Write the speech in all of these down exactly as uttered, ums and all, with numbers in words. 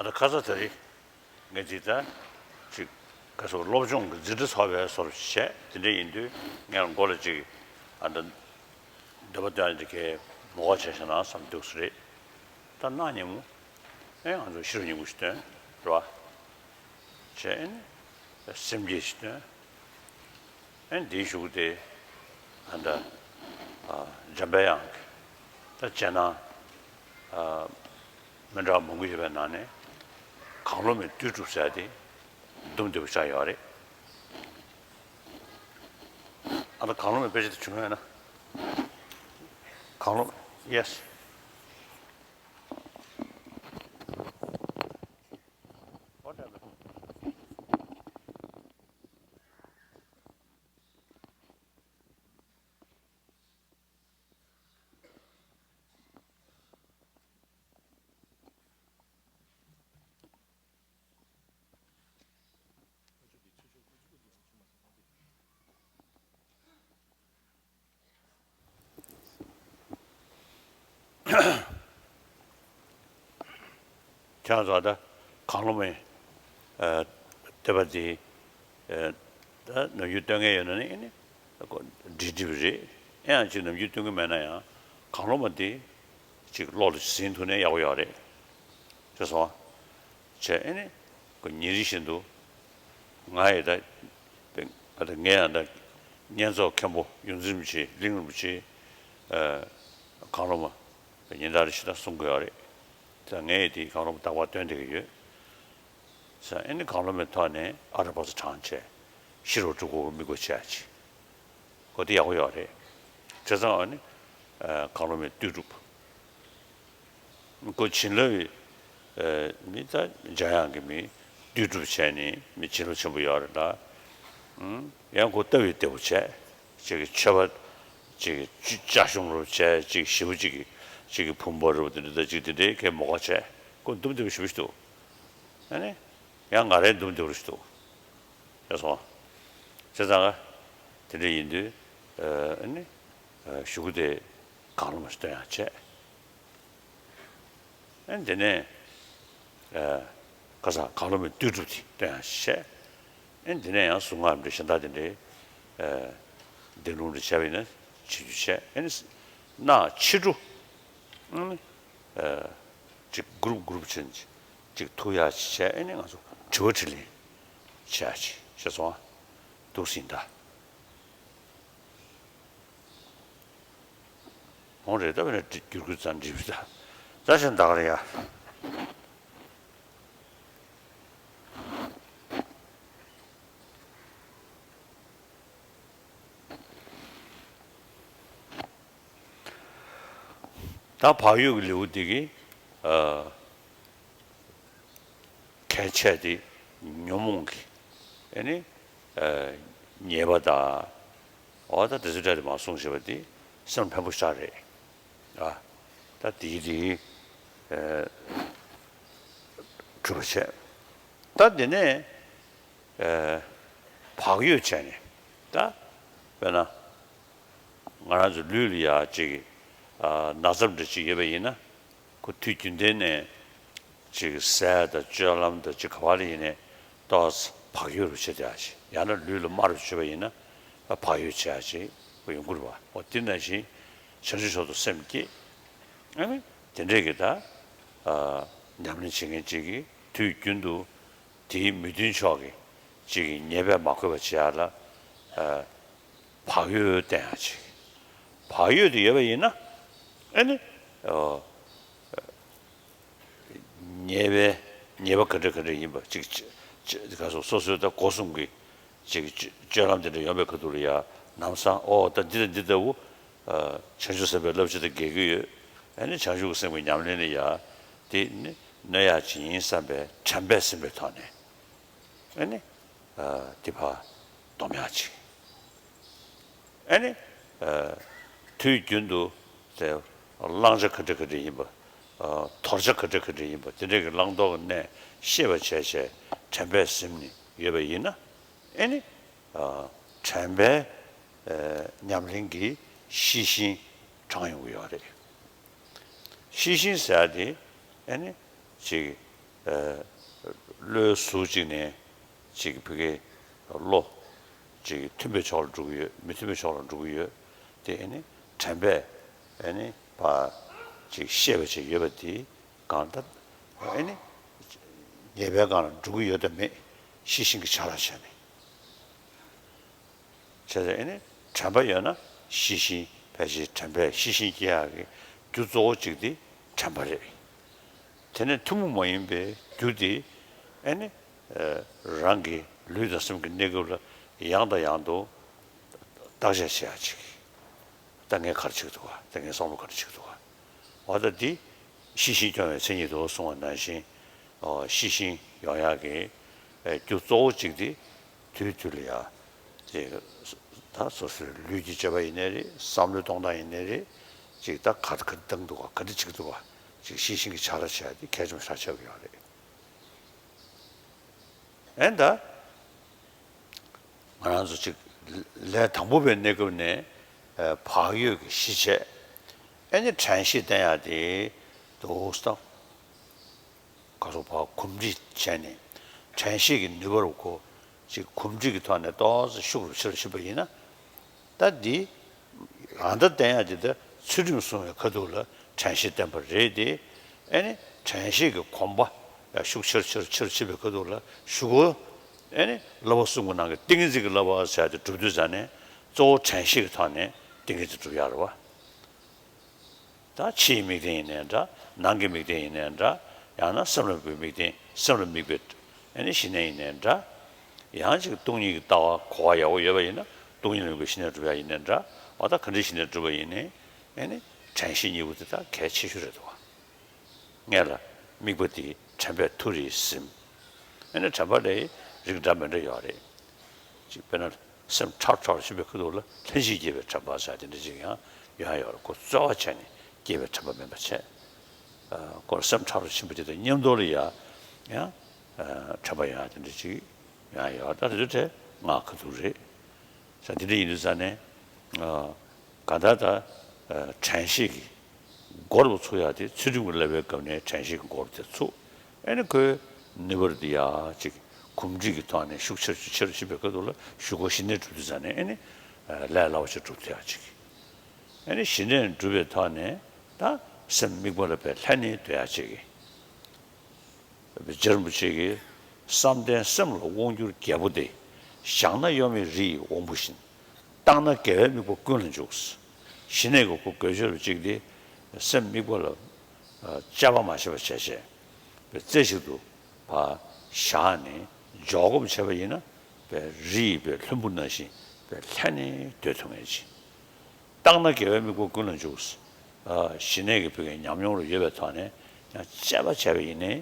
ཨ་ད་ཁ་ས་དེ་རིང་ངས་འདི་ལྟར་ཅིག་ག་སོགས་སློབ་སྦྱོང་གི་འཛིན་གྲྭ་ཚོགས་པའི་བཟོ་འདྲ་བྱས། དེ་འདྲ་ཡིན་དུས་ངས་མགོ་ལ་ཅིག་ཨ་ད་འདོད་པ་སྟོན་ཡ་འདི་གའི་མོ་ག་བྱས་བཞག་ན་བསམ་འདུག་ས་རེད། ད་གནངས་ཉིན་མོ་ཨེ་ང་ཚོ་ཤེས་རབ་སྙིང་པོ་ཞིག་བཏོན་རེད་བ། བྱས་ཨེ་ནི་སེམས་བསྐྱེད་ཞིག་བཏོན། ཨེ་འདིའི་གཞུག་དེ་ཨ་ད་ཨ་འཇམ་པའི་དབྱངས་ཀྱི་ད་རྗེས་གནང་ཨ་མི་འདྲ་བ་མང་པོ་ཡོད་པའི་ནང་ནས་གང་བློ་མེད་བཏུས་གྲུབ་ཟེར་དེ་འདུམ་བདེ་པོ་ཆགས་ཡོད་རེད། ཨ་ད་གང་བློ་མེད་དཔེ་ཆ་དེ་བྱུང་ཡོད་ན། གང་བློ་ཡེ་སི། ཁྱེད་རང་ཚོ་ད་གང་བློ་མེད་ཨ་བསྟོད་པ་འདི་ཨ་ད་ནམ་རྒྱུན་བསྟོད་མཁན་ཡོད་ན་ནི་ཨེ་ནི་འགྲིག་འགྲིག་པ་རེད། ཨེ་ཡང་ཅིག་ནམ་རྒྱུན་བསྟོད་མཁན་མེད་ན་ཡང་གང་བློ་མེད་འདི་ཅིག་བློ་ལ་ཟིན་ཐུབ་ན་ཡག་པོ་ཡོད་རེད། ཤེས་སོང་ཨ། བྱས་ཨེ་ནི་ཁོ་ཉིན་རེ་བཞིན་དུ་ང་ཡི་ད་ང་ད་ངས་ཡང་ད་བསྙེན་རྫོགས་མཁན་པོ་ཡོངས་འཛིན་རིན་པོ་ཆེ་གླིང་རིན་པོ་ཆེ་ཨ་གང་བློ་མེད་ཉིན་ལྟར་རེ་བཞིན་ད་གསུང་གི་ཡོད་རེད། ད་ངས་དེ་གང་བློ་མེད་རྟག་པར་བཏོན་བསྡད་ཀྱི་ཡོད། ས་ཨེ་ནི་གང་བློ་མེད་ཐོག་ནས་ཨ་ར་པ་ཙ་བགྲངས་བྱས་ཤེས་རབ་སྒྲུབ་དགོས་ཀྱི་མི་དགོས་བྱས་ཅི། ཁོ་དེ་ཡག་པོ་ཡོད་རེད། བྱས་ཙང་ཨ་ནི་ཨ་གང་བློ་མེད་བཏུས་གྲུབ། ཁོ་བྱིན་རླབས་ཡི་ཨ་མི་ད་འཇམ་དབྱངས་ཀྱི་མི་བཏུས་གྲུབ་བྱས་ནི་མི་བྱིན་རླབས་ཆེན་པོ་ཡོད་རེད་ད། ཨུམ། ཡང་ཁོ་ལྟ་བའི་བདེ་པོ་བྱས། ཅིག་གི་མཆོད་པ་ཅིག་གི་ཅ་ཆུང་རུ་བྱས། ཅིག་ཞེ་པོ་ཅིག་གི་ཅིག་གི་བུམ་པ་རུ་དེ་འདྲ་ད་ཅིག་དེ་འདྲའི་ཁའི་མོ་ག་བྱས། ཁོ་འདུམ་བདེ་པོ་ཞེ་པོ་ཞིག་འདུག་ཨ་ནི་ཡང་ང་རའི་འདུམ་བདེ་པོ་ཞིག་འདུག་ཡ་སོང་། བྱས་ཙང་ང་དེ་འདྲ་ཡིན་དུས་ཨ་ནི་ཨ་གཞུག་གུ་དེ་གང་བློ་མེད་བཏོན་ཡག་བྱས། ཨ་ནི་དེ་ནས་ཨ་ཁ་སང་གང་བློ་མེད་བཏུས་གྲུབ་དེ་བཏོན་ཡག་བྱས། ཨ་ནི་དེ་ནས་ཡང་གཟུངས་སྔགས་འདྲ་གཞན་དག་དེ་འདྲའི་ཨ་བཟླས་ལུང་འདྲ་བྱས་པ་ཡིན་ན་བྱེད་རྒྱུ་བྱས། ཨ་ནི་ནག་ཕྱི་དྲོ་ཨ་ནི་ཨ་ཅིག་གུ་རུབ་གུ་རུབ་བྱས་ནས་ཅིག་ཐུག་ཡག་ཅིག་བྱས། ཨ་ནི་ང་ཚོ་དྲི་བ་དྲིས་ལན་བྱེད་ཡག་ཅིག་བྱས་སོང་ཨ། འདུག་སེ་ཡིན་ད། འོང་རེད། ད་བས་ན་བསྒྱུར་དགོས་ཙང་འགྲིག་པ་ད། ད་བཞིན་ད་ག་རེད་ཡ། ད་བག་ཡོད་ཀྱི་ལེའུ་འདི་གི་ཨ་གལ་ཆེ་དེ་ཉོན་མོངས་ཀྱི་ཨ་ནི་ཨ་ཉེས་པ་དང་། འོ་ད་དེ་ཚོའི་གྲས་དེ་མར་གསུངས་བཞག་པ་དེ་སེམས་ཕན་པོ་ཞེ་དྲག་རེད། ཨ་ད་དེའི་དེའི་ཨ་གྲུབ་པ་བྱས། ད་དེ་ནས་ཨ་བག་ཡོད་བྱས་ནས་ད་དཔེར་ན། ང་རང་ཚོ་ལུས་ལ་ཡ་ཅིག་ཨ་ན་ཚ་འདྲ་ཅིག་ཡོད་པ་ཡིན་ན། ཁོ་དུས་རྒྱུན་ལྡན་ནས་ཅིག་ཟས་དང་སྤྱོད་ལམ་དང་ཅིག་ག་བ་ལ་ཡིན་ནའི་ཏོག་ཙམ་བག་ཡོད་རུ་བྱེད་བསྡད་ཡ་ཅིག་ཡང་ན་ལུས་ལ་དམར་རུ་བྱེད་པ་ཡིན་ན་ཨ་བག་ཡོད་བྱེད་ཡ་ཅིག་ཁོ་ཡོང་གི་རེད་བ། འོ་དེ་ནང་བཞིན་བྱང་ཆུབ་མཆོག་ཏུ་སེམས་བསྐྱེད། ཨ་ནི་དེ་འདྲས་ཀྱི་ད་ཨ་ཉམས་ལེན་བྱེད་མཁན་ཅིག་གིས་དུས་རྒྱུན་དུ་དེའི་མི་མཐུན་ཕྱོགས་ཀྱི་ཅིག་གི་ཉེས་པས་མ་གོས་པ་བྱེད་ཡ་ལ་ཨ་བག་ཡོད་བསྟེན་ཡ་ཅིག་བག་ཡོད་དེ་ཡོད་པ་ཡིན་ན་ཨ་ནི་ཨོ་ཉེས་པའི་ཉེས་པ་ག་འདྲ་ག་འདྲ་ཡིན་པ་ཅིག་ཅིག་ག་སོ་སོ་སོའི་ད་སྒོ་གསུམ་གྱི་ཅིག་སྤྱོད་ལམ་དེ་འདྲ་ཡོང་པའི་ཁ་ཐུག་ལ་ཡ་ལམ་སང་ཨོ་ད་འདི་དང་འདི་ལྟ་བུ་ཨ་བྱང་ཆུབ་སེམས་དཔའི་བསླབ་བྱ་དང་འགལ་གྱི་ཡོད། ཨ་ནི་བྱང་ཆུབ་ཀྱི་སེམས་ཀྱི་ཉམས་ལེན་ལ་ཡ་དེ་ནི་གནོད་ཡག་ཅིག་ཡིན་བསམ་པའི་དྲན་པས་ཟིན་པའི་ཐོག་ནས། ཨ་ནི་ཨ་དེ་ཕར་སྡོམ་ཡག་ཅིག་ཨ་ནི་ཨ་དུས་རྒྱུན་དུ་དེ་བླང་བྱ་ག་འདྲ་ག་འདྲ་ཡིན་པ། ཨ་དོར་བྱ་ག་འདྲ་ག་འདྲ་ཡིན་པ་དེ་འདྲ་གི་བླང་དོར་གྱི་གནས་ཤེས་པ་བྱས་བྱས་དྲན་པས་ཟིན་ནས་ཡོད་པ་ཡིན་ན། ཨ་ནི་ཨ་དྲན་པའི་ཨ་ཉམས་ལེན་གྱི་ཤེས་བཞིན་དྲངས་ཡོང་གི་ཡོད་རེད། ཤེས་བཞིན་ཟེར་ཡ་དེ་ཨ་ནི་ཅིག་ བློའི་གཟུགས་གཅིག་ནས་ཅིག་ཕ་གིའི་བློ་ཅིག་མཐུན་པའི་ཕྱོགས་ལ་འགྲོ་གི་ཡོད། མི་མཐུན་པའི་ཕྱོགས་ལ་འགྲོ་གི་ཡོད། དེ་ཨེ་ནི་དྲན་པས་ཨེ་ནི་ཕར་ཅིག་ཤེས་པ་ཅིག་ཡོད་པ་དེ་གང་ལྟར་ཨེ་ནི་ཉེས་པའི་སྒང་ལ་འགྲོ་གི་ཡོད་དམ་མེད་ཤེས་བཞིན་གྱི་བྱ་ལ་བྱས་ནས། བྱས་ཙང་ཨེ་ནི་དྲན་པ་ཡོད་ན་ཤེས་བཞིན་ཕལ་ཆེར་དྲན་པས་ཤེས་བཞིན་སྐྱེ་ཡག་གི་རྒྱུ་གཙོ་བོ་གཅིག་དེ་དྲན་པ་རེད། དེ་ནས་ཐུན་མོང་མ་ཡིན་པའི་རྒྱུ་དེ་ཨེ་ནི་རང་གི་ལུས་དང་སེམས་ཀྱི་གནས་སྐབས་ལ་ཡང་དང་ཡང་དུ་བརྟག་དཔྱད་བྱེད་ཡག་ཅིག་ད་ངས་ག་རེ་བྱེད་ཀྱི་འདུག་ག་ད་ངས་བསམ་བློ་ག་རེ་བྱེད་ཀྱི་འདུག་ག་འོ་ད་འདི་ཤེས་བཞིན་སྐྱོང་བའི་མཚན་ཉིད་དུ་གསུངས་པ་ནང་བཞིན། ཨོ་ཤེས་བཞིན་ཡོང་ཡག་གི་ཨེ་རྒྱུ་གཙོ་བོ་གཅིག་དེ་དུས་དུས་ལ་ཡ་ཅིག་ད་སོ་སོའི་ལུས་ཀྱི་སྤྱོད་པ་ཡིན་ནའི་རེད། བསམ་བློའི་གཏོང་སྟངས་ཡིན་ནའི་རེད། ཅིག་ད་ག་ག་རེ་བཏང་འདུག་ག་ག་འདྲ་བྱེད་ཀྱི་འདུག་ག་ཅིག་ཤེས་བཞིན་གྱི་བྱ་ལ་བྱ་དེ་གལ་ཆེན་པོ་ཞེ་དྲག་ཆགས་ཀྱི་ཡོད་རེད། ཨེ་ད། ང་རང་ཚོ་ཅིག་ལས་དང་པོ་པའི་གནས་སྐབས་ནས་ཨ་བག་ཡོད་ཀྱི་ཤེས་བྱས། ཨེ་ནི་དྲན་ཤེས་བསྟེན་ཡག་དེ་འདུག་སྟངས། ག་སོགས་བག་གོམས་འདྲིས་བྱས་ནས་དྲན་ཤེས་ཀྱི་ནུས་པ་རུ་གོ་ཅིག་གོམས་འདྲིས་ཀྱི་ཐོག་ནས་ཏོག་ཙམ་ཤུགས་རུ་ཆེ་རུ་ཕྱིན་པ་ཡིན་ན། ད་འདི་ཨ་ད་བསྟེན་ཡག་དེ་ད་ཚུལ་ཁྲིམས་སྲུང་བའི་ཁ་ཐུག་ལ་དྲན་ཤེས་བསྟེན་པ་རེད་དེ། ཨེ་ནི་དྲན་ཤེས་ཀྱི་གོམས་པ་ཡང་ཤུགས་ཆེར་ཆེར་ཆེར་ཕྱིན་པའི་ཁ་ཐུག་ལ་གཞུག་གུ་ཨེ་ནི་བསླབ་པ་གསུམ་གྱི་ནང་གི་ཏིང་ངེ་འཛིན་གྱི་བསླབ་པ་ཟེར་ཡག་དེ་སྒྲུབ་དུས་ཙ་ནས་གཙོ་བོ་དྲན་ཤེས་ཀྱི་ཐོག་ནས་ཏིང་ངེ་འཛིན་སྒྲུབ་ཡག་རེད་བ། ད་ཕྱིའི་དམིགས་རྟེན་ཡིན་ནའི་འདྲ། ནང་གི་དམིགས་རྟེན་ཡིན་ནའི་འདྲ། ཡང་ན་སེམས་ལ་དམིགས་པའི་དམིགས་རྟེན། སེམས་ལ་དམིགས་པའི་ཨེ་ནི་ཞི་གནས་ཡིན་ནའི་འདྲ། ཡང་ཅིག་སྟོང་ཉིད་ཀྱི་ལྟ་བ་གོ་བ་ཡག་པོ་ཡོད་པ་ཡིན་ན་སྟོང་ཉིད་ལ་དམིགས་པའི་ཞི་གནས་སྒྲུབ་ཡག་ཡིན་ནའི་འདྲ། འོ་ད་ག་འདྲའི་ཞི་གནས་སྒྲུབ་པ་ཡིན་ནའི་ཨེ་ནི་དྲན་ཤེས་གཉིས་པོ་དེ་ད་གལ་ཆེ་ཤོས་རེད་འདུག་བ། སྔོན་ལ་དམིགས་པ་དེ་དྲན་པས་ཐུགས་རེ་ཟིན། ཨེ་ནི་དྲན་པ་ལ་རིགས་འདྲ་མི་འདྲ་ཡོད་རེད། ཅིག་དཔེར་ན་སེམས་ཁྲ་ཁྲ་ཕྱིན་པའི་ཁ་ཐུག་ལ་ལྷན་ཅིག་སྐྱེས་པའི་དྲན་པ་ཟེར་དེ་འདྲ་ཅིག་ཡང་ཡོང་ཡག་ཡོད་རེད། ཁོ་རྩོལ་བ་བྱས་ནས་སྐྱེས་པའི་དྲན་པ་མིན་པ་བྱས། ཨ་ཁོ་སེམས་ཁྲ་ཁྲ་ཕྱིན་པ་དེ་དང་མཉམ་དུ་ལ་ཡ་ཡང་ཨ་དྲན་པ་ཡོང་ཡག་དེ་འདྲ་ཅིག་ཡོང་ཡག་ཡོད་རེད། ད་དེ་ཚོ་དེ་སྔགས་ཁ་ཐུག་རེད། ས་འདི་འདྲ་ཡིན་དུས་ཙ་ནས་ཨ་གང་ལྟར་ད་ཨ་དྲན་ཤེས་ཀྱི་སྒོ་རུ་ཚུགས་ཡག་དེ་ཚུལ་ཁྲིམས་ཀྱི་བསླབ་པའི་སྐབས་ནས་དྲན་ཤེས་ཀྱི་སྒོ་རུ་དེ་ཚུགས། ཨེ་ནི་ཁོའི་ནུས་པ་རུ་དེ་ཡག་ཅིག་གོམས་འདྲིས་ཀྱི་ཐོག་ནས་ཤུགས་ཆེར་ཆེར་ཕྱིན་པའི་སྐབས་དུ་ལ་གཞུག་གུ་ཞི་གནས་སྒྲུབ་དུས་ཙ་ནས་ཨེ་ནི་ཨ་ལས་སླ་བོ་ཞིག་སྒྲུབ་ཐུབ་ཡག་ཅིག་ཨེ་ནི་ཞི་གནས་སྒྲུབ་པའི་ཐོག་ནས་ད་སེམས་དམིགས་པ་ལ་དཔེ་ལྷན་ནེ་སྡོད་ཡག་ཅིག་རྗེ་རིན་པོ་ཆེ་གིས་བསམ་གཏན་སེམས་ལ་དབང་བསྒྱུར་རྒྱལ་པོ་སྟེ། བཞག་ན་གཡོ་མེད་རི་ཡི་དབང་པོ་བཞིན། བརྟགས་ན་དགེ་བའི་དམིགས་པ་ཀུན་ལ་འཇུག་ཞི་གནས་ཀྱི་སྒོ་གོ་ཆོད་པ་གཅིག་སྟེ། སེམས་དམིགས་པ་ལ་དཔྱད་པ་མ་བྱས་པ་བྱས་བྱས་པའི་རྩེ་གཅིག་ཏུ་བཞག་ནས་འཇོག་སྒོམ་བྱས་པ་ཡིན་ན་པའི་རི་ཡི་པའི་ལྷུན་པོ་ནང་བཞིན་པའི་ལྷན་ནེ་སྡོད་ཐུབ་ངེས་ཀྱི། བརྟགས་ན་དགེ་བའི་དམིགས་པ་ཀུན་ལ་འཇུག་ཞི་གནས་ཀྱི་བོད་ཀྱི་ཉམས་མྱོང་རུ་ཡོད་པའི་ཐོག་ནས་ཡང་དཔྱད་པ་བྱས་པ་ཡིན་ནའི་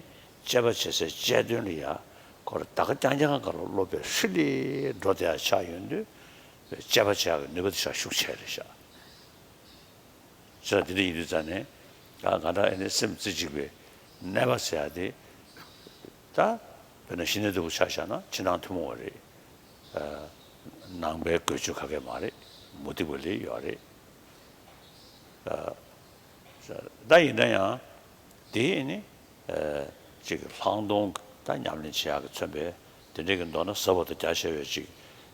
དཔྱད་པ་བྱེད་སའི་དཔྱད་དོན་ལ་ཡང་ཁོ་ར་ད་ག་རྐྱང་རྐྱང་ག་རུ་སློབ་པའི་ཧྲི་ལི་འགྲོ་བསྡད་ཡ་ཆགས་ཡོང་དུས་དཔྱད་པ་བྱེད་ཡག་གི་ནུས་པ་དེ་ཤ་ཤུགས་ཆེ་རེད་ཤག་ཅེས་དེ་འདྲ་ཡིན་དུས་ཙང་ནས་ང་ང་ད་ཨེ་ནི་སེམས་རྩེ་གཅིག་པའི་གནས་པ་ཟེར་ཡ་དེ་ད་དཔེར་ན་ཞི་གནས་ལྟ་བུ་ཆ་བཞག་ན་ཕྱི་ནང་ཐུན་མོང་བ་རེད། ནང་པའི་དགོས་ཆོས་ག་གེ་མ་རེད། མུ་སྟེགས་པ་ལས་ཡོད་རེད། ད་ཡིན་ན་ཡང་དེ་ནི་ཅིག་ལྷག་མཐོང་ད་ཉམས་ལེན་བྱེད་ཡག་གི་མཚོན་པའི་དེ་འདྲའི་གི་མདོར་ན་ཟབ་པ་དང་རྒྱ་ཆེ་བའི་ཅིག་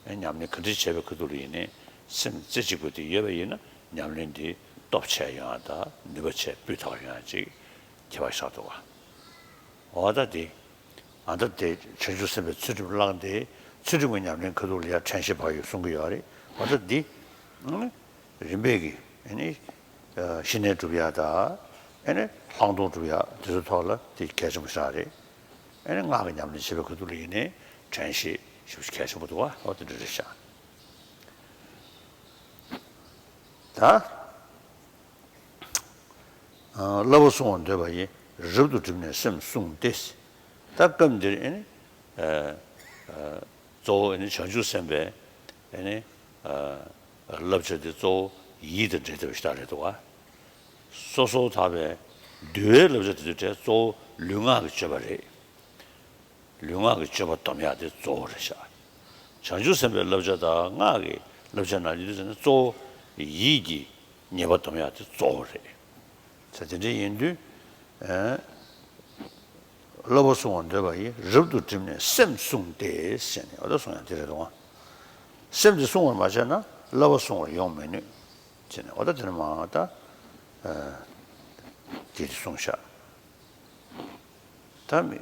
ཉམས་ལེན་ག་འདྲ་བྱས་པའི་ཁ་ཐུག་ལ་ཡིན་ནའི་སེམས་རྩེ་གཅིག་པ་དེ་ཡོད་པ་ཡིན་ན་ཉམས་ལེན་དེ་སྟོབས་ཆེ་ཡོང་ཡག་དང་ནུས་པ་ཆེ་སྤུས་དག་ཡོང་ཡག་ཅིག་ཁྱད་པར་ཆགས་འདུག་བ། འོ་ད་དེ། ཨ་ད་དེ་བྱང་ཆུབ་སེམས་དཔའི་ཚུལ་ཁྲིམས་བླངས་ཏེ་ཚུལ་ཁྲིམས་ཀྱི་ཉམས་ལེན་ཁ་ཐུག་ལ་ཡང་དྲན་ཤེས་བག་ཡོད་གསུང་གི་ཡོད་རེད། འོ་ད་འདི་རིམ་པས་ཀྱི་ཨ་ནི་ཞི་གནས་སྒྲུབ་ཡ་དང་ཨ་ནི་ལྷག་མཐོང་སྒྲུབ་ཡ་དེ་ཚོ་ཐོག་ལ་དེ་གལ་ཆེན་པོ་ཞིག་རེད། ཨ་ནི་སྔགས་ཀྱི་ཉམས་ལེན་བྱེད་པའི་ཁ་ཐུག་ལ་ཡིན་ནའི་དྲན་ཤེས་ཞེ་པོ་གལ་ཆེན་པོ་འདུག་བ། འོ་དེ་འདྲ་རེད་ཤག་ད། བསླབ་པ་བསྲུང་བར་འདོད་པ་ཡིས། རབ་ཏུ་བསྒྲིམས་ནས་སེམས་བསྲུང་སྟེ། ད་སྐབས་འདིར་ཨེ་ནི། གཙོ་བོ་ཨེ་ནི་བྱང་ཆུབ་སེམས་དཔའི་ཨེ་ནི། བསླབ་བྱ་དེ་གཙོ་བོ་ཡིད་དང་འབྲེལ་ཐུབ་པ་ཞིག་རེད་འདུག་བ། སོ་སོར་ཐར་པའི་འདུལ་བའི་བསླབ་བྱ་དེ་ཚོའི་གྲས་གཙོ་བོ་ལུས་ངག་གི་སྤྱོད་པ་རེད། ལུས་ངག་གི་སྤྱོད་པ་སྡོམ་ཡག་དེ་གཙོ་བོ་རེད་ཤག་བྱང་ཆུབ་སེམས་དཔའི་བསླབ་བྱ་དང་སྔགས་ཀྱི་བསླབ་བྱ་ནང་བཞིན་དུ་བྱས་ན་གཙོ་བོ་ཡིད་ཀྱི་ཉེས་པ་སྡོམ་ཡག་དེ་གཙོ་བོ་རེད། ས་དེ་འདྲ་ཡིན་དུས། ཨ་ བསླབ་པ་བསྲུང་བར་འདོད་པ་ཡིས། རབ་ཏུ་བསྒྲིམས་ནས་སེམས་བསྲུང་སྟེ་ཟེར་ནས། འོ་ད་གསུང་ཡག་དེ་རེད་དོ། སེམས་དེ་བསྲུང་བར་མ་བྱས་ན་བསླབ་པ་བསྲུང་བར་ཡོང་མི་ནུས་ཟེར་ནས། འོ་ད་དེ་ནས་མ་ད་དེ་དེ་གསུངས་ཤག་ད་མི་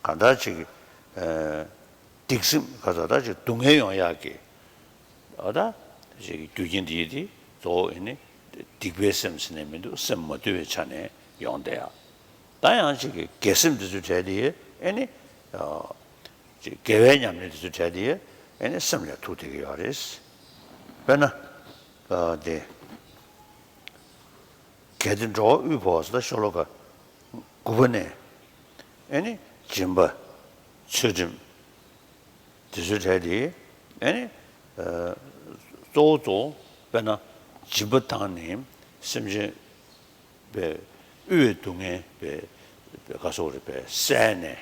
གང་ལྟར་ཅིག་གི་སྡིག་སེམས་ག་ཚོད་ད་ཅིག་སྡུག་བསྔལ་ཡོང་ཡག་གི་འོ་ད་ཅིག་རྒྱུ་རྐྱེན་འདི་ཡིན་ཏེ། གཙོ་བོ་ཨེ་ནི་སྡིག་པའི་སེམས་ཟེར་ནས་མི་འདུག་སེམས་མ་དུལ་བའི་ཆ་ནས་ཡོང་བསྡད་ཡ། ད་ཡང་ཅིག་གི་དགེ་སེམས་འདི་ཚོའི་གྲས་དེ་ཨེ་ནི་ཅིག་དགེ་བའི་ཉམས་ལེན་འདི་ཚོའི་གྲས་དེ་ཨེ་ནི་སེམས་ལ་ཐུག་བསྡད་ཀྱི་ཡོད་རེད། དཔེར་ན་དེ་གལ་ཏེ་འགྲོ་བ་དབུལ་བོ་བ་ཟེར། ད་ཤོ་ལོ་ཀ་དགུ་པ་ནས་ཨེ་ནི་སྦྱིན་པ་ཚུལ་ཁྲིམས་དེ་ཚོའི་གྲས་དེ་ཨེ་ནི་གཙོ་བོ་གཙོ་བོ་དཔེར་ན་སྦྱིན་པ་བཏང་ནས་སེམས་ཅན་པའི་དབུལ་བའི་སྡུག་བསྔལ་པའི་ག་སོགས་རེད་པས་བསལ་ནས་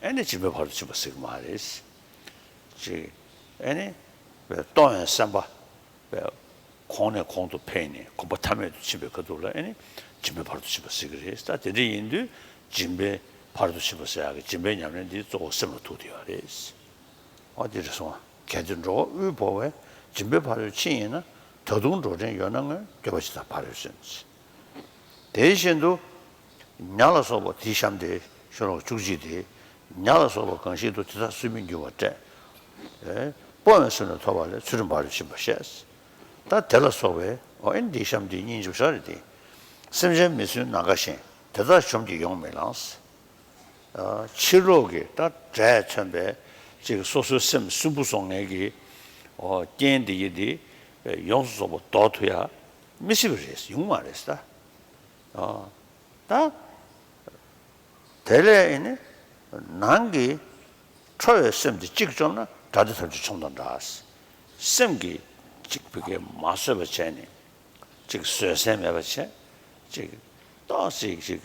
ཨེ་ནི་སྦྱིན་པའི་ཕ་རོལ་ཏུ་ཕྱིན་པ་ཟེར་གྱི་མ་རེད། ཅིག་ཨེ་ནི་གཏོང་བའི་སེམས་པ་པའི་གོང་ནས་གོང་དུ་འཕེལ་ནས་གོམ་པ་ཐ་མལ་དུ་ཕྱིན་པའི་ཁ་ཐུག་ལ་ཨེ་ནི་སྦྱིན་པའི་ཕ་རོལ་ཏུ་ཕྱིན་པ་ཟེར་གྱི་རེད། ད་དེ་འདྲ་ཡིན་དུས་སྦྱིན་པའི་ཕ་རོལ་ཏུ་ཕྱིན་པ་ཟེར་ཡག་གི་སྦྱིན་པའི་ཉམས་ལེན་འདི་གཙོ་བོ་སེམས་ལ་ཐུག་བསྡད་ཡོད་རེད། འོ་དེ་འདྲ་སོང་བ། གལ་ཏེ་འགྲོ་བ་དབུལ་བོ་བས། སྦྱིན་པའི་ཕ་རོལ་ཕྱིན་ཡིན་ན། ད་དུང་འགྲོ་འདྲེན་ཡོད་ན་སྔོན། འགྱོད་པ་ཇི་ལྟར་ཕ་རོལ་སོན། དེ་བཞིན་དུ་ཉ་ལ་སོགས་པ། དེའི་གཤམ་དེ་ཤོ་ལོ་ཀ་བཅུ་གཅིག་དེ། ཉ་ལ་སོགས་པ་གང་ཞིག་ཏུ། དེ་དག་སུན་མི་འགྱུར་བར་བསྐྲད། སྤོང་བའི་སེམས་ལ་ཐོགས་པ་ལས། ཚུལ་ཁྲིམས་ཕ་རོལ་ཕྱིན་པར་བཤད། ད་དེ་ལ་སོགས་པའི་འོ་ཨེ་ནི་དེའི་གཤམ་དེ་སྙིང་རྗེ་པོ་ཞེ་དྲག་རེད་དེ། སེམས་ཅན་མི་སྲུན་ནམ་མཁའ་བཞིན། དེ་དག་གཞོམ་གྱིས་ཡོང་མི་ལང་། ཕྱི་རོལ་གྱི་ད་དགྲས་མཚོན་པའི་ཅིག་སོ་སོའི་སེམས་སུན་པོ་བཟོ་མཁན་གྱི་འོ་རྐྱེན་འདི་ཡི་འདི་ཡོངས་སུ་རྫོགས་པ་ཟློག་ཐུབ་ཡ་མི་སྲིད་པ་རེད། ཡོང་མ་རེད་ད། ད་དེ་ལས་ཨེ་ནི་ནང་གི་ཁྲོ་བའི་སེམས་དེ་གཅིག་བཅོམ་ན། དགྲ་དེ་ཐམས་ཅད་ཆོམས་དང་འདྲ། སེམས་ཀྱི་གཅིག་བུ་གའི་མ་བཟོད་པ་བྱས་ནས། ཅིག་བཟོད་བསྲན་མེད་པ་བྱས། ཅིག་ཏོག་ཙམ་ཅིག་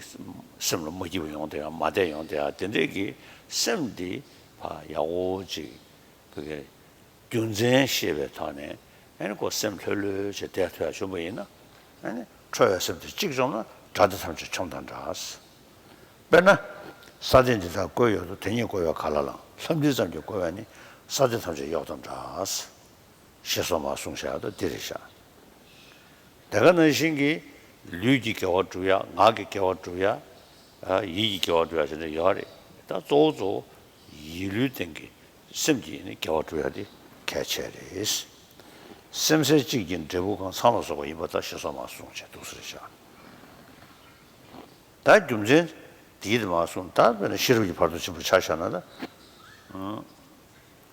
སེམས་ལ་མ་སྐྱིད་པ་ཡོང་བསྡད་ཡ། མ་བདེ་ཡོང་བསྡད་ཡ། དེ་འདྲས་ཀྱི་སེམས་འདི་ཕར་ཡག་པོ་ཅིག་བུ་གའི་རྒྱུ་མཚན་ཤེས་པའི་ཐོག་ནས་ཨེ་ནི་ཁོ་སེམས་ལྷོད་ལྷོད་བྱས་བསྡད་ཐུབ་ཡ་བྱུང་བ་ཡིན་ན། ཨེ་ནི་ཁྲོ་བའི་སེམས་དེ་གཅིག་བཅོམ་ན། དགྲ་དེ་ཐམས་ཅད་ཆོམས་དང་འདྲ། དཔེར་ན་ས་སྡེ་འདི་དག་བཀོད་ཡོད་དོ། དེ་ཉིད་བཀོལ་བས་ག་ལ་ལང་། ལྷམ་མཐིལ་ཙམ་གྱིས་བཀོལ་བས་ནི། ས་སྡེ་ཐམས་ཅད་གཡོགས་དང་འདྲ། ཞེས་སོགས་མར་གསུངས་བཞག་ཡོད་དོ། འདི་རེད་བཞག་དེ་ག་ནང་བཞིན་གྱི་ལུས་ཀྱི་དགེ་བ་སྒྲུབ་ཡ། ངག་གི་དགེ་བ་སྒྲུབ་ཡ། ཡིད་ཀྱི་དགེ་བ་སྒྲུབ་ཡ་དེ་འདྲ་ཡོད་རེད། ད་གཙོ་བོ་གཙོ་བོ་ཡིད་ལུས་སྟེང་གི་སེམས་ཀྱི་ནི་དགེ་བ་སྒྲུབ་ཡ་དེ་གལ་ཆེ་རེད། སེམས་གསལ་གཅིག་གི་འབྲས་བུ་གང་། ཚངས་ལ་སོགས་པ་ཡིན་པར་ཐལ། ཞེས་སོགས་མར་གསུངས་བྱས་འདུག་ཟེར་བཞག་ད་རྒྱུ་མཚན་དེའི་དེ་མར་གསུངས། ད་དཔེར་ན་ཤེས་རབ་ཀྱི་ཕ་རོལ་ཏུ་ཕྱིན་པ་ཆ་བཞག་ན་ད།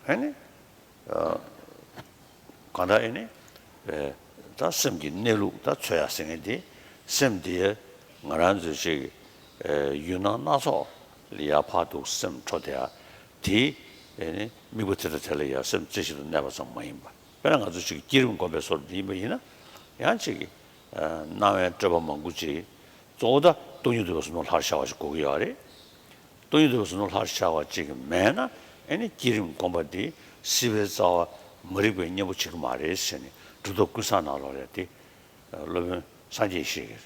ཨ་ནི། གང་ལྟར་ཨེ་ནི། ད་སེམས་ཀྱི་གནས་ལུགས་ད་འཚོལ་ཡ་ཟེར་མཁན་དེ། སེམས་དེ་ང་རང་ཚོའི་ཅིག་ཡུལ་སྣང་སྣ་ཚོགས་ལ་ཡར་ཕར་འདུག་སེམས་འཕྲོ་བསྡད་ཡ་དེ། ཨེ་ནི་དམིགས་པ་དེ་དང་དེ་ལ་ཡར་སེམས་རྩེ་གཅིག་ཏུ་གནས་པ་ཙམ་མ་ཡིན་པ། དཔེར་ན་ང་ཚོ་ཅིག་བསྐྱེད་རིམ་སྒོམ་པའི་བཟོ་འདྲ་ཡིན་པ་ཡིན་ན། ཡང་ཅིག་སྣང་བའི་སྤྲོས་པ་མང་པོ་ཅིག་གཙོ་བོ་ད་སྟོང་ཉིད་རྟོགས་པའི་གཞུང་ལུགས་ལྷར་ཤར་བ་ཞིག་དགོས་ཀྱི་ཡོད་རེད། སྟོང་ཉིད་རྟོགས་པའི་གཞུང་ལུགས་ལྷར་ཤར་བ་ཅིག་མེད་ན། ཨེ་ནི་བསྐྱེད་རིམ་སྒོམ་པ་འདི་སྲིད་པའི་རྩ་བ་མ་རིག་པའི་གཉེན་པོ་བྱེད་ཀྱི་མ་རེད་ཟེར་ནས། གྲུབ་ཐོབ་ཀུན་བཟང་ནང་ལོགས་ལ་དེ་སློབ་དཔོན་སངས་རྒྱས་ཤེས་ཀྱི་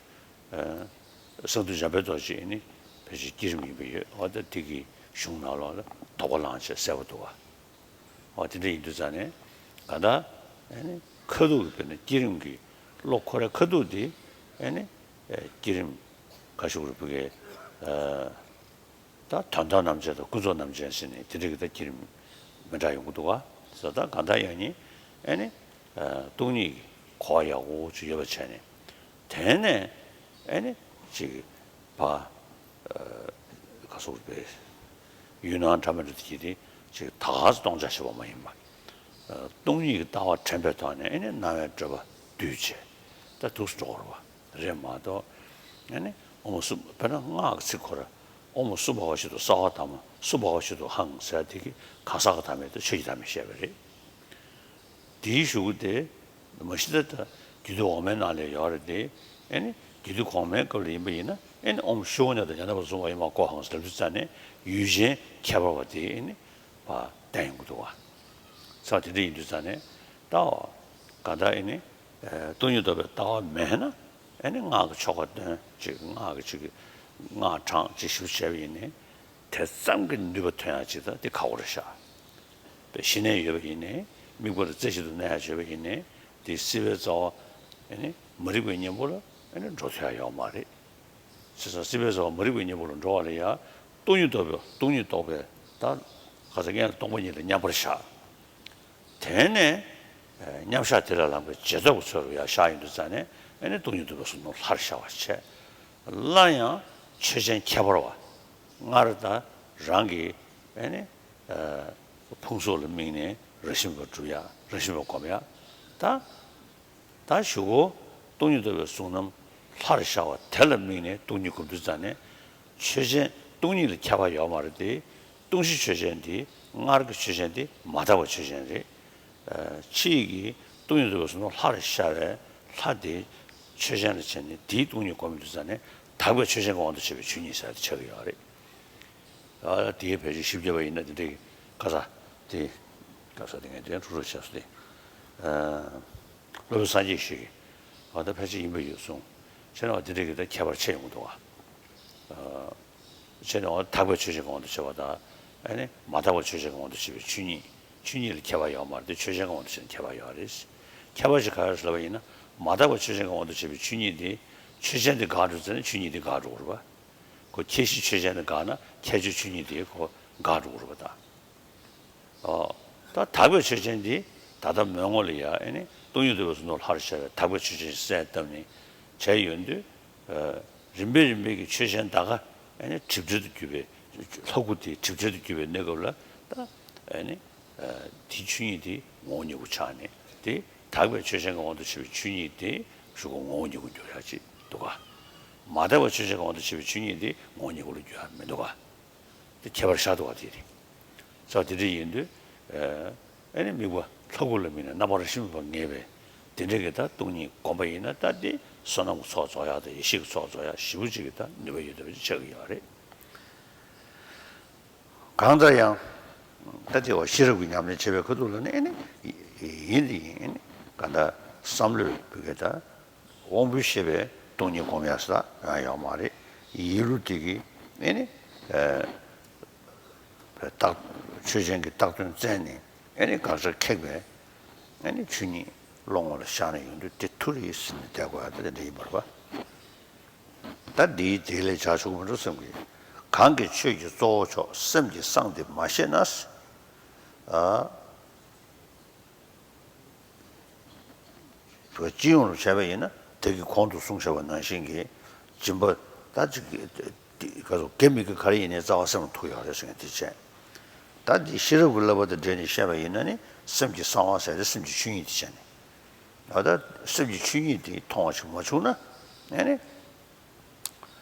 གསང་འདུས་འཇམ་དཔལ་རྡོ་རྗེ་ནི་ཕལ་ཆེར་བསྐྱེད་རིམ་ཡིན་པ་ཡོད། འོ་ད་དེ་གི་གཞུང་ནང་ལོགས་ལ་དོགས་པ་ལངས་བྱས་གསལ་པོ་འདུག་བ། འོ་དེ་འདྲ་ཡིན་དུས་ཙང་ནས་གང་ལྟར་ཨེ་ནི་ཁ་ཐུག་གི་དཔེར་ན་བསྐྱེད་རིམ་གྱི་བློ་ཁོ་རའི་ཁ་ཐུག་དེ་ཨེ་ནི་བསྐྱེད་རིམ་ག་ཞུ་དགོས་རེད། བུ་གའི་ད་དོན་དམ་རྣམ་བཅད་དང་ཀུན་རྫོབ་རྣམ་བཅད་ཟེར་ནས་དེ་འདྲ་གི་ད་བསྐྱེད་རིམ་མི་འདྲ་ཡོང་གི་འདུག་བ། ཟེར་ད་གང་ལྟར་ཡང་ནི་ཨེ་ནི་སྟོང་ཉིད་ཀྱི་གོ་བ་ཡག་པོ་ཅིག་ཡོད་པ་བྱས་ནས། དེ་ནས་ཨེ་ནི་ཅིག་ཕར་ག་སོགས་པའི་ཡུལ་སྣང་འདྲ་མི་འདྲ་དེ་གྱིས་དེ་ཅིག་ད་ག་སེ་སྟོང་ཆ་བྱེད་པ་མ་ཡིན་པ། སྟོང་ཉིད་ཀྱི་ལྟ་བ་དྲན་པའི་ཐོག་ནས་ཨེ་ནི་སྣང་བའི་སྤྲོས་པ་འདུས་བྱས་ད་འདུག་སེ་འགྲོ་དགོས་རེད་བ། རེད་མ་གཏོགས་ཨེ་ནི་ཨོཾ་སུ། དཔེར་ན་སྔགས་ཀྱི་ཚིག་ཁོ་ར། ཨོཾ་སུ་བྷ་ག་ཤ་ཏུ་སརྦ་དྷརྨ། སུ་བྷ་ག་ཤ་ཏུ་ཧཾ་ཟེར་དེ་གི་གང་ཟག་གི་དམ་མེད་དང་ཆོས་ཀྱི་དམ་མེད་བཤད་པ་རེད། དེའི་གཞུག་གུ་དེ་མ་གཞི་ད་ལྟ་རྒྱུད་སྡེ་འོག་མའི་ནང་ལ་ཡོད་རེད་དེ། ཨེ་ནི་རྒྱུད་སྡེ་གོང་མའི་སྐབས་ལ་ཡིན་པ་ཡིན་ན། ཨེ་ནི་ཨོཾ་ཤོ་ཝ་ནི་ཏ་ཉ་ན་པ་ཙུམ་བ་ཨི་མ་ཀོ་ཧཾ་ཟེར་ལབ་དུས་ཙ་ནས་ཡུལ་ཅན་ཁྱད་པར་བ་དེ་ཨེ་ནི་བསྟན་ཡོང་གི་འདུག་བ། ས་དེ་འདྲ་ཡིན་དུས་ཙ་ནས་ད་གང་ལྟར་ཨེ་ནི་སྟོང་ཉིད་རྟོགས་པའི་ལྟ་བ་མེད་ན། ཨེ་ནི་སྔགས་ཀྱི་ཆོ་ག་འདོན་ཅིག་སྔགས་ཀྱི་ཅིག་སྔགས་བགྲང་ཅིག་ཞིབ་བྱས་པ་ཡིན་ནའི། དེ་ཙམ་གྱི་ནུས་པ་ཐོན་ཡག་ཅིག་ད་དེ་ཁག་པོ་རེད་ཤག་པའི་གཞི་གནས་ཡོད་པ་ཡིན་ནའི་དམིགས་པ་ལ་རྩེ་གཅིག་ཏུ་གནས་ཡག་བྱས་པ་ཡིན་ནའི་དེ་སྲིད་པའི་རྩ་བ་ཨེ་ནི་མ་རིག་པའི་གཉེན་པོ་ལ་ཨེ་ནི་འགྲོ་ཐུབ་ཡག་ཡོད་མ་རེད། བྱས་ཙང་སྲིད་པའི་རྩ་བ་མ་རིག་པའི་གཉེན་པོ་ལ་འགྲོ་བ་ལ་ཡང་སྟོང་ཉིད་རྟོགས་པའི་སྟོང་ཉིད་རྟོགས་པའི་ད་ག་ས་སྔོན་ལ་སྟོང་པ་ཉིད་ལ་མཉམ་པར་བཞག་དེ་ནས་མཉམ་བཞག་དེ་ལ་ལངས་པའི་རྗེས་ཐོབ་ཀྱི་ཚུལ་དུ་ཡར་བཞག་ཡོང་དུས་ཙང་ནས་ཨེ་ནི་སྟོང་ཉིད་རྟོགས་པའི་གསུང་རྣམས་སླར་ཤར་བར་བྱས། སླར་ཡང་ཆོས་ཅན་ཁྱད་པར་བ་སྔར་དང་རང་གི་ཨེ་ནི་ཕུང་སོགས་ལ་དམིགས་ནས་རང་བཞིན་པ་སྒྲུབ་ཡག་རང་བཞིན་པ་སྒོམ་ཡག་ད། ད་གཞུག་གུ་སྟོང་ཉིད་རྟོགས་པའི་གསུང་རྣམས་སླར་ཤར་བ་དེ་ལ་དམིགས་ནས་སྟོང་ཉིད་སྒོམ་དུས་ཙང་ནས་ཆོས་ཅན་སྟོང་ཉིད་ལ་ཁྱད་པར་ཡོད་མ་རེད་དེ། སྟོང་གཞི་ཆོས་ཅན་དེ་སྔར་གྱི་ཆོས་ཅན་དེ་མ་དག་པ་ཆོས་ཅན་རེད། ཕྱི་ཡི་གི་སྟོང་ཉིད་རྟོགས་པའི་གསུང་རྣམས་སླར་ཤར་བའི་ལྷ་དེ་ཆོས་ཅན་ལ་བྱས་ནས་དེའི་སྟོང་ཉིད་སྒོམ་དུས་ཙང་ནས་དག་པའི་ཆོས་ཅན་གྱི་དབང་དུ་བྱས་པའི་ཆོས་ཉིད་ཟེར་ཏེ་ཆགས་ཀྱི་ཡོད་རེད། ཨ་དེའི་ཕལ་ཆེར་བཞི་བརྒྱ་པ་ཡིན་ན་དེ་འདྲའི་ག་ས་དེ་ག་ས་དེ་ངས་དེ་འཕྲོ་རོལ་བྱས་སོ་དེ། སློབ་དཔོན་སངས་རྒྱས་ཞིག་གིས་ཨ་ད་ཕལ་ཆེར་ཡིན་པ་ཡོད་གསུངས། བྱས་ན་དེ་འདྲའི་གི་ད་ཁྱད་པར་ཕྱེ་ཡོང་གི་འདུག་བ། བྱས་ན་དག་པའི་ཆོས་ཅན་གྱི་དབང་དུ་བྱས་པ་དང་ཨ་ནི་མ་དག་པའི་ཆོས་ཅན་གྱི་དབང་དུ་བྱས་པའི་ཆོས་ཉིད། ཆོས་ཉིད་ལ་ཁྱད་པར་ཡོད་མ་རེད་དེ་ཆོས་ཅན་གྱི་དབང་དུ་བྱས་ན་ཁྱད་པར་ཡོད་རེད། ཁྱད་པར་ཅིག་ག་རེ་ཟེར་ལབ་པ་ཡིན་ན་མ་དག་པའི་ཆོས་ཅན་གྱི་དབང་དུ་བྱས་པའི་ཆོས་ཉིད་དེ་ཆོས་ཅན་དེ་འགག་འགྲོ་ཙང་ནས་ཆོས་ཉིད་དེ་འགག་འགྲོ་གི་རེད་བ། ཁོ་ཁྱད་གཞི་ཆོས་ཅན་དེ་འགག་ན་ཁྱད་ཆོས་ཆོས་ཉིད་དེ་ཁོ་འགག་འགྲོ་གི་རེད་བ་ད། ཨོ། ད་དག་པའི་ཆོས་ཅན་འདི་ད་ལྟ་མོས་ངོ་ལ་ཡ་ཨེ་ནི་སྟོང་ཉིད་རྟོགས་པའི་གསུང་རྣམས་སླར་ཤར་བའི་དག་པའི་ཆོས་ཅན་གསལ་བཏབ་ནས་བྱས་ཡོང་དུས། རིམ་པས་རིམ་པས་ཀྱི་ཆོས་ཅན་ད་ག་ཨེ་ནི་གྲིབ་བྲལ་དུ་གྱུར་པའི་ལྷ་སྐུ་དེ་གྲིབ་བྲལ་དུ་གྱུར་པའི་གནས་སྐབས་ལ་ད་ཨེ་ནི་དེའི་ཆོས་ཉིད་དེ་ངོ་བོ་ཉིད་སྐུ་ཆགས་ནས་དེ་དག་པའི་ཆོས་ཅན་གྱི་དབང་དུ་བྱས་པའི་ཆོས་ཉིད་དེ་གཞུག་གུ་ངོ་བོ་ཉིད་སྐུ་འགྱུར་ཡག་ཅིག་འདུག་ག་མ་དག་པའི་ཆོས་ཅན་གྱི་དབང་དུ་བྱས་པའི་ཆོས་ཉིད་དེ་ངོ་བོ་ཉིད་སྐུ་ལ་འགྱུར་ཡག་མི་འདུག་ག་དེ་ཁྱད་པར་ཤར་འདུག་བ་དེ་རེད། ས་དེ་འདྲ་ཡིན་དུས། ཨེ་ནི་དམིགས་པ་ལྷ་སྐུ་ལ་དམིགས་ནས་རྣམ་པར་རང་བཞིན་མེད་པར་ངེས་པའི་དེ་འདྲ་གི་ད་སྟོང་ཉིད་སྒོམ་པ་ཡིན་ན་ད་དེ་བསོད་ནམས་ཀྱི་ཚོགས་རྫོགས་ཡག་དང་ཡེ་ཤེས་ཀྱི་ཚོགས་རྫོགས་ཡག་ཞེ་པོ་ཅིག་གི་ད་ནུས་པ་ཡོད་བསྡད་པ་ཅིག་ཆགས་ཀྱི་ཡོད་རེད། གང་ལྟར་ཡང་། ད་དེ་བ་ཤེས་རབ་ཀྱི་ཉམས་ལེན་བྱེད་པའི་ཁ་ཐུག་ལ་ནི་ཨེ་ནི་ཡིན་དེ་ཡིན་ཨེ་ནི་གང་ལྟར་བསམ་བློས་བུ་གའི་ད། དབང་པོས་ཤེས་པའི་སྟོང་ཉིད་སྒོམ་ཡག་ས་ཡང་ཡོད་མ་རེད། ཡིད་བློ་དེ་གིས་ཨེ་ནི། རྟགས་ཆོས་ཅན་གྱི་བཏགས་དོན་བཙལ་ནས་ཨེ་ནི་དགག་བྱ་ཁེགས་པའི་ཨེ་ནི་ཆོས་ཉིད་བློ་ངོ་ལ་ཤར་ནས་ཡོང་དུས་དེ་ཐུར་ཡིས་ཟིན་ནས་བསྡད་དགོས་ཡག་དེ་འདྲ་ཡིན་པར་བ། ད་འདིའི་དེ་ལས་བྱ་ཆོག་མི་འགྲོ་བསམ་གྱི། གང་གིས་ཆོས་ཀྱི་གཙོ་བོ་མཆོག་སེམས་ཀྱི་གསང་དེ་མ་ཤེས་ན། ཨ། སྤྱི་ཡོངས་ལ་བྱས་པ་ཡིན་ན་དེ་གི་གོང་དུ་གསུངས་བཞག་པ་ནང་བཞིན་གྱི་སྦྱིན་པ་ད་ཅིག་ག་ཚོད་དགེ་མི་དགེ་ག་རེ་ཡིན་ནའི་རྩ་བ་སེམས་ལ་ཐུག་ཡོད་རེད་ཟེར་མཁན་དེ་བྱས། ད་འདི་ཤེས་རབ་ཀྱི་བསླབ་པ་དང་འབྲེལ་ནས་བཤད་པ་ཡིན་ན་ནི་སེམས་ཀྱི་གསང་བ་ཟེར་ཏེ་སེམས་ཀྱི་ཆོས་ཉིད་དེ་བྱས་ནས། ད་ལྟ་སེམས་ཀྱི་ཆོས་ཉིད་དེ་མཐོང་བ་ཞིག་མ་བྱུང་ན་ཨ་ནི།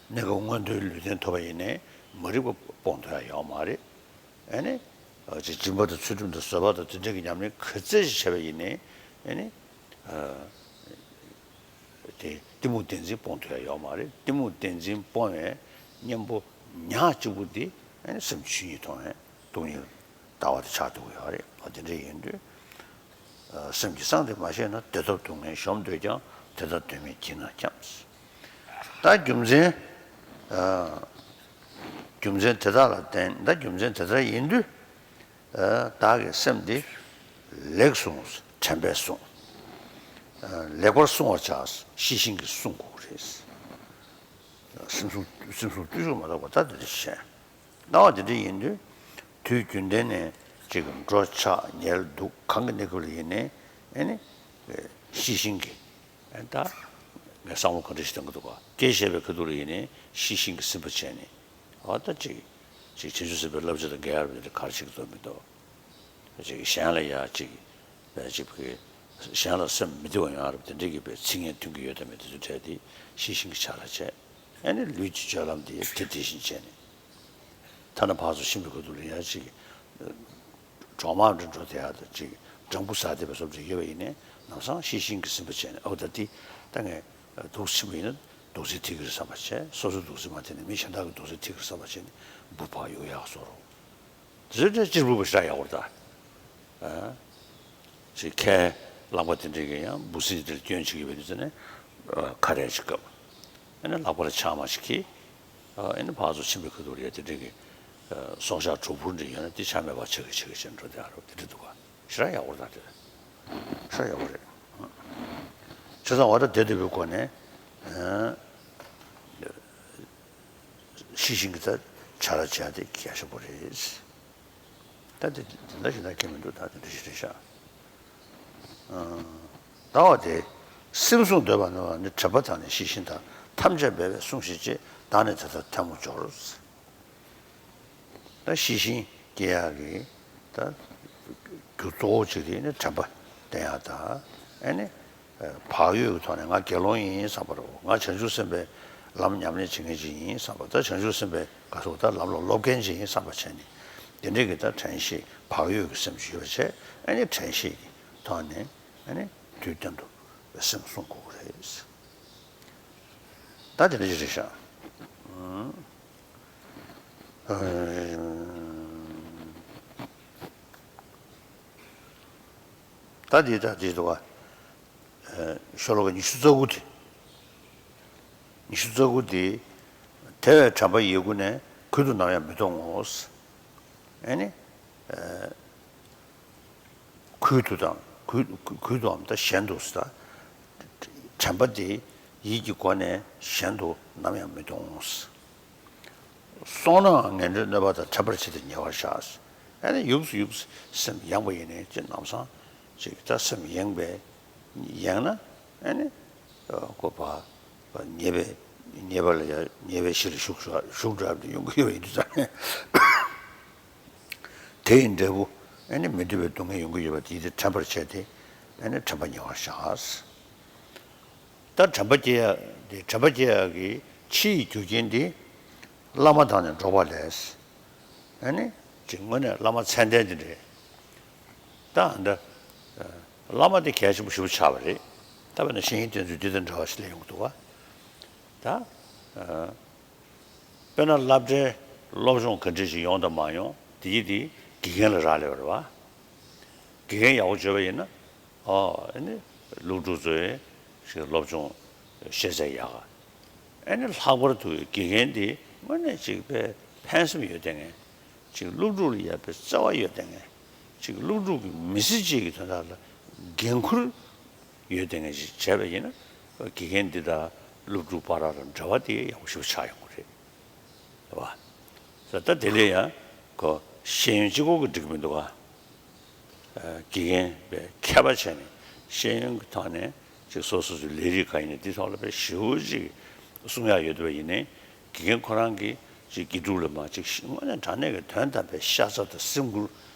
གནས་སྐབས་མངོན་མཐོའི་ལུས་རྟེན་ཐོབ་པ་ཡིན་ནའི་མ་རིག་པ་སྤོང་ཐུབ་ཡ་ཡོད་མ་རེད། ཨ་ནི། ཅིག་སྦྱིན་པ་དང་ཚུལ་ཁྲིམས་དང་བཟོད་པ་དང་དེ་འདྲ་གི་ཉམས་ལེན་ག་ཚད་ཅིག་བྱས་པ་ཡིན་ནའི་ཨ་ནི། དེ་གཏི་མུག་བདེན་འཛིན་སྤོང་ཐུབ་ཡ་ཡོད་མ་རེད། གཏི་མུག་བདེན་འཛིན་སྤོང་བའི་གཉེན་པོ་ཉག་གཅིག་པུ་དེ་ཨ་ནི་སེམས་ཆོས་ཉིད་མཐོང་བའི་སྟོང་ཉིད་ལྟ་བ་དེ་ཆགས་ཐུབ་ཀྱི་ཡོད་རེད། འོ་དེ་འདྲ་ཡིན་དུས། སེམས་ཀྱི་གསང་དེ་མ་ཤེས་ན། དེ་ཐོབ་སྡུག་བསྔལ་གཞོམ་འདོད་ཀྱང་། དེ་ལྟར་དོན་མེད་བགྱིས་ན་འཁྱམས། ད་རྒྱུ་མཚན། རྒྱུ་མཚན་དེ་དག་ལ་བརྟེན། ད་རྒྱུ་མཚན་དེ་ལྟར་ཡིན་དུས། བདག་གི་སེམས་འདི་ལེགས་བསྲུང་དྲན་པས་བསྲུང་། ལེགས་པར་བསྲུང་བར་བྱ། ཤེས་བཞིན་གྱིས་བསྲུང་དགོས་རེད། སེམས་བསྲུང་སེམས་བསྲུང་བརྟུལ་ཞུགས་མ་གཏོགས་པ་ད་དེ་འདྲ་བྱས། སྣང་བ་དེ་འདྲ་ཡིན་དུས། དུས་རྒྱུན་ལྡན་ནས་ཅིག་འགྲོ་འཆག་ཉལ་འདུག་གང་གི་གནས་སྐབས་ལ་ཡིན་ནའི་ཨེ་ནི། ཤེས་བཞིན་གྱིས་ཨེ་ད་ངས་བསམ་བློ་ག་འདྲ་ཞིག་གཏོང་གི་འདུག་ག་སྐད་བཤད་པའི་ཁ་ཐུག་ལ་ཡིན་ནའི་ཤེས་བཞིན་གྱིས་ཟིན་པ་བྱས་ནས་ཨ་ད་ཅིག་ཅིག་བྱང་ཆུབ་སེམས་དཔའི་བསླབ་བྱ་དང་འགལ་བ་དེ་འདྲ་ག་རེ་བྱེད་ཀྱི་འདུག་མི་འདུག་ཅིག་གཞན་ལ་ཡ་ཅིག་ཅིག་གཞན་ལ་སེམས་མི་བདེ་བ་ཡོང་ཡ་རབས་དེ་འདྲ་གི་པའི་ཚིག་ངན་ཐོན་གྱི་ཡོད་དམ་མེད་དེ་ཚོ་བྲལ་ཏེ་ཤེས་བཞིན་གྱིས་ཆ་ར་བྱས། ཨེ་ནི་ལུས་ཀྱི་སྤྱོད་ལམ་དེ་དེ་དེ་བཞིན་བྱས་ནས། ཐ་ན་ཕར་ཚུར་ཕྱིན་པའི་ཁ་ཐུག་ལ་ཡ་ཅིག་གྲོག་མ་འདྲ་འགྲོ་དེ་ཡ་དང་ཅིག་སྦྲང་བུ་ཟ་བསྡད་པ་སོགས་ཅིག་ཡོད་པ་ཡིན་ནའི་ལམ་སང་ཤེས་བཞིན་གྱིས་ཟིན་པ་བྱས་ནས་ཨོ་ད་འདི་ད་ངས་འདུག་ཕྱིན་པ་ཡིན་ན་འདུག་སེ་ཐེག་གི་རེད་བསམ་པ་བྱས། སོ་སོའི་འདུག་སེ་མ་ཐེག་ནས་མི་གཞན་དག་གི་འདུག་སེ་ཐེག་གི་རེད་བསམ་པ་བྱས་ནས་འབུ་ཕར་གཡུག་ཡག་བཟོ་རོགས། དེ་ཚོ་གཅེར་བུ་པོ་ཞེ་དྲག་ཡག་པོ་རེད་ད། ཅིག་ཁའི་རླངས་པ་དེ་འདྲས་ཀྱིས་ཡང་འབུ་སྲིན་དེ་འདྲ་སྐྱོན་བྱེད་ཀྱི་ཡོད་པའི་དུས་ཚོད་ནས་ཁ་རས་ཅིག་བཀབ། ཨ་ནི་ལག་པ་ལ་ཆང་མ་ཞིག་འཁྱེར། ཨ་ནི་ཕར་ཚུར་ཕྱིན་པའི་ཁ་ཐུག་ལ་ཡ་དེ་འདྲས་ཀྱི་ སྲོག་ཆགས་གྲོག་ཕུར་འདྲ་ཡོད་ན་དེ་ཆ་མེད་པ་ཆགས་ཀྱི་ཆགས་ཀྱི་བྱས་འགྲོ་དེ་ཨ་རོ་དེ་འདྲ་འདུག་ག་ཞེ་དྲག་ཡག་པོ་རེད་ད་དེ། ཞེ་དྲག་ཡག་པོ་རེད། བྱས་ཙང་འོ་ད་དེ་ལྟ་བུའི་སྒོ་ནས་ཤེས་བཞིན་གྱི་ད་བྱ་ར་བྱས་དེ་གལ་ཆེན་པོ་རེད། ད་དེ་དེ་འདྲ་ཞིག་ད་ཁྱད་མི་འདུག་ད་དེ་འདྲ་ཞིག་རེད་ཤག་ད་བ་དེ། སེམས་བསྲུང་འདོད་པ་ནི་དྲན་པ་དང་ནི་ཤེས་བཞིན་དང་ཐམས་ཅད་འབད་པས་བསྲུང་ཞིག་ཅེས་བདག་ནི་དེ་ལྟར་ཐལ་མོ་སྦྱོར། ད་ཤེས་བཞིན་སྐྱེ་ཡག་གི་ད་རྒྱུ་གཙོ་བོ་གཅིག་དེ་ནི་དྲན་པ་བསྟེན་ཡག་དང་ཨ་ནི་བག་ཡོད་ཀྱི་ཐོག་ནས་ང་དགེ་སློང་ཡིན་བསམ་པ་རེད། ང་བྱང་ཆུབ་སེམས་དཔའི་ལམ་ཉམས་ལེན་བྱེད་མཁན་ཅིག་ཡིན་བསམ་པ་ད་བྱང་ཆུབ་སེམས་དཔའི་ག་སོགས་ད་ལམ་ལ་སློབ་མཁན་ཅིག་ཡིན་བསམ་པ་བྱས་ནས་དེ་འདྲའི་གི་ད་དྲན་ཤེས་བག་ཡོད་ཀྱི་སེམས་ཤིག་ཡོད་པ་བྱས་ཨ་ནི་དྲན་ཤེས་ཀྱི་ཐོག་ནས། ཨ་ནི་དུས་གཏན་དུ་སེམས་བསྲུང་དགོས་ཀྱི་རེད། ད་དེ་འདྲ་ཞིག་རེད་ཤག་ད་འདི་ད་འདི་འདུག་ག་ཤོ་ལོ་ཀ་ཉི་ཤུ་རྩ་དགུ་དེ། ཉི་ཤུ་རྩ་དགུ་དེ། དེ་བས་དྲན་པ་ཡི་གུ་ནས་གུད་དུ་ནམ་ཡང་མི་གཏོང་ངོ་། ཨ་ནི། གུད་དུ་དང་གུད་གུད་དུའམ་ད་གཞན་དུ་ཟེར། དྲན་པ་དེ་ཡིད་ཀྱི་སྒོ་ནས་གཞན་དུ་ནམ་ཡང་མི་གཏོང་། སོང་ནའང་ངན་འགྲོའི་གནོད་པ་དང་འཕྲད་པར་བྱེད་དེ་ཉེ་བར་བཞག་ཨ་ནི་ཡུགས་སུ་ཡུགས་སུ་སེམས་ཡེངས་པ་ཡིན་ནའི་ཅི་ནམ་སང་ཅིག་ད་སེམས་ཡེངས་པས་ཡེངས་ན་ཨ་ནི་ཁོ་བ། ཉེས་པའི་ཉེས་པ་ལ་ཡང་ཉེས་པའི་གཞི་ལ་ཞུགས་ཞུགས་འགྲོ་ཡག་ཡོང་གི་ཡོད་པ་ཡིན་དུས་ཙང་ནས་དེ་ཡི་འབྲས་བུ་ཨ་ནི་མི་འདོད་པའི་སྡུག་བསྔལ་ཡོང་གི་ཡོད་པ་དེ་དེ་དྲན་པར་བྱས་ཏེ་ཨ་ནི་དྲན་པ་ཉེ་བར་བཞག་ད་དྲན་པ་སྐྱེ་ཡག་དེ་དྲན་པ་སྐྱེ་ཡག་གི་ཕྱིའི་རྒྱུ་རྐྱེན་དེ་བླ་མ་དང་ནི་འགྲོགས་པ་ལས། ཨ་ནི་ཅིག་དངོས་གནས་བླ་མ་མཚན་ལྡན་དེ་འདྲས། ད་ཨ་འདྲ། བླ་མ་དེ་གལ་ཆེན་པོ་ཞེ་པོ་ཆགས་པ་རེད། ད་དཔེར་ན་བཤེས་གཉེན་བསྟེན་ཚུལ་འདི་དང་འདྲ་བ་ཞིག་སླེབས་ཡོང་གི་འདུག་བ། ད། དཔེར་ན་སློབ་གྲྭའི་སློབ་སྦྱོང་ག་འདྲས་ཞིག་ཡོང་དང་མ་ཡོང་དེ་ཡི་དེ་དགེ་རྒན་ལ་རག་ལས་པ་རེད་བ། དགེ་རྒན་ཡག་པོ་བྱོས་པ་ཡིན་ན། ཨོ་ཨ་ནི་སློབ་ཕྲུག་ཚོས་ཞིག་སློབ་སྦྱོང་ཤེས་ཚད་ཡག་ག་ཨ་ནི་ལྷག་པར་དུ་དགེ་རྒན་དེ་དངོས་གནས་ཅིག་དཔེ་ཕན་སེམས་ཡོད་བསྡད་མཁན། ཅིག་སློབ་ཕྲུག་ལ་ཡ་དཔེ་བརྩེ་བ་ཡོད་བསྡད་མཁན། ཅིག་སློབ་ཕྲུག་གི་མི་ཚེ་གཅིག་གི་དོན་དག་ལ་འགན་ཁུར་ཡོད་བསྡད་མཁན་ཞིག་བྱས་པ་ཡིན་ན། དགེ་རྒན་འདི་དང་སློབ་ཕྲུག་བར་ལ་འབྲེལ་བ་དེ་ཡག་པོ་ཞེ་པོ་ཆགས་ཡོང་གི་རེད། རེད་བ། ད་དེ་ལས་ཡང་ཁོ་ཤེས་ཡོན་གཅིག་པོ་གིས་འགྲིག་གི་མི་འདུག་ག་དགེ་རྒན་པའི་མཁས་པ་བྱས་ནས་ཤེས་ཡོན་གྱི་ཐོག་ནས་ཅིག་སོ་སོ་སོའི་ལས་རིགས་ག་ཡིན་ནའི་འདི་ཐོག་ལ་དཔེ་ཞེ་པོ་ཅིག་གསུང་ཡག་ཡོད་པ་ཡིན་ནའི་དགེ་རྒན་ཁོ་རང་གིས་ཅིག་དགེ་ཕྲུག་ལ་མ་ཅིག་དངོས་གནས་དྲང་གནས་ཀྱི་དོན་དམ་པའི་ཤ་ཚ་དང་སེམས་ཁུར་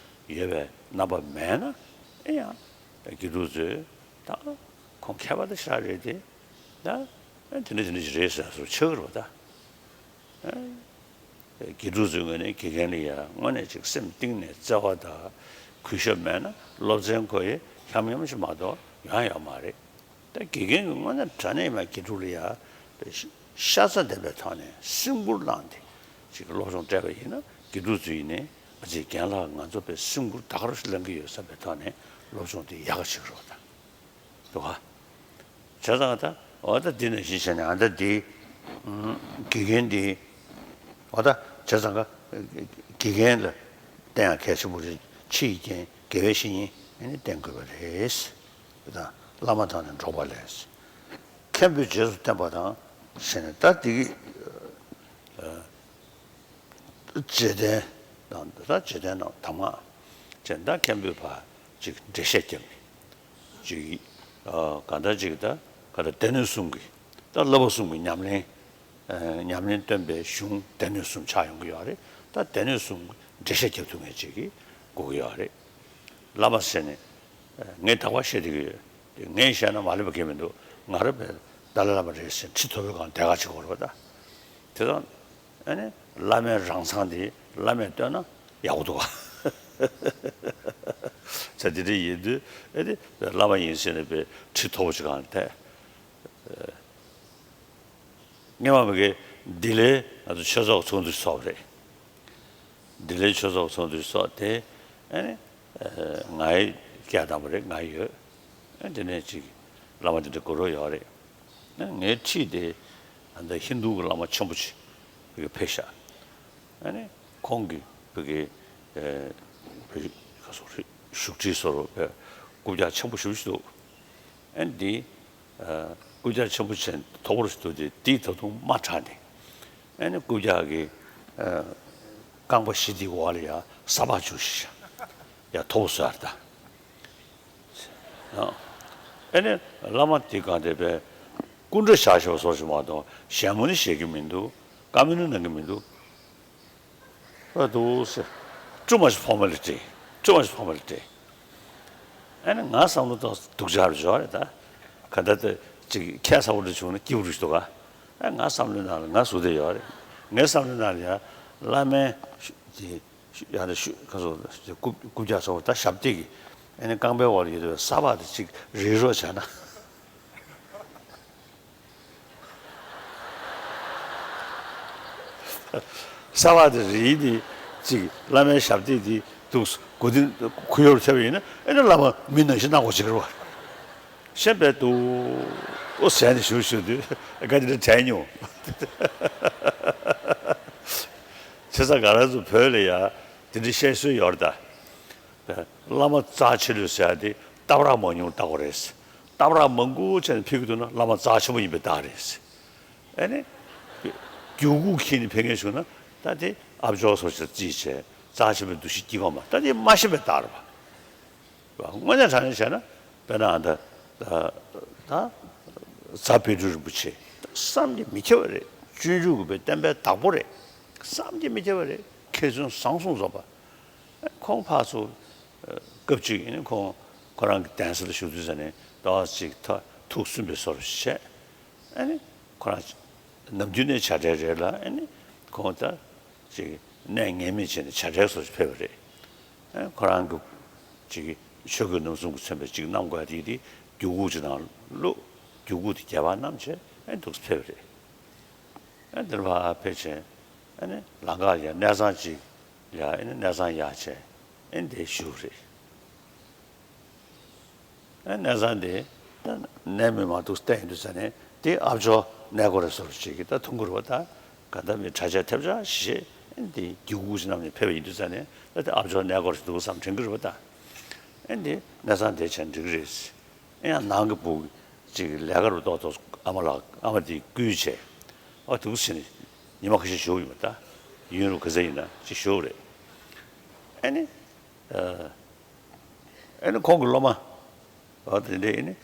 ཡོད་པའི་རྣམ་པ་མེད་ན་ཨེ་ཡང་དགེ་ཕྲུག་ཚོས་ད་ཁོང་མཁས་པ་དེ་ཤ་རེད་དེ་ད་ཨེ་དེ་འདྲ་དེ་འདྲ་ཅིག་རེད་ཟེར་སོ་ཆགས་ཀྱི་རེད་བ་ད། དགེ་ཕྲུག་ཚོའི་ངོས་ནས་དགེ་རྒན་ལ་ཡང་དངོས་གནས་ཅིག་སེམས་གཏིང་ནས་བརྩེ་བ་དང་གུས་ཞབས་མེད་ན་སློབ་ཚན་ཁོ་ཡི་ཡམ་ཡོམ་ཞིག་མ་གཏོགས་ཡོང་ཡ་ཡོད་མ་རེད། ད་དགེ་རྒན་གྱིས་དངོས་གནས་དྲང་གནས་མ་དགེ་ཕྲུག་ལ་ཡང་ཤ་ཚ་ལྡན་པའི་ཐོག་ནས་སེམས་ཁུར་བླངས་ཏེ་ཅིག་སློབ་སྦྱོང་སྤྲད་པ་ཡིན་ན་དགེ་ཕྲུག་ཚོ་ཡིན་ནའི་ཨ་ཙི་རྒན་ལགས་ང་ཚོ་དཔེ་སེམས་ཁུར་ད་ག་རང་ཞིག་ལེན་གྱི་ཡོད་བསམ་པའི་ཐོག་ནས་སློབ་སྦྱོང་དེ་ཡག་ག་བྱེད་ཀྱི་རེད་བ་ད། འདུག་ག་བྱས་ཙང་ད་འོ་ད་འདི་ནང་བཞིན་བྱས་ནས་ཨ་ད་འདི་དགེ་རྒན་འདི་འོ་ད་བྱས་ཙང་ག་དགེ་རྒན་ལ་བསྟེན་ཡག་གལ་ཆེན་པོ་རེད། ཕྱི་ཡི་རྐྱེན་དགེ་བའི་བཤེས་གཉེན་ཨ་ནི་བསྟེན་དགོས་པ་རེད། ད་བླ་མ་དང་ནི་འགྲོགས་པ་ལས། མཁན་པོས་རྗེས་སུ་བསྟན་པ་དང་ཞེས་ནས་ད་འདི་གི་རྗེས་བསྟན་དང་ད་རྗེས་བསྟན་ནང་དམ་ངག་ཅན་ད་མཁན་པོས་ཕར་ཅིག་འགྲེལ་བཤད་བརྒྱབ་ནས་ཅིག་གང་ལྟར་ཅིག་ད་ག་ད་སྡེ་སྣོད་གསུམ་གྱི་ད་བསླབ་པ་གསུམ་གྱི་ཉམས་ལེན་ཉམས་ལེན་སྟོན་པའི་གཞུང་སྡེ་སྣོད་གསུམ་ཆགས་ཡོང་གི་ཡོད་རེད། ད་སྡེ་སྣོད་གསུམ་འགྲེལ་བཤད་རྒྱབ་ཐུབ་མཁན་ཅིག་གི་དགོས་ཀྱི་ཡོད་རེད། བླ་མ་ཟེར་ནས་ངས་དག་པ་བཤད་བསྡད་ཀྱི་ཡོད། དེ་ངས་བཤད་ན་མ་ལེགས་པ་གང་ཡང་མི་འདུག་ང་རང་དཔེ་ཏཱ་ལའི་བླ་མ་རེད་ཟེར་ཁྲི་ཐོབ་པའི་སྒང་དེ་ག་བྱེད་དགོས་རེད་པ་ད། དེ་དང་། ཨ་ནི་བླ་མའི་རང་མཚང་དེ་བླ་མས་བཏོན་ན་ཡག་པོ་འདུག་ག་བྱས་དེ་འདྲ་ཡིན་དུས་ཨ་ནི་བླ་མ་ཡིན་ཟེར་ནས་དཔེ་ཁྲི་མཐོ་པོ་ཅིག་སྒང་ཐད། སྔོན་མ་མི་གའི་ལྡི་ལིའི་ང་ཚོ་ཆོས་ཚོགས་ཚོགས་འདུ་ཚོགས་པ་རེད། ལྡི་ལིའི་ཆོས་ཚོགས་ཚོགས་འདུ་ཚོགས་དེ་ཨ་ནི་ང་ཡི་སྐད་བཏང་པ་རེད། ང་ཡི་ཡོད། ཨ་དེ་ནས་ཅིག་བླ་མ་དེ་འདྲ་དགོས་རོགས་ཡོད་རེད། ཨ་ངའི་ཁྲིད་དེ་ཨ་ད་ཧིན་རྡུ་གི་བླ་མ་ཆེན་པོ་ཅིག་གི་ཕེབས་ཤག་ཨ་ནི་ ཁོང་གི་བོད་ཀྱི་ཨེ་བོད་ཁ་སོགས་རེད། བཞུགས་ཁྲི་སོགས་རུ་བས་རྐུབ་བཀྱག་ཆེན་པོ་ཞེ་པོ་ཞིག་འདུག་ཨེ་འདི་ཨ་རྐུབ་བཀྱག་ཆེན་པོ་ཅན་མཐོ་པོ་ཞིག་འདུག་སྟེ། འདི་ད་དུང་མ་དྲག་ནས་ཨེ་ནི་རྐུབ་བཀྱག་གི་ཨ་རྐང་པ་བཞི་འདི་འོག་ལ་ཡ་ས་ཕག་བཅུག་ཤིག་ཡ་མཐོ་པོ་བཟོ་ཡ་རེད་ད། ཨ་ཨེ་ནི་བླ་མ་དེ་གང་དེ་བས་སྐུ་འདྲ་བཞག་བཞག་པ་སོགས་ཤིག་མ་གཏོགས་ཞལ་མོ་ནི་བཞེས་ཀྱི་མི་འདུག་བཀའ་མོལ་ནི་གནང་གི་མི་འདུག་ཨ་འདུག་ཟེར། Too much formality, too much formality. ཨ་ནི་ང་བསམ་བློ་ཏོག་སྡུག་ཅག་རུ་འཇོག་རེད་ད། ག་ད་ད་ཅིག་ཁྱད་མཚར་པོ་འདྲ་བྱུང་ན་སྐྱིད་པོ་རུ་འདུག་ག་ཨ་ང་བསམ་བློའི་ནང་ལ་ང་ཟུག་བསྡད་ཡོད་རེད། ངའི་བསམ་བློའི་ནང་ལ་ཡ་བླ་མའི་ཤུ་དེ་ཤུ་ཡ་ད་ཤུ་ཁ་སོ་དེ་རྐུབ་རྐུབ་བཀྱག་སོགས་ད་ཞབས་སྟེགས་ཀྱི་ཨ་ནི་རྐང་པའི་འོག་ལ་ཡོད་པའི་ས་ཕག་དེ་ཅིག་རིལ་རོགས་བྱས་ན། ས་ཕག་དེ་རིལ་དེ་ཅིག་བླ་མའི་ཞབས་སྟེགས་དེ་འདུག་སྒོ་དེ་གུ་ཡོར་ཐེབས་ཡིན་ན་ཨེ་ནི་བླ་མ་མི་ནང་བཞིན་སྣང་གོ་བྱེད་ཀྱི་རེད་བ། ཤེས་པས་འདུག་ཨོ་ཟས་ནས་ཞུ་ཞུ་དུས་དགའ་དེ་འདྲ་དྲན་མྱོང་། བྱས་ཙང་ང་རང་ཚོ་བོད་ལ་ཡ་དེ་འདྲ་བཤད་སྲོལ་ཡོད་རེད་ད། བླ་མ་རྩ་ཆེ་ལོས་ཟེར་ཡ་དེ་སྟབས་རག་མང་ཉུང་ལྟ་དགོས་རེད། སྟབས་རག་མང་པོ་བྱས་ནས་ཕེབས་ཀྱི་འདུག་ན་བླ་མ་རྩ་ཆེན་པོ་ཡིན་པའི་རྟགས་རེད། ཨ་ནི། རྒྱུག་ཁུག་འཁྱེར་ནས་ཕེབས་མཁན་བྱུང་ན་ད་དེ་ཨ་ཅོ་སོགས་ཀྱིས་རྩིས་བྱས་རྩ་ཆེན་པོའི་འདུ་ཤེས་སྐྱེ་གོ་མ། ད་དེ་མ་ཤེས་པའི་རྟགས་རེད་པ། དངོས་གནས་དྲང་གནས་བྱས་ན་དཔེར་ན་ཨ་ད་ད་རྫ་དཔལ་སྤྲུལ་རིན་པོ་ཆེ་བསམ་གྱིས་མི་ཁྱབ་པ་རེད། སྤྱོད་འཇུག་གི་བསྟན་པའི་བདག་པོ་རེད། བསམ་གྱིས་མི་ཁྱབ་པ་རེད། མཁས་བཙུན་བཟང་གསུམ་རྫོགས་པ། ཁོང་ཕར་ཚུར་སྐབས་གཅིག་ཡིན་ན་ཁོང་ཁོ་རང་གི་གདན་ས་ལ་བཞུགས་དུས་ཙ་ནས་ཏོག་ཙམ་ཅིག་ཐ་ཐུགས་སུན་པའི་བཟོ་འདྲ་བྱས། ཨ་ནི་ཁོ་རང་ནམ་རྒྱུན་ནས་བྱ་བྲལ་རེད་ལ། ཨ་ནི་ཁོང་ད་ཅིག་གནས་ངེས་མེད་བྱས་ནས་བྱ་བྲལ་བཟོ་འདྲ་ཕེབས་པ་རེད། ཨ་ནི་ཁོ་རང་གི་ཅིག་ཆོས་གོས་རྣམ་གསུམ་གྱིས་མཚོན་པའི་ཅིག་བསྣམས་དགོས་ཡ་དེ་དེ་རྒྱུག་ཁུག་ཅིག་ནང་བླུགས། རྒྱུག་ཁུག་དེ་རྒྱབ་པ་བསྣམས་བྱས་ཨ་ནི་འདུག་སེ་ཕེབས་པ་རེད། ཨ་ནི་འདིར་ཕར་ཕེབས་བྱས་ཨ་ནི་ལམ་ཁ་ལ་ཡ་གནས་ཚང་ཅིག་ལ་ཡ་ཨ་ནི་གནས་ཚང་གཡར་བྱས་ཨ་ནི་འདིར་བཞུགས་རེད། ཨ་གནས་ཚང་དེ་ད་གནས་མི་མང་འདུག་བལྟས་ཡོང་དུས་ཙ་ནས་དེ་ཨ་ཅོ་གནས་སྐོར་རེད་བཟོ་འདྲ་ཅིག་གིས་ད་མཐོང་གི་རེད་པ། ད་ག་ད་མི་གྲྭ་ཆས་ཐབས་ཆག་ཞིག་བྱས་ཨ་ནི་དེ་རྒྱུག་ཁུག་ཅིག་བསྣམས་ནས་ཕེབས་པ་ཡིན་དུས་ཙ་ནས་ད་དེ་ཨ་ཅོ་གནས་སྐོར་ཞིག་འདུག་བསམ་དྲན་གི་རེད་པ། ད་ཨ་ནི་དེ་གནས་ཚང་དེ་བྱས་ན་འགྲིག་གི་རེད། ཨེ་ཡང་ནང་གི་བུ་ཅིག་ལས་ཀ་རུ་ཏོག་ཏོག་ཨ་མ་ལགས་ཨ་མ་དེས་བསྐུལ་བྱས། ཨ་འདུག་སེ་བྱས་ནས་ཉི་མ་ཁ་ཤས་བཞུགས་ཡོད་པ། ད་ཡུན་རུ་ག་ཚོད་ཡིན་ན་ཅིག་བཞུགས་རེད། ཨ་ནི་ཨ་ཨ་ནི་ཁོང་གི་སློབ་མ་ཨ་དེ་འདྲ་ཡིན་ནི་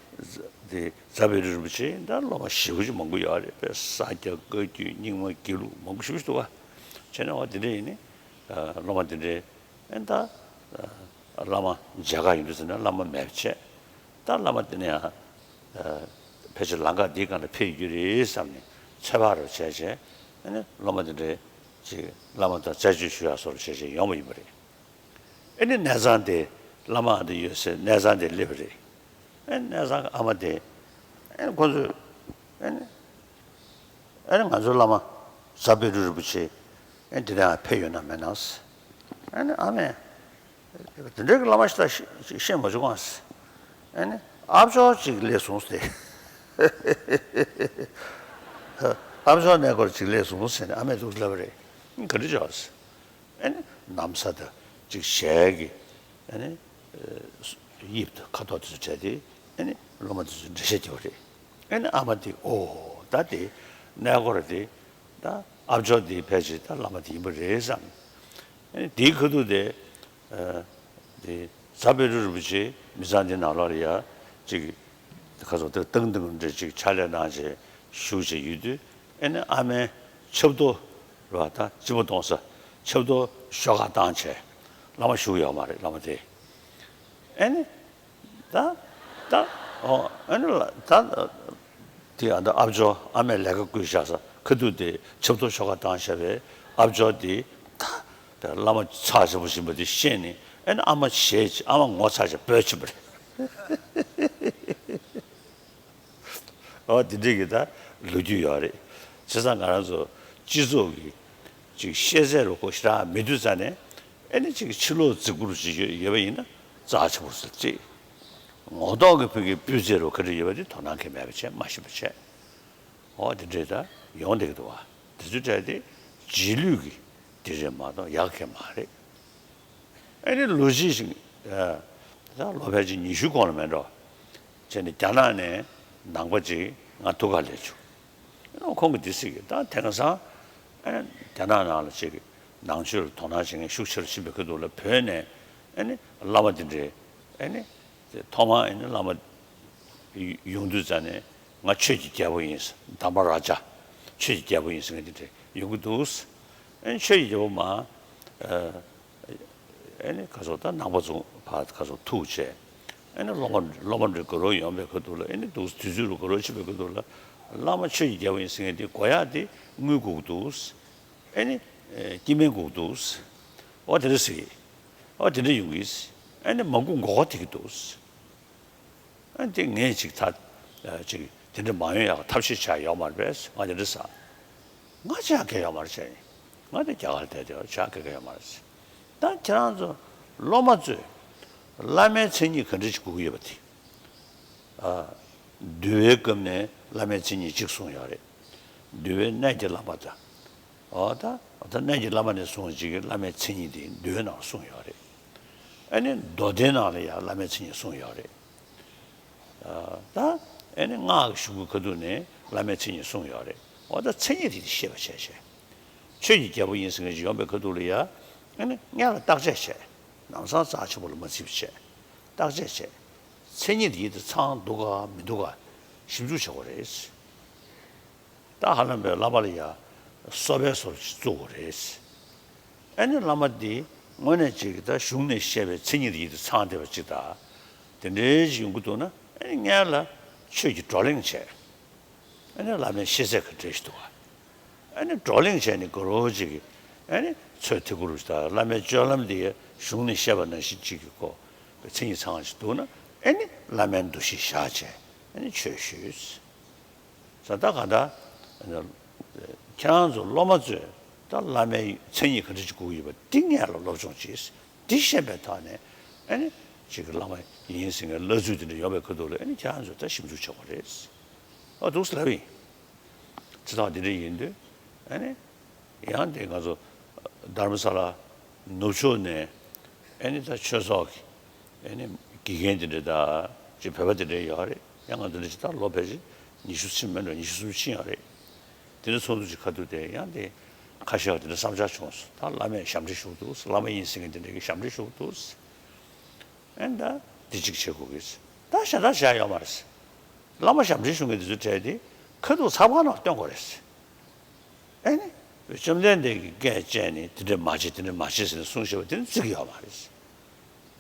དེ་རྫ་དཔལ་སྤྲུལ་རིན་པོ་ཆེ་ད་སློབ་མ་ཞེ་པོ་ཅིག་མང་པོ་ཡོད་རེད་པས། ས་སྐྱ་བཀའ་བརྒྱུད་རྙིང་མ་དགེ་ལུགས་མང་པོ་ཞེ་པོ་ཅིག་འདུག་ག་བྱས་ན་ཨ་དེ་འདྲ་ཡིན་ནི་ཨ་སློབ་མ་དེ་འདྲའི་ཨ་ནི་ད་ཨ་བླ་མ་མཇལ་ཁ་ཡོང་དུས་ཙ་ན་བླ་མ་མེད་པ་བྱས། ད་བླ་མ་དེ་ནས་ཡང་ཨ་ཕལ་ཆེར་ལམ་ཁ་འདིའི་སྒང་ལ་ཕེབས་ཡོད་རེད་བསམ་ནས་ཚོད་དཔག་རུ་བྱས་བྱས། ཨ་ནི་སློབ་མ་དེ་འདྲའི་ཅིག་བླ་མ་དང་རྩད་གཅོད་ཞུ་ཡག་སོགས་བྱས་བྱས་ཡོང་བ་ཡིན་པ་རེད། ཨ་ནི་གནས་ཚང་དེ་བླ་མ་ཨ་འདི་ཡོད་སའི་གནས་ཚང་དེ་སླེབས་པ་རེད། ཨ་ནི་གནས་ཚང་གི་ཨ་མ་དེ་ཨ་ནི་ཁོ་ཚོས་ཨ་ནི་ཨ་ནི་ང་ཚོའི་བླ་མ་རྫ་དཔལ་སྤྲུལ་རིན་པོ་ཆེ་ཨ་ནི་འདི་ནས་ཕེབས་ཡོད་ན་མེད་ན། ཨ་ནི་ཨ་མས། དེ་འདྲའི་བླ་མ་ཞིག་ད་ཤེས་ཤེས་མ་བྱུང་ཨ། ཨ་ནི་ཨ་ཅོ་ཅིག་སླེབས་སོང་ཟེར། ཨ་ཅོ་གནས་སྐོར་ཅིག་སླེབས་སོང་ཟེར་ནས་ཨ་མས་འདུག་ལབ་པ་རེད། ག་འདྲ་བྱས་ཟེར། ཨ་ནི་ན་བཟའ་དང་ཅིག་ཞལ་གྱི་ཨ་ནི་དབྱིབས་དང་ཁ་དོག་དེ་ཚོ་སྤྲད་དེ་ཨ་ནི་སློབ་མ་དེ་ཚོ་འགྲེལ་བཤད་རྒྱབ་པ་རེད། ཨ་ནི་ཨ་མ་དེས་ཨོ་ད་དེ་གནས་སྐོར་དེ་ད་ཨ་ཅོ་དེ་ཕལ་ཆེར་ད་བླ་མ་དེ་ཡིན་པ་རེད་བསམ། ཨ་ནི་དེའི་ཁ་ཐུག་དེ། ཨ་དེ་རྫ་དཔལ་སྤྲུལ་རིན་པོ་ཆེ་མི་ཚང་འདི་ནང་ལོགས་ལ་ཡ་ཅིག་ཁ་སོགས་དེ་བཏང་བཏང་འདྲ་ཅིག་ཕྱག་ལས་གནང་བྱས་བཞུགས་བྱས་ཡོད་དུས། ཨ་ནི་ཨ་མའི་ཆབ་ཏོ་རེད་པ། ད་སྤྱི་མོ་གཏོང་ས་ཆབ་ཏོ་ཤོག་ཁ་བཏང་བྱས་བླ་མ་བཞུགས་ཡོད་མ་རེད། བླ་མ་དེ་ཨ་ནི། ད་ད་ཨོ་ཨ་ནི་ལ་ད་དེ་ཨ་ད་ཨ་ཅོ་ཨ་མས་ལས་ཀ་བསྐུལ་བཞག་ས་ཁ་ཐུག་དེ་ཆབ་ཏོ་ཤོག་ཁ་བཏང་བཞག་པའི་ཨ་ཅོ་དེ་ད་བླ་མ་ཚ་ཞེ་པོ་ཞིག་ཡིན་པ་དེ་ཤེས་ནས། ཨ་ནི་ཨ་མ་ཞེད་ཅིག་ཨ་མ་ངོ་ཚ་ཞིག་འབོད་ཕྱིན་པ་རེད། ཨོ་དེ་འདྲའི་གི་ད་ལོ་རྒྱུས་ཡོད་རེད། བྱས་ཙང་ང་རང་ཚོ་སྤྱི་ཚོགས་ཀྱི་ཅིག་ཤེས་ཚད་རུ་ཁོ་ཞེ་དྲག་མེད་དུས་ཙ་ནས། ཨ་ནི་ཅིག་ཕྱི་ལོགས་རྫིག་པོ་རུ་ཅིག་ཡོད་ཡོད་པ་ཡིན་ན་རྩ་ཆེ་པོ་ཟེར་ཅིག་ངོ་ཐོག་གི་བོད་ཀྱི་སྤུས་ཚད་རུ་ག་འདྲ་ཡོད་པ་དེ་དོ་སྣང་གང་ཡང་མེད་པ་བྱས། མ་ཤེས་པ་བྱས། འོ་དེ་འདྲས་ད་ཡོང་བསྡད་ཀྱི་འདུག་བ། དེ་ཚོའི་གྲས་དེ་རྗེས་ལུས་ཀྱི་ ཅིག་རེད་མ་གཏོགས་ཡག་གི་མ་རེད། ཨ་ནི་ལོ་གཅིག་ཞིག་ཨ། ད་ལོ་ཕལ་ཆེར་ཉི་ཤུ་གོང་ལ་མེད་འགྲོ། བྱས་ནས་རྒྱ་ནག་ནས་ནང་པ་ཅིག་ང་ཐུག་ག་སླེབས་བྱུང་། ཨ་ནི་ཁོང་གིས་འདི་ཟེར་གི། ད་དེང་སང་ཨ་ནི་རྒྱ་ནག་ནང་ལ་ཅིག་ནང་ཆོས་ལ་དོ་སྣང་བྱེད་མཁན་ཤུགས་ཆེ་རུ་ཕྱིན་པའི་ཁ་ཐུག་ལ། བོད་ནས་ཨ་ནི་བླ་མ་འདི་འདྲའི་ཨ་ནི་ཐོག་མར་ཨ་ནི་བླ་མ་ཡོང་དུས་ཙ་ནས། ང་ཆོས་ཀྱི་རྒྱལ་པོ་ཡིན། དྷརྨ་རཱ་ཛ། ཆོས་ཀྱི་རྒྱལ་པོ་ཡིན་ཟེར་མཁན་དེ་འདྲ་ཡོང་གི་འདུག། ཨ་ནི་ཆོས་ཀྱི་རྒྱལ་པོ་མར་ཨ་ནི་ག་ཚོད་ད་ནང་པ་ཚོ་ཕར་ག་ཚོད་ཐུག་བྱས། ཨ་ནི་སློབ་མ་སློབ་མ་འདྲ་ག་རེ་ཡོང་བའི་ཁ་ཐུག་ལ། ཨ་ནི་འདུག་དུས་ཚོད་རུ་ག་རེ་ཕྱིན་པའི་ཁ་ཐུག་ལ། བླ་མ་ཆོས་ཀྱི་རྒྱལ་པོ་ཡིན་ཟེར་མཁན་དེ་དགོས་ཡག་དེ་དངུལ་དགོས་ཀྱི་འདུག། ཨ་ནི་སྐྱེ་དམན་དགོས་ཀྱི་འདུག། འོ་དེ་འདྲ་ཟེར་གི། འོ་དེ་འདྲ་ཡོང་གི། ཨ་ནི་མ་དགོས་མགོ་སྐོར་ཐེབས་ཀྱི་འདུག། ཨ་ནི་དེ་ངས་ཅིག་ད་ཅིག་དེ་འདྲ་མ་ཡོང་ཡག་ཐབས་ཤེས་བྱས་ཡོད་མ་རེད་པས། ང་དེ་འདྲ་ཟེར། ང་ཅི་ཡང་གང་ཡང་ཡོད་མ་རེད་བྱས་ནས། ང་དེ་རྒྱ་གར་བསྡད་དེ་ཅི་ཡང་གང་ཡང་ཡོད་མ་རེད། ད་ཁྱེད་རང་ཚོ་སློབ་མ་ཚོས་བླ་མའི་མཚན་ཉིད་ག་འདྲ་ཞིག་དགོས་ཀྱི་ཡོད་པ་དེ། ཨ། འདུལ་བའི་སྐབས་ནས་བླ་མའི་མཚན་ཉིད་གཅིག་གསུངས་ཡོད་རེད། འདུལ་བའི་གནད་ཀྱི་བླ་མ་དང་། འོ་ད་འོ་ད་གནད་ཀྱི་བླ་མ་ནས་བཟུང་ཅིག་གི་བླ་མའི་མཚན་ཉིད་དེ་འདུལ་བའི་ནང་གསུངས་ཡོད་རེད། ཨ་ནི་མདོ་སྡེའི་ནང་ལ་ཡང་བླ་མའི་མཚན་ཉིད་གསུངས་ཡོད་རེད། ཨ་ད་ཨ་ནི་སྔགས་ཀྱི་གཞུང་གི་ཁ་ཐུག་ནས་བླ་མའི་མཚན་ཉིད་གསུངས་ཡོད་རེད། འོ་ད་མཚན་ཉིད་དེ་ཤེས་པ་བྱས་བྱས། ཆོས་ཀྱི་རྒྱལ་པོ་ཡིན་ཟེར་མཁན་ཞིག་ཡོང་བའི་ཁ་ཐུག་ལ་ཡ། ཨ་ནི་སྔོན་ལ་བརྟག་དཔྱད་བྱས། ལམ་སང་རྩ་ཆེན་པོ་ལ་མ་བརྩི་བ་བྱས། བརྟག་དཔྱད་བྱས། མཚན་ཉིད་དེ་ཡིད་དུ་ཚང་འདུག་ག་མི་འདུག་ག་ཞིབ་འཇུག་བྱེད་དགོས་རེད། ད་ཧ་ལམ་པའི་བསླབ་པ་ལ་ཡ་སོ་པའི་བཟོ་ཅིག་བཙུགས་དགོས་རེད། ཨ་ནི་བླ་མ་འདི་དངོས་གནས་ཅིག་ད་གཞུང་ནས་བཤད་པའི་མཚན་ཉིད་དེ་ཡིད་དུ་ཚང་བསྡད་པ་ཅིག་དང་། དེ་འདྲའི་ཅིག་ཡོང་གི་འདུག་ན། ཨ་ནི་སྔོན་ལ་ཆོས་ཀྱི་བགྲོ་གླེང་བྱས། ཨ་ནི་བླ་མའི་ཤེས་ཚད་ག་འདྲ་ཞིག་འདུག་ག་ཨ་ནི་བགྲོ་གླེང་བྱས་ནས་ག་རེ་ཅིག་གི། ཨ་ནི་ཚོད་ཐིག་གུ་རུ་ཞིག་དང་། བླ་མའི་སྤྱོད་ལམ་འདི་གཞུང་ནས་བཤད་པ་ནང་བཞིན་ཅིག་གི་སྐོར་མཚན་ཉིད་ཚང་བ་ཞིག་འདུག་ན། ཨ་ནི་བླ་མའི་འདུ་ཤེས་བཞག་བྱས་ཨ་ནི་ཆོས་ཞུས། ད་ལྟ་ག་ད་ཁྱེད་རང་ཚོ་སློབ་མ་ཚོས་ད་བླ་མའི་མཚན་ཉིད་ག་འདྲ་ཅིག་དགོས་ཀྱི་ཡོད་པ་འདི་སྔོན་ལ་སློབ་སྦྱོང་བྱས། འདི་ཤེས་པའི་ཐོག་ནས་ཨ་ནི་ཅིག་གི་བླ་མ་ཡིན་ཟེར་མཁན་བླ་ཚུལ་དེ་འདྲ་ཡོང་བའི་ཁ་ཐུག་ལ། ཨ་ནི་ཁྱེད་རང་ཚོས་ད་ཞིབ་འཇུག་བྱེད་དགོས་རེད། ཨ་འདུག་ཟེར་ལབ་ཡིན། སྤྱིར་བཏང་འདི་འདྲ་ཡིན་དུས། ཨ་ནི་ཡང་དེ་ང་ཚོ་དྷ་རམ་ས་ལ་ནུབ་ཕྱོགས་ནས་ཨ་ནི་ད་ཆོས་ཚོགས་ཀྱི་ཨ་ནི་དགེ་རྒན་དེ་འདྲ་དང་ཅིག་བོད་པ་དེ་འདྲ་ཡོད་རེད། ཡང་ང་འདི་འདྲ་ཅིག་ད་ལོ་ཕལ་ཆེར་ཉི་ཤུ་ཕྱིན་མེད་འགྲོ། ཉི་ཤུ་གསུམ་ཕྱིན་ཡོད་རེད། དེ་འདྲ་ཚོགས་འདུ་ཅིག་ཁ་ཐུག་དེ་ཡང་དེ་ཁ་ཤས་ཀྱིས་དེ་འདྲ་བསམ་འཆར་བྱུང་སོང་། ད་བླ་མས་ཞབས་འདྲེན་ཞུ་གི་འདུག། བླ་མ་ཡིན་ཟེར་མཁན་དེ་འདྲ་གིས་ཞབས་འདྲེན་ཞུ་གི་འདུག། ཨེ་ད་འདི་གཅིག་བྱེད་དགོས་ཀྱི་རེད། ད་གཞན་དག་བྱ་ཡ་ཡོད་མ་རེད། བླ་མ་ཞབས་འདྲེན་ཞུ་མཁན་དེ་ཚོའི་གྲས་དེ་ཁ་ཐུག་ཚགས་པར་ནང་སྟོན་དགོས་རེད། ཨེ་ནི། བཅོམ་ལྡན་འདས་ཀྱིས་སྐད་བཅད་ནས་དེ་འདྲ་མ་བྱེད་དེ་འདྲ་མ་བྱེད་ཟེར་ནས་གསུངས་བཞག་པ་དེ་ནི་བརྩི་གི་ཡོད་མ་རེད།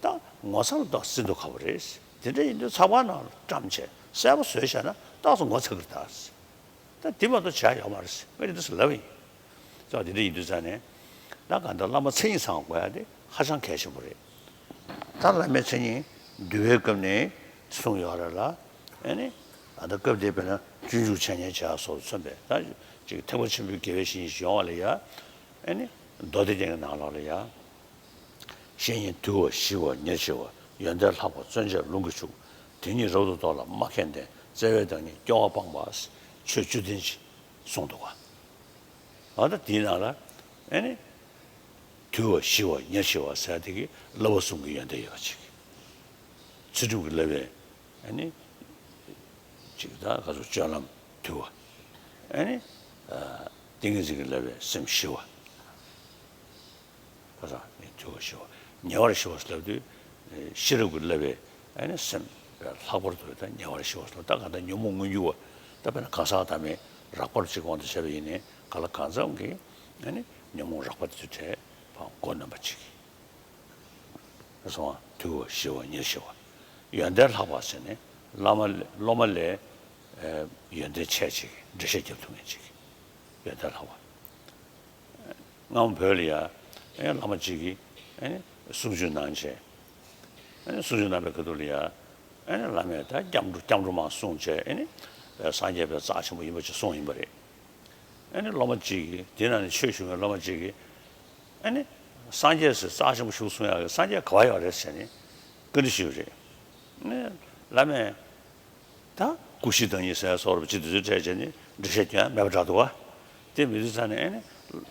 ད་ངོ་ཚ་ལ་ཏོག་ཙམ་བརྩི་མདོག་ཁ་པོ་རེད། དེ་འདྲ་ཡིན་དུས་ཚགས་པར་ནང་ལ་བཀྲམ་བྱས་གསལ་པོ་བཟོས་བཞག་ན་ཏོག་ཙམ་ངོ་ཚ་གི་རེད་ད། ད་དེ་མ་གཏོགས་བྱ་ཡ་ཡོད་མ་རེད། ངས་དེ་འདྲ་ཟེར་ལབ་ཡིན། ཙང་དེ་འདྲ་ཡིན་དུས་ཙང་ནས། ད་གང་ལྟར་བླ་མ་མཚན་ཉིད་ཚང་དགོས་ཡ་དེ་ཧ་ཅང་གལ་ཆེན་པོ་རེད། ད་བླ་མའི་མཚན་ཉིད་འདུལ་བའི་སྐབས་ནས་གསུངས་ཡོད་རེད་ལ། ཨ་ནི་ད་ལྟ་སྐབས་དེ་དཔེར་ན་སྤྱོད་འཇུག་འཆད་ཉན་བྱ་སོགས་མཚོན་པའི་ད་ཅིག་ཐེག་པ་ཆེན་པོའི་དགེ་བའི་བཤེས་གཉེན་ཞིག་ཡོང་བ་ལ་ཡ། ཨ་ནི་མདོ་སྡེ་རྒྱན་གྱི་ནང་ལོགས་ལ་ཡ། བཤེས་གཉེན་དུལ་བ་ཞི་བ་ཉེར་ཞི་བ། ཡོན་ཏན་ལྷག་པ་བརྩོན་བཅས་ལུང་གིས་ཕྱུག། དེ་ཉིད་རབ་ཏུ་རྟོགས་ལ་སྨྲ་མཁས་ལྡན། བརྩེ་བའི་བདག་ཉིད་སྐྱོ་བ་སྤངས་པ། ཆོས་བཅུ་ལྡན་གྱི་གསུངས་འདུག་ག་ཨ་ད་དེའི་ནང་ལ་ཨ་ནི་དུལ་བ་ཞི་བ་ཉེར་ཞི་བ་ཟེར་དེ་གི་བསླབ་པ་གསུམ་གྱི་ཡོན་ཏན་ཡོད་པ་ཅིག། ཚུལ་ཁྲིམས་ཀྱི་བསླབ་པས་ཨ་ནི་ཅིག་ད་ག་ཚོད་སྤྱོད་ལམ་དུལ་བ། ཨ་ནི་ཏིང་ངེ་འཛིན་གྱི་བསླབ་པས་སེམས་ཞི་བ། ཁ་སང་ནི་དུལ་བ་ཞི་བ། ཉེ་བར་ཞི་བ་ཟེར་ལབ་དུས། ཤེས་རབ་ཀྱི་བསླབ་པའི་ཨ་ནི་སེམས་ལྷག་པར་དུ་ད་ཉེ་བར་ཞི་བ་ཟེར་ལབ། ད་གང་ལྟར་ཉོན་མོངས་མངོན་གྱུར་བ། ད་དཔེར་ན་གང་ཟག་བདག་མེད་རགས་པ་ཅིག་དབང་དུ་བྱས་པ་ཡིན་ནའི་གང་ལ་གང་འཚམ་གྱི་ཨ་ནི་ཉོན་མོངས་རགས་པ་དེ་ཚོའི་གྲས་ཕར་མགོ་གནོན་པ་ཅིག། སོང་བ་དུལ་བ་ཞི་བ་ཉེར་ཞི་བ། ཡོན་ཏན་ལྷག་པ་ཟེར་ནས་བླ་མ་ལས་སློབ་མ་ལས་ཡོན་ཏན་ཆེ་ཅིག་འགྲེལ་བཤད་རྒྱབ་ཐུབ་མཁན་ཅིག་ཡོན་ཏན་ལྷག་པ། སྔ་མོ་བོད་ལ་ཡ། ཨེ་བླ་མ་གཅིག་གིས་ཨེ་གསུང་ཆོས་གནང་བྱས། ཨེ་གསུང་ཆོས་གནང་བའི་ཁ་ཐུག་ལ་ཡ། ཨེ་བླ་མས་ད་སྐྱབས་འགྲོ་སྐྱབས་འགྲོ་མང་གསུངས་བྱས། ཨེ་སངས་རྒྱས་པའི་རྩ་ཆེན་པོ་ཡིན་པ་ཅིག་གསུངས་ཡིན་པ་རེད། ཨེ་སློབ་མ་གཅིག་གིས་དེ་ནང་ནས་ཆོས་ཞུ་མཁན་སློབ་མ་གཅིག་གིས། ཨེ་སངས་རྒྱས་ཟེར་རྩ་ཆེན་པོ་ཞིག་གསུང་ཡག་གི་སངས་རྒྱས་ག་བ་ཡོད་རེད་ཟེར་ནས་བཀའ་འདྲི་ཞུས་པ་རེད། ཨེ་བླ་མས། ད་སྐུ་བཞི་བདག་ཉིད་ཟེར་སོགས་རབ་ཅིག་དེ་ཚོའི་གྲས་བྱས་ནས་འགྲེལ་བཤད་སྐྱོན་ཡང་མེད་པ་འདྲ་འདུག་བ། དེ་མི་དུས་ཙ་ནས་ཨེ་ནི་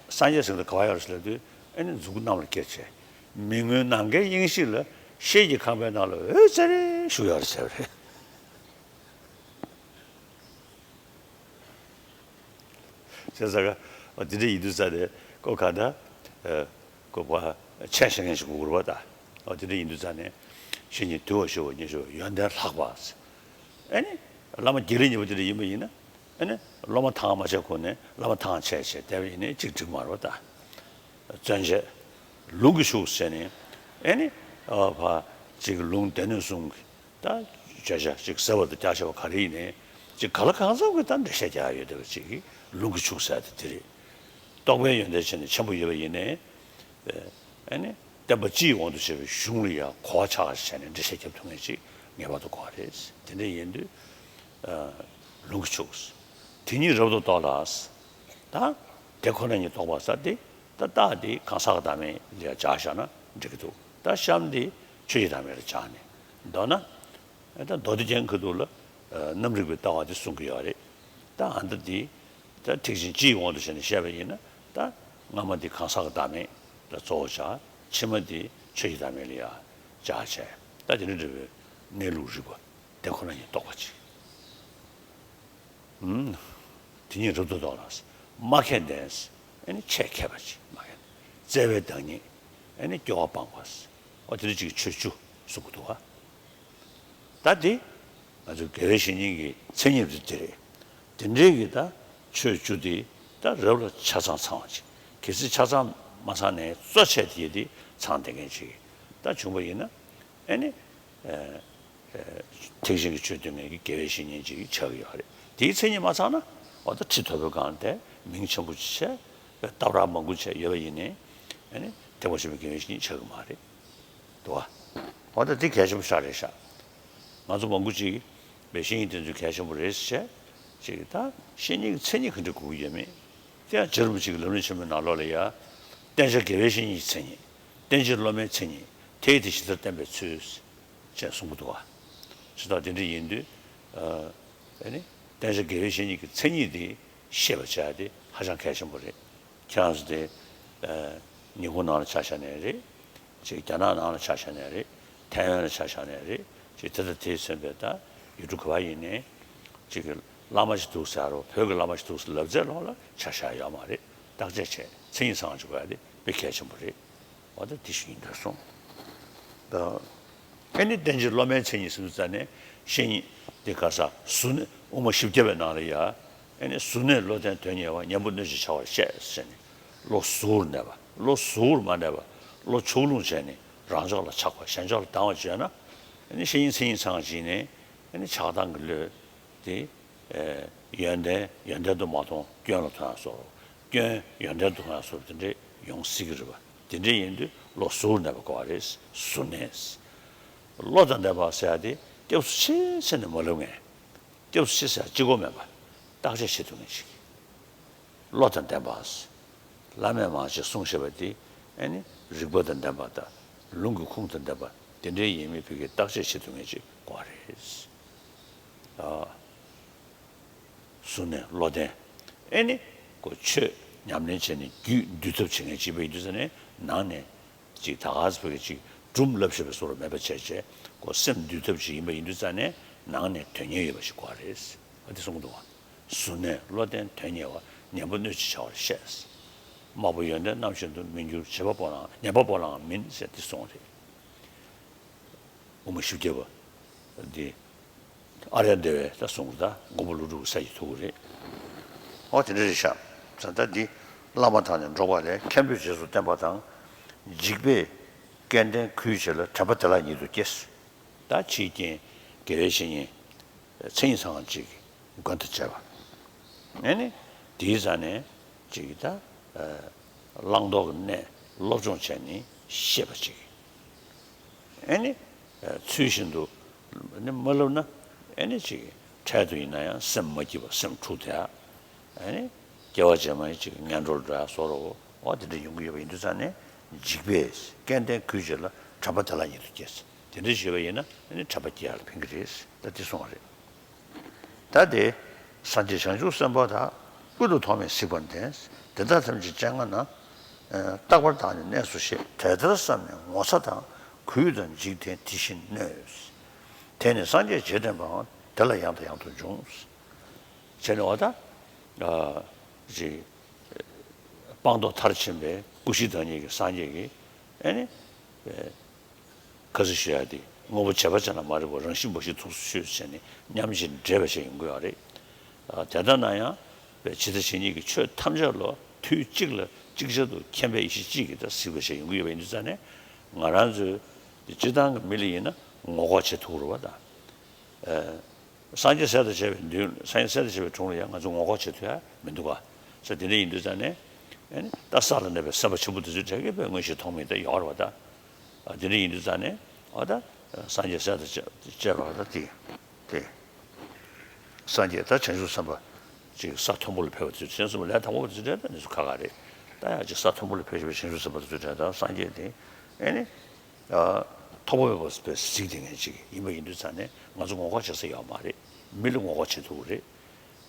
སངས་རྒྱས་ཟེར་དུས་ག་བ་ཡོད་རེད་ཟེར་དུས། ཨ་ནི་གཟུགས་གནམ་ལ་བསྐྱལ་བྱས། མི་མངོན་ནམ་མཁའི་དབྱིངས་ཤིག་ལ་ཤེལ་གྱི་ཁང་པའི་ནང་ལ་འོད་ཟེར་བཞུགས་ཡོད་རེད་ཟེར་བ་རེད། བྱས་ཙང་ཨ་དེ་འདྲ་ཡིན་དུས་ཙང་ནས་ཁོ་ག་ད་ཨ་ཁོ་བ་ཆེན་ཞིག་ངན་ཞིག་དགོས་ཀྱི་རེད་པ་ད། ཨ་དེ་འདྲ་ཡིན་དུས་ཙང་ནས་བཤེས་གཉེན་དུལ་བ་ཞི་བ་ཉེར་ཞི་བ་ཡོན་ཏན་ལྷག་པ། ཨ་ནི་བླ་མ་དགེ་ལེགས་གཉིས་པོ་དེ་འདྲ་ཡིན་པ་ཡིན་ན། ཨ་ནི་སློབ་མ་ཐང་མ་ཆད་གོང་ནས་བླ་མ་ཐང་ཆད་བྱས་བསྡད་པ་ཡིན་ནའི་གཅིག་འགྲིག་མ་རེད་པ་ད། བརྩོན་བྱས། ལུང་གིས་ཕྱུག་ཟེར་ནས། ཨ་ནི་ཨ་ཕ་གཅིག་ལུང་སྡེ་སྣོད་གསུམ་གྱི་ད་བརྗོད་བྱ་གཅིག་ཟེར་བ་དང་རྒྱགས་བྱ་བ་ག་རེ་ཡིན་ནའི་གཅིག་ག་ལ་གང་འཚམ་གྱི་ད་འགྲེལ་བཤད་རྒྱག་ཡ་ཡོད་བསྡད་པ་གཅིག་གིས་ལུང་གིས་ཕྱུག་ཟེར་ཡ་དེ་དེ་རེད། རྟོགས་པའི་ཡོན་ཏན་ཆེ་ནས་ཆེན་པོ་ཡོད་པ་ཡིན་ནའི། ཨ་ནི་བསྟན་པ་སྤྱི་ཡི་དབང་དུ་བྱས་པའི་གཞུང་ལ་ཡང་གོ་བ་ཆགས་པ་བྱས་ནས་འགྲེལ་བཤད་རྒྱབ་ཐུབ་མཁན་ཅིག་ངེས་པར་དུ་དགོས་པ་རེད། དེ་འདྲ་ཡིན་དུས་ཨ་ལུང་གིས་ཕྱུག་དེ་ཉིད་རབ་ཏུ་རྟོགས་ལ། ད་དེ་ཁོ་ན་ཉིད་རྟོགས་པ་ཟེར་དེ། ད་རྟགས་དེ་གང་ཟག་གི་བདག་མེད་ལ་སྦྱར་བཞག་ན་འགྲིག་གི་འདུག་ད་གཤམ་དེ་ཆོས་ཀྱི་བདག་མེད་ལ་སྦྱར་ནས། མདོར་ན། ད་མདོ་སྡེ་རྒྱན་གྱི་ཐོག་ལ་ཨ་རྣམ་རིག་པའི་ལྟ་བ་དེ་གསུང་གི་ཡོད་རེད། ད་ཨ་མདོ་འདི་ད་ཐེག་ཆེན་སྤྱི་ཡི་དབང་དུ་བྱས་ནས་བཤད་པ་ཡིན་ན། ད་སྔ་མ་འདི་གང་ཟག་གི་བདག་མེད་ལ་གཙོ་བོ་བཞག་ཕྱི་མ་འདི་ཆོས་ཀྱི་བདག་མེད་ལ་ཡང་སྦྱར་བྱས། ད་དེ་འདྲ་འདྲ་བའི་གནས་ལུགས་རིག་པ་དེ་ཁོ་ན་ཉིད་རྟོགས་པ་ཅིག་ཨུམ། དེ་ཉིད་རབ་ཏུ་རྟོགས་ལ། སྨྲ་མཁས་ལྡན། ཨ་ནི་ཆེད་མཁས་པ་ཅིག་སྨྲ་མཁས་ལྡན། བརྩེ་བའི་བདག་ཉིད། ཨ་ནི་སྐྱོ་བ་སྤངས་པ། འོ་དེ་འདྲ་ཅིག་ཆོས་བཅུ་གསུང་གི་འདུག་ག་ད་དེ་ང་ཚོ་དགེ་བའི་བཤེས་གཉེན་གྱི་མཚན་ཉིད་དེ་དེ་རེད། དེ་འདྲའི་གི་ད་ཆོས་བཅུ་དེ་ད་རབ་ལ་ཆ་ཚང་ཚང་བ་ཅིག་གལ་སྲིད་ཆ་ཚང་མ་ཚང་ནའི་གཙོ་ཆེ་དེ་དེ་ཚང་བསྡད་མཁན་ཅིག་ད་བྱུང་བ་ཡིན་ན། ཨ་ནི་ཨ་ཐེག་ཆེན་གྱི་ཆོས་སྟོན་མཁན་གྱི་དགེ་བའི་བཤེས་གཉེན་ཅིག་ཆགས་ཀྱི་ཡོད་རེད། དེའི་མཚན་ཉིད་མ་ཚང་ན་འོ་ད་ཁྲི་མཐོ་པོའི་སྒང་དེ་མིང་ཆེན་པོ་ཅིག་བྱས། སྟབས་ར་མང་པོ་བྱས་ཡོད་པ་ཡིན་ནའི། ཨ་ནི་ཐེག་པ་ཆེན་པོའི་དགེ་བའི་བཤེས་གཉེན་ཆགས་ཀྱི་མ་རེད། འདུག་བ། འོ་ད་འདི་གལ་ཆེན་པོ་ཞིག་རེད་ཤག་ང་ཚོ་མང་པོ་ཅིག་བའི་བཤེས་གཉེན་དེ་ཚོ་གལ་ཆེན་པོ་རེད་ཟེར་བྱས། ཅིག་ད་བཤེས་གཉེན་གྱི་མཚན་ཉིད་ག་འདྲ་དགོས་ཀྱི་ཡོད་མེད། དེ་ཡང་རྗེ་རིན་པོ་ཆེ་གི་ལམ་རིམ་ཆེན་མོའི་ནང་ལོགས་ལ་ཡ། བསྟེན་བྱ་དགེ་བའི་བཤེས་གཉེན་གྱི་མཚན་ཉིད། བསྟེན་བྱ་སློབ་མའི་མཚན་ཉིད། དེ་ཡི་དེ་ཇི་ལྟར་བསྟེན་པའི་ཚུལ། ཅེས་གསུང་གི་འདུག་བ། ཇི་ལྟར་དེ་འདྲ་ཡིན་དུས། ཨ་ནི་བསྟེན་བྱ་དགེ་བའི་བཤེས་གཉེན་གྱི་མཚན་ཉིད་དེ་ཤེས་པར་བྱ་ཡ་དེ་ཧ་ཅང་གལ་ཆེན་པོ་རེད། ཁྱེད་རང་ཚོ་དེ་ཨ་ཉིན་གུང་ནང་ལ་ཆ་བཞག་ནའི་རེད། ཅིག་རྒྱ་ནག་ནང་ལ་ཆ་བཞག་ནའི་རེད། ཐའེ་ཝན་ལ་ཆ་བཞག་ནའི་རེད། ཅིག་དེ་དང་དེས་མཚོན་པའི་ད་ཡུལ་གྲུ་ག་པར་ཡིན་ནའི། ཅིག་གི་བླ་མ་ཞིག་འདུག་ཟེར་རོ། བོད་ཀྱི་བླ་མ་ཞིག་འདུག་ཟེར་ལབ་ཚད་ལོག་ལ་ཆ་བཞག་ཡོད་མ་རེད། བརྟག་དཔྱད་བྱས་མཚན་ཉིད་ཚང་བ་ཅིག་དགོས་ཡ་དེ་དཔེ་གལ་ཆེན་པོ་རེད། འོ་ད་དེ་ཞིག་ཡིན་འདོད་སོང་། ད་ཨེ་ནི་བསྟེན་བྱ་སློབ་མའི་མཚན་ཉིད་ཟེར་དུས་ཙ་ནས་བཤེས་གཉེན་དེ་ག་ས་གཟུར་གནས་དབུ་མ་བཞི་བརྒྱ་པའི་ནང་ལ་ཡ། ཨེ་ནི་གཟུར་གནས་བློ་ལྡན་དོན་གཉེར་བ། ཉན་པོ་སྣོད་བཅུད་བྱ་བར་བཤད་ཟེར་ནས། བློ་གཟུར་གནས་པ། བློ་གཟུར་མ་གནས་པ། བློ་ཕྱོགས་ལྷུང་བྱས་ནས་རང་ཕྱོགས་ལ་ཆགས་པ། གཞན་ཕྱོགས་ལ་སྡང་བ་བྱས་ན། ཨེ་ནི་བཤེས་གཉེན་མཚན་ཉིད་ཚང་བ་ཅིག་ནས། ཨེ་ནི་ཆགས་སྡང་གི་བློ་དེ། ཨེ་ཡོན་ཏན་ཡོན་ཏན་དུ་མ་མཐོང་སྐྱོན་ལ་མཐོང་ཡ་བཟོ་འདྲ། སྐྱོན་ཡོན་ཏན་དུ་མཐོང་ཡ་བཟོ་འདྲ་དེ་འདྲས་ཡོང་སྲིད་ཀྱི་རེད་པ། དེ་འདྲས་ཡིན་དུས་བློ་གཟུར་གནས་པ་དགོས་པ་རེད། གཟུར་གནས། བློ་དང་ལྡན་པ་ཟེར་ཡ་དེ་སྐྱབས་སུ་མཆི་ཟེར་ནས་མ་ལབ་མཁན། སྐྱབས་སུ་མཆི་ཟེར་ཡ་གཅིག་པོ་མེད་པ། བརྟག་དཔྱད་བྱེད་ཐུབ་མཁན་ཞིག་བློ་དང་ལྡན་པ། བླ་མས་མང་ཆེ་གསུངས་བཞག་པ་དེ། ཨེ་ནི་རིགས་པ་དང་ལྡན་པ་དང་ལུང་གི་ཁུངས་དང་ལྡན་པ་དེ་འདྲའི་ཡིན་མིན་ཕ་གིར་བརྟག་དཔྱད་བྱེད་ཐུབ་མཁན་ཅིག་དགོས་རེད། ཨ་གཟུར་གནས་བློ་ལྡན། ཨེ་ནི་ཁོ་ཆོས་ཉམས་ལེན་བྱས་ནས་རྒྱུད་འདུལ་ཐབས་བྱེད་མཁན་ཅིག་ཡིན་དུས་ཙ་ནས་ནང་ནས་ཅིག་ད་ག་ཟེ་ཕ་གི་ཅིག་སྒྲུང་ལབ་བཞག་པའི་བཟོ་འདྲ་མེད་པ་བྱས་བྱས། ཁོ་སེམས་འདུལ་ཐབས་ཅིག་ཡིན་པ་ཡིན་དུས་ཙ་ནས་ནང་ནས་དོན་གཉེར་ཡོད་པ་ཞིག་དགོས་རེད། ཨ་དེ་གསུང་གི་འདུག་བ། གཟུར་གནས་བློ་ལྡན་དོན་གཉེར་བ། ཉན་པོ་སྣོད་བཅུད་བྱ་བར་བཤད། དམར་པོ་ཡོན་ཏན་རྣམ་བཞིན་དུ། མི་འགྱུར་བྱེད་པ་པོ་ལའང་། ཉན་པ་པོ་ལའང་མིན་ཟེར་དེ་གསུངས་རེད། དབུ་མ་བཞི་བརྒྱ་པ་འདི་ཨཱརྱ་དེ་ཝས་ད་གསུངས་རེད། ད་མགོན་པོ་ཀླུ་སྒྲུབ་ཀྱི་ས་ཡི་ཐུགས་རེད། ཨོ་དེ་འདྲ་རེད་ཤག་ད་ལྟ་འདི་བླ་མ་དང་ནི་འགྲོགས་པ་ལས། མཁན་པོས་རྗེས་སུ་བསྟན་པ་དང་། འཇིགས་པས་སྐལ་ལྡན་གུས་བྱེད་ལ། དྲན་པ་བདེ་བླག་ཉིད་དུ་སྐྱེས། ད་ཕྱིའི་རྐྱེན་དགེ་བའི་བཤེས་གཉེན་མཚན་ཉིད་ཚང་བ་ཅིག་གི་མགོན་དུ་བྱས་པ། ཨེ་ནི་དེའི་རྩ་ནས་ཅིག་ད་བླང་དོར་གྱི་གནས་སློབ་སྦྱོང་བྱས་ནས་ཤེས་པ་ཅིག་ཨེ་ནི་ཚུལ་བཞིན་དུ་ནི་མ་བསླབ་ན། ཨེ་ནི་ཅིག་འཕྲལ་དུ་ཡིན་ན་ཡང་སེམས་མ་སྐྱིད་པ། སེམས་འཁྲུགས་བསྡད་ཡ། ཨེ་ནི་སྐྱེ་བ་རྗེས་མ་ཡི་ཅིག་ངན་འགྲོར་འགྲོ་ཡ་བཟོ་འདྲ་བོ། ཨོ་དེ་འདྲ་ཡོང་གི་ཡོད་པ་ཡིན་དུས་ཙ་ནས། འཇིགས་པས་སྐལ་ལྡན་གུས་བྱེད་ལ། དྲན་པ་བདེ་བླག་ཉིད་དུ་སྐྱེས། དེ་འདྲ་ཞུས་པ་ཡིན་ན་ཨེ་ནི་དྲན་པ་སྐྱེ་ཡ་ལ་ཕན་གྱི་རེད། ད་དེ་གསུངས་པ་རེད། ད་དེ་སངས་རྒྱས་བྱང་ཆུབ་སེམས་དཔའ་དག་ཀུན་ཏུ་མཐོང་བས་གཟིགས་པར་འདོད། དེ་དག་ཐམས་ཅད་སྤྱན་སྔ་ན། རྟག་པར་བདག་ནི་གནས་སོ་ཞེས། དེ་ལྟར་བསམས་ནས་ངོ་ཚ་དང་། གུས་དང་འཇིགས་ཏེ་དེ་བཞིན་གནོད། དེ་ནས་སངས་རྒྱས་རྗེས་དྲན་པའང་དེ་ལ་ཡང་དང་ཡང་དུ་འབྱུང་། བྱས་ནས་འོ་ད། ཅིག་སྤངས་རྟོགས་མཐར་ཕྱིན་པའི་སྐུ་བཞི་བདག་ཉིད་ཀྱི་སངས་རྒྱས་ཀྱིས་ཨེ་ནི། ག་ཚོད་ཞུ་ཡ་དེ་དངོས་པོ་བྱས་པ་ཅན་ལ་མ་རིག་པ་རང་བཞིན་འབའ་ཞིག་ཐུགས་སུ་ཆུད་བྱས་ནས་མཉམ་བཞིན་འདྲེས་པ་ཞིག་ཡོང་གི་ཡོད་རེད། དེ་ལྟ་ན་ཡང་པའི་ཇི་ལྟ་ཇི་སྙེད་ཀྱི་ཆོས་ཐམས་ཅད་ལ་དུས་གཅིག་ལ་ཅིག་ཅར་དུ་མཁྱེན་པའི་ཡེ་ཤེས་གཅིག་གིས་ད་གཟིགས་པ་ཞིག་ཡོང་གི་ཡོད་པ་ཡིན་དུས་ཙང་ནས་ང་རང་ཚོའི་སྤྱིར་བཏང་གི་མི་ལ་ཡིན་ན་ངོ་ལྐོག་བྱེད་ཐུབ་རེད་པ་ད། སངས་རྒྱས་སྲས་དང་བཅས་པའི་མདུན། སངས་རྒྱས་སྲས་དང་བཅས་པའི་དྲུང་ལ་ཡང་ང་ཚོ་ངོ་ལྐོག་བྱེད་ཐུབ་ཡ་མི་འདུག་ག་ས་དེ་འདྲ་ཡིན་དུས་ཙང་ནས་ཨེ་ནི་ད་ས་ལ་གནས་པའི་སེམས་དཔའ་ཆེན་པོ་དེ་ཚོའི་གྲས་ཀྱིས་དཔེ་མངོན་ཤེས་མཐོང་མིན་ད་ཡོད་རེད་བ་ད། དེ་འདྲ་ཡིན་དུས་ཙང་ནས་ཨ་ད་སངས་རྒྱས་སྲས་དང་བཅས་པ་ད་དེ་དེ། སངས་རྒྱས་ད་བྱང་ཆུབ་སེམས་དཔའ་ཅིག་ས་མཐོན་པོ་ལ་ཕེབས་པ་དེ་ཚོ་བྱང་ཆུབ་སེམས་དཔའ་ལས་དང་པོ་དེ་ཚོའི་གྲས་ད་ནི་ཚོ་ཁ་ཁ་རེད། ད་ཡང་ཅིག་ས་མཐོན་པོ་ལ་ཕེབས་པའི་བྱང་ཆུབ་སེམས་དཔའ་དེ་ཚོའི་གྲས་ད་སངས་རྒྱས་དེ་ཨེ་ནི། ཐོག་མ་མེད་པ་གཟིགས་དེ་ངན་ཅིག་ཡིན་པ་ཡིན་དུས་ཙང་ནས་ང་ཚོ་ངོ་ལྐོག་བྱེད་ས་ཡོད་མ་རེད། མི་ལ་ངོ་ལྐོག་བྱེད་ཐུབ་ཀྱི་རེད།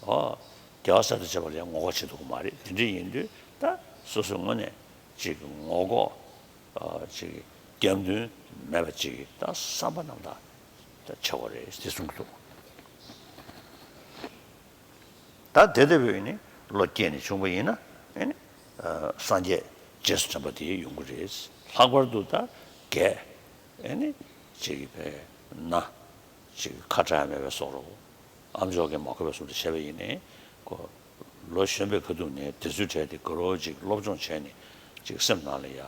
ཨོ། རྒྱལ་བ་སྲས་དང་བཅས་པ་ལ་ཡང་ངོ་ལྐོག་བྱེད་ཐུབ་ཀྱི་མ་རེད། དེ་འདྲ་ཡིན་དུས་ད་སོ་སོའི་ངོས་ནས་ཅིག་ངོ་ལྐོག་ཨ་ཅིག་རྒྱབ་མདུན་མེད་པ་ཅིག་ད་བསམ་པ་རྣམ་དག་ད་བྱེད་དགོས་རེད་ཅེས་གསུང་གི་འདུག་ད་དེ་ལྟ་བུའི་ནི་བློ་སྐྱེས་ནས་བྱུང་བ་ཡིན་ན་ཨེ་ནི། སངས་རྒྱས་རྗེས་སུ་དྲན་པ་དེ་ཡོང་གི་རེད། ལྷག་པར་དུ་ད་རྒས་ཨེ་ནི་ཅིག་བས་ན་ཅིག་ཁ་གྲག་ཡ་མེད་པའི་བཟོ་འདྲ། ཨམ་ཅོག་གིས་མ་གོ་བའི་བཟོ་འདྲ་བྱས་པ་ཡིན་ནའི་ཁོ་ལོ་གཞོན་པའི་ཁ་ཐུག་ནས་དེ་ཚོའི་གྲས་དེ་དགའ་རབ་ཅིག་སློབ་སྦྱོང་བྱས་ནས་ཅིག་སེམས་ནང་ལ་ཡ་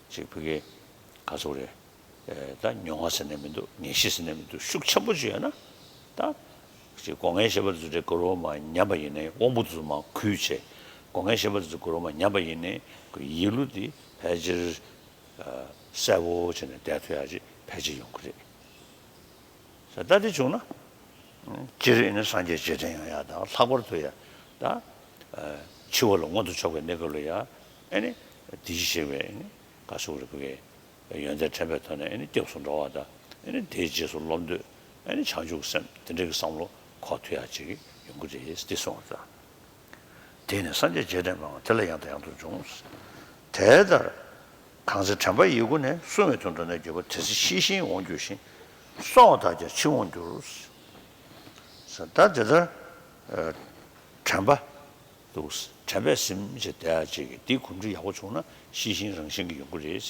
ཅིག་ཕ་གི་ག་ཚོད་རེད། ད་མྱོང་བ་ཟེར་ནས་མི་འདུག་ངེས་ཤེས་ཟེར་ནས་མི་འདུག་ཤུགས་ཆེན་པོ་ཅིག་ཡོད་ན། ད་ཅིག་སྒོ་ངའི་བཤད་པ་དེ་ཚོ་དེ་དགའ་རབ་མར་ཉན་པ་ཡིན་ནའི་དབང་པོ་དེ་ཚོ་མར་ཁུལ་བྱས། སྒོ་ངའི་བཤད་པ་དེ་ཚོ་དགའ་རབ་མར་ཉན་པ་ཡིན་ནའི་ཁོ་ཡིད་བློ་དེ་ཕལ་ཆེར་གསལ་པོ་བྱས་ནས་བསྡད་ཐུབ་ཡག་ཅིག་ཕལ་ཆེར་ཡོང་གི་རེད། ད་ལྟ་དེ་བྱུང་ན། སྤྱིར་ཨེ་ནི་སངས་རྒྱས་རྗེས་དྲན་ཡོང་ཡ་དང་ལྷག་པར་དུ་ཡ་ད། འཆི་བ་ལ་མངོན་དུ་ཕྱོགས་པའི་གནས་སྐབས་ལ་ཡ་ཨེ་ནི། དེ་བཞིན་གཤེགས་པའི་ཨེ་ནི་ག་སོགས་རིག་པའི་ཡོན་ཏན་དྲན་པའི་ཐོག་ནས་ཨེ་ནི་སྐྱབས་སུ་འགྲོ་བ་དང་ཨེ་ནི་དེའི་རྗེས་སུ་སློབ་འདོད་ཨེ་ནི་བྱང་ཆུབ་སེམས་དེ་འདྲའི་གི་བསམ་བློ་འཁོར་ཐུབ་ཡ་ཅིག་ཡོང་གི་རེད་དེ་གསུངས་པ་དང་། དེ་ནི་སངས་རྒྱས་རྗེས་དྲན་པའང་དེ་ལ་ཡང་དང་ཡང་དུ་འབྱུང་། དེ་ལྟར། གང་ཚེ་དྲན་པ་ཡི་གུ་ནས། བསྲུང་བའི་དོན་དུ་གནས་གྱུར་པ། དེ་ཚེ་ཤེས་བཞིན་འོང་འགྱུར་ཞིང་། སོང་བ་དག་ཀྱང་ཕྱིར་འོང་འགྱུར། ད་དེ་ལྟར། དྲན་པ། འདུག་དྲན་པས་ཟིན་བྱས་བསྡད་ཡ་ཅིག་གིས་འདི་གོམས་འདྲིས་ཡག་པོ་བྱུང་ན་ཤེས་བཞིན་རང་བཞིན་གྱིས་ཡོང་གི་རེད།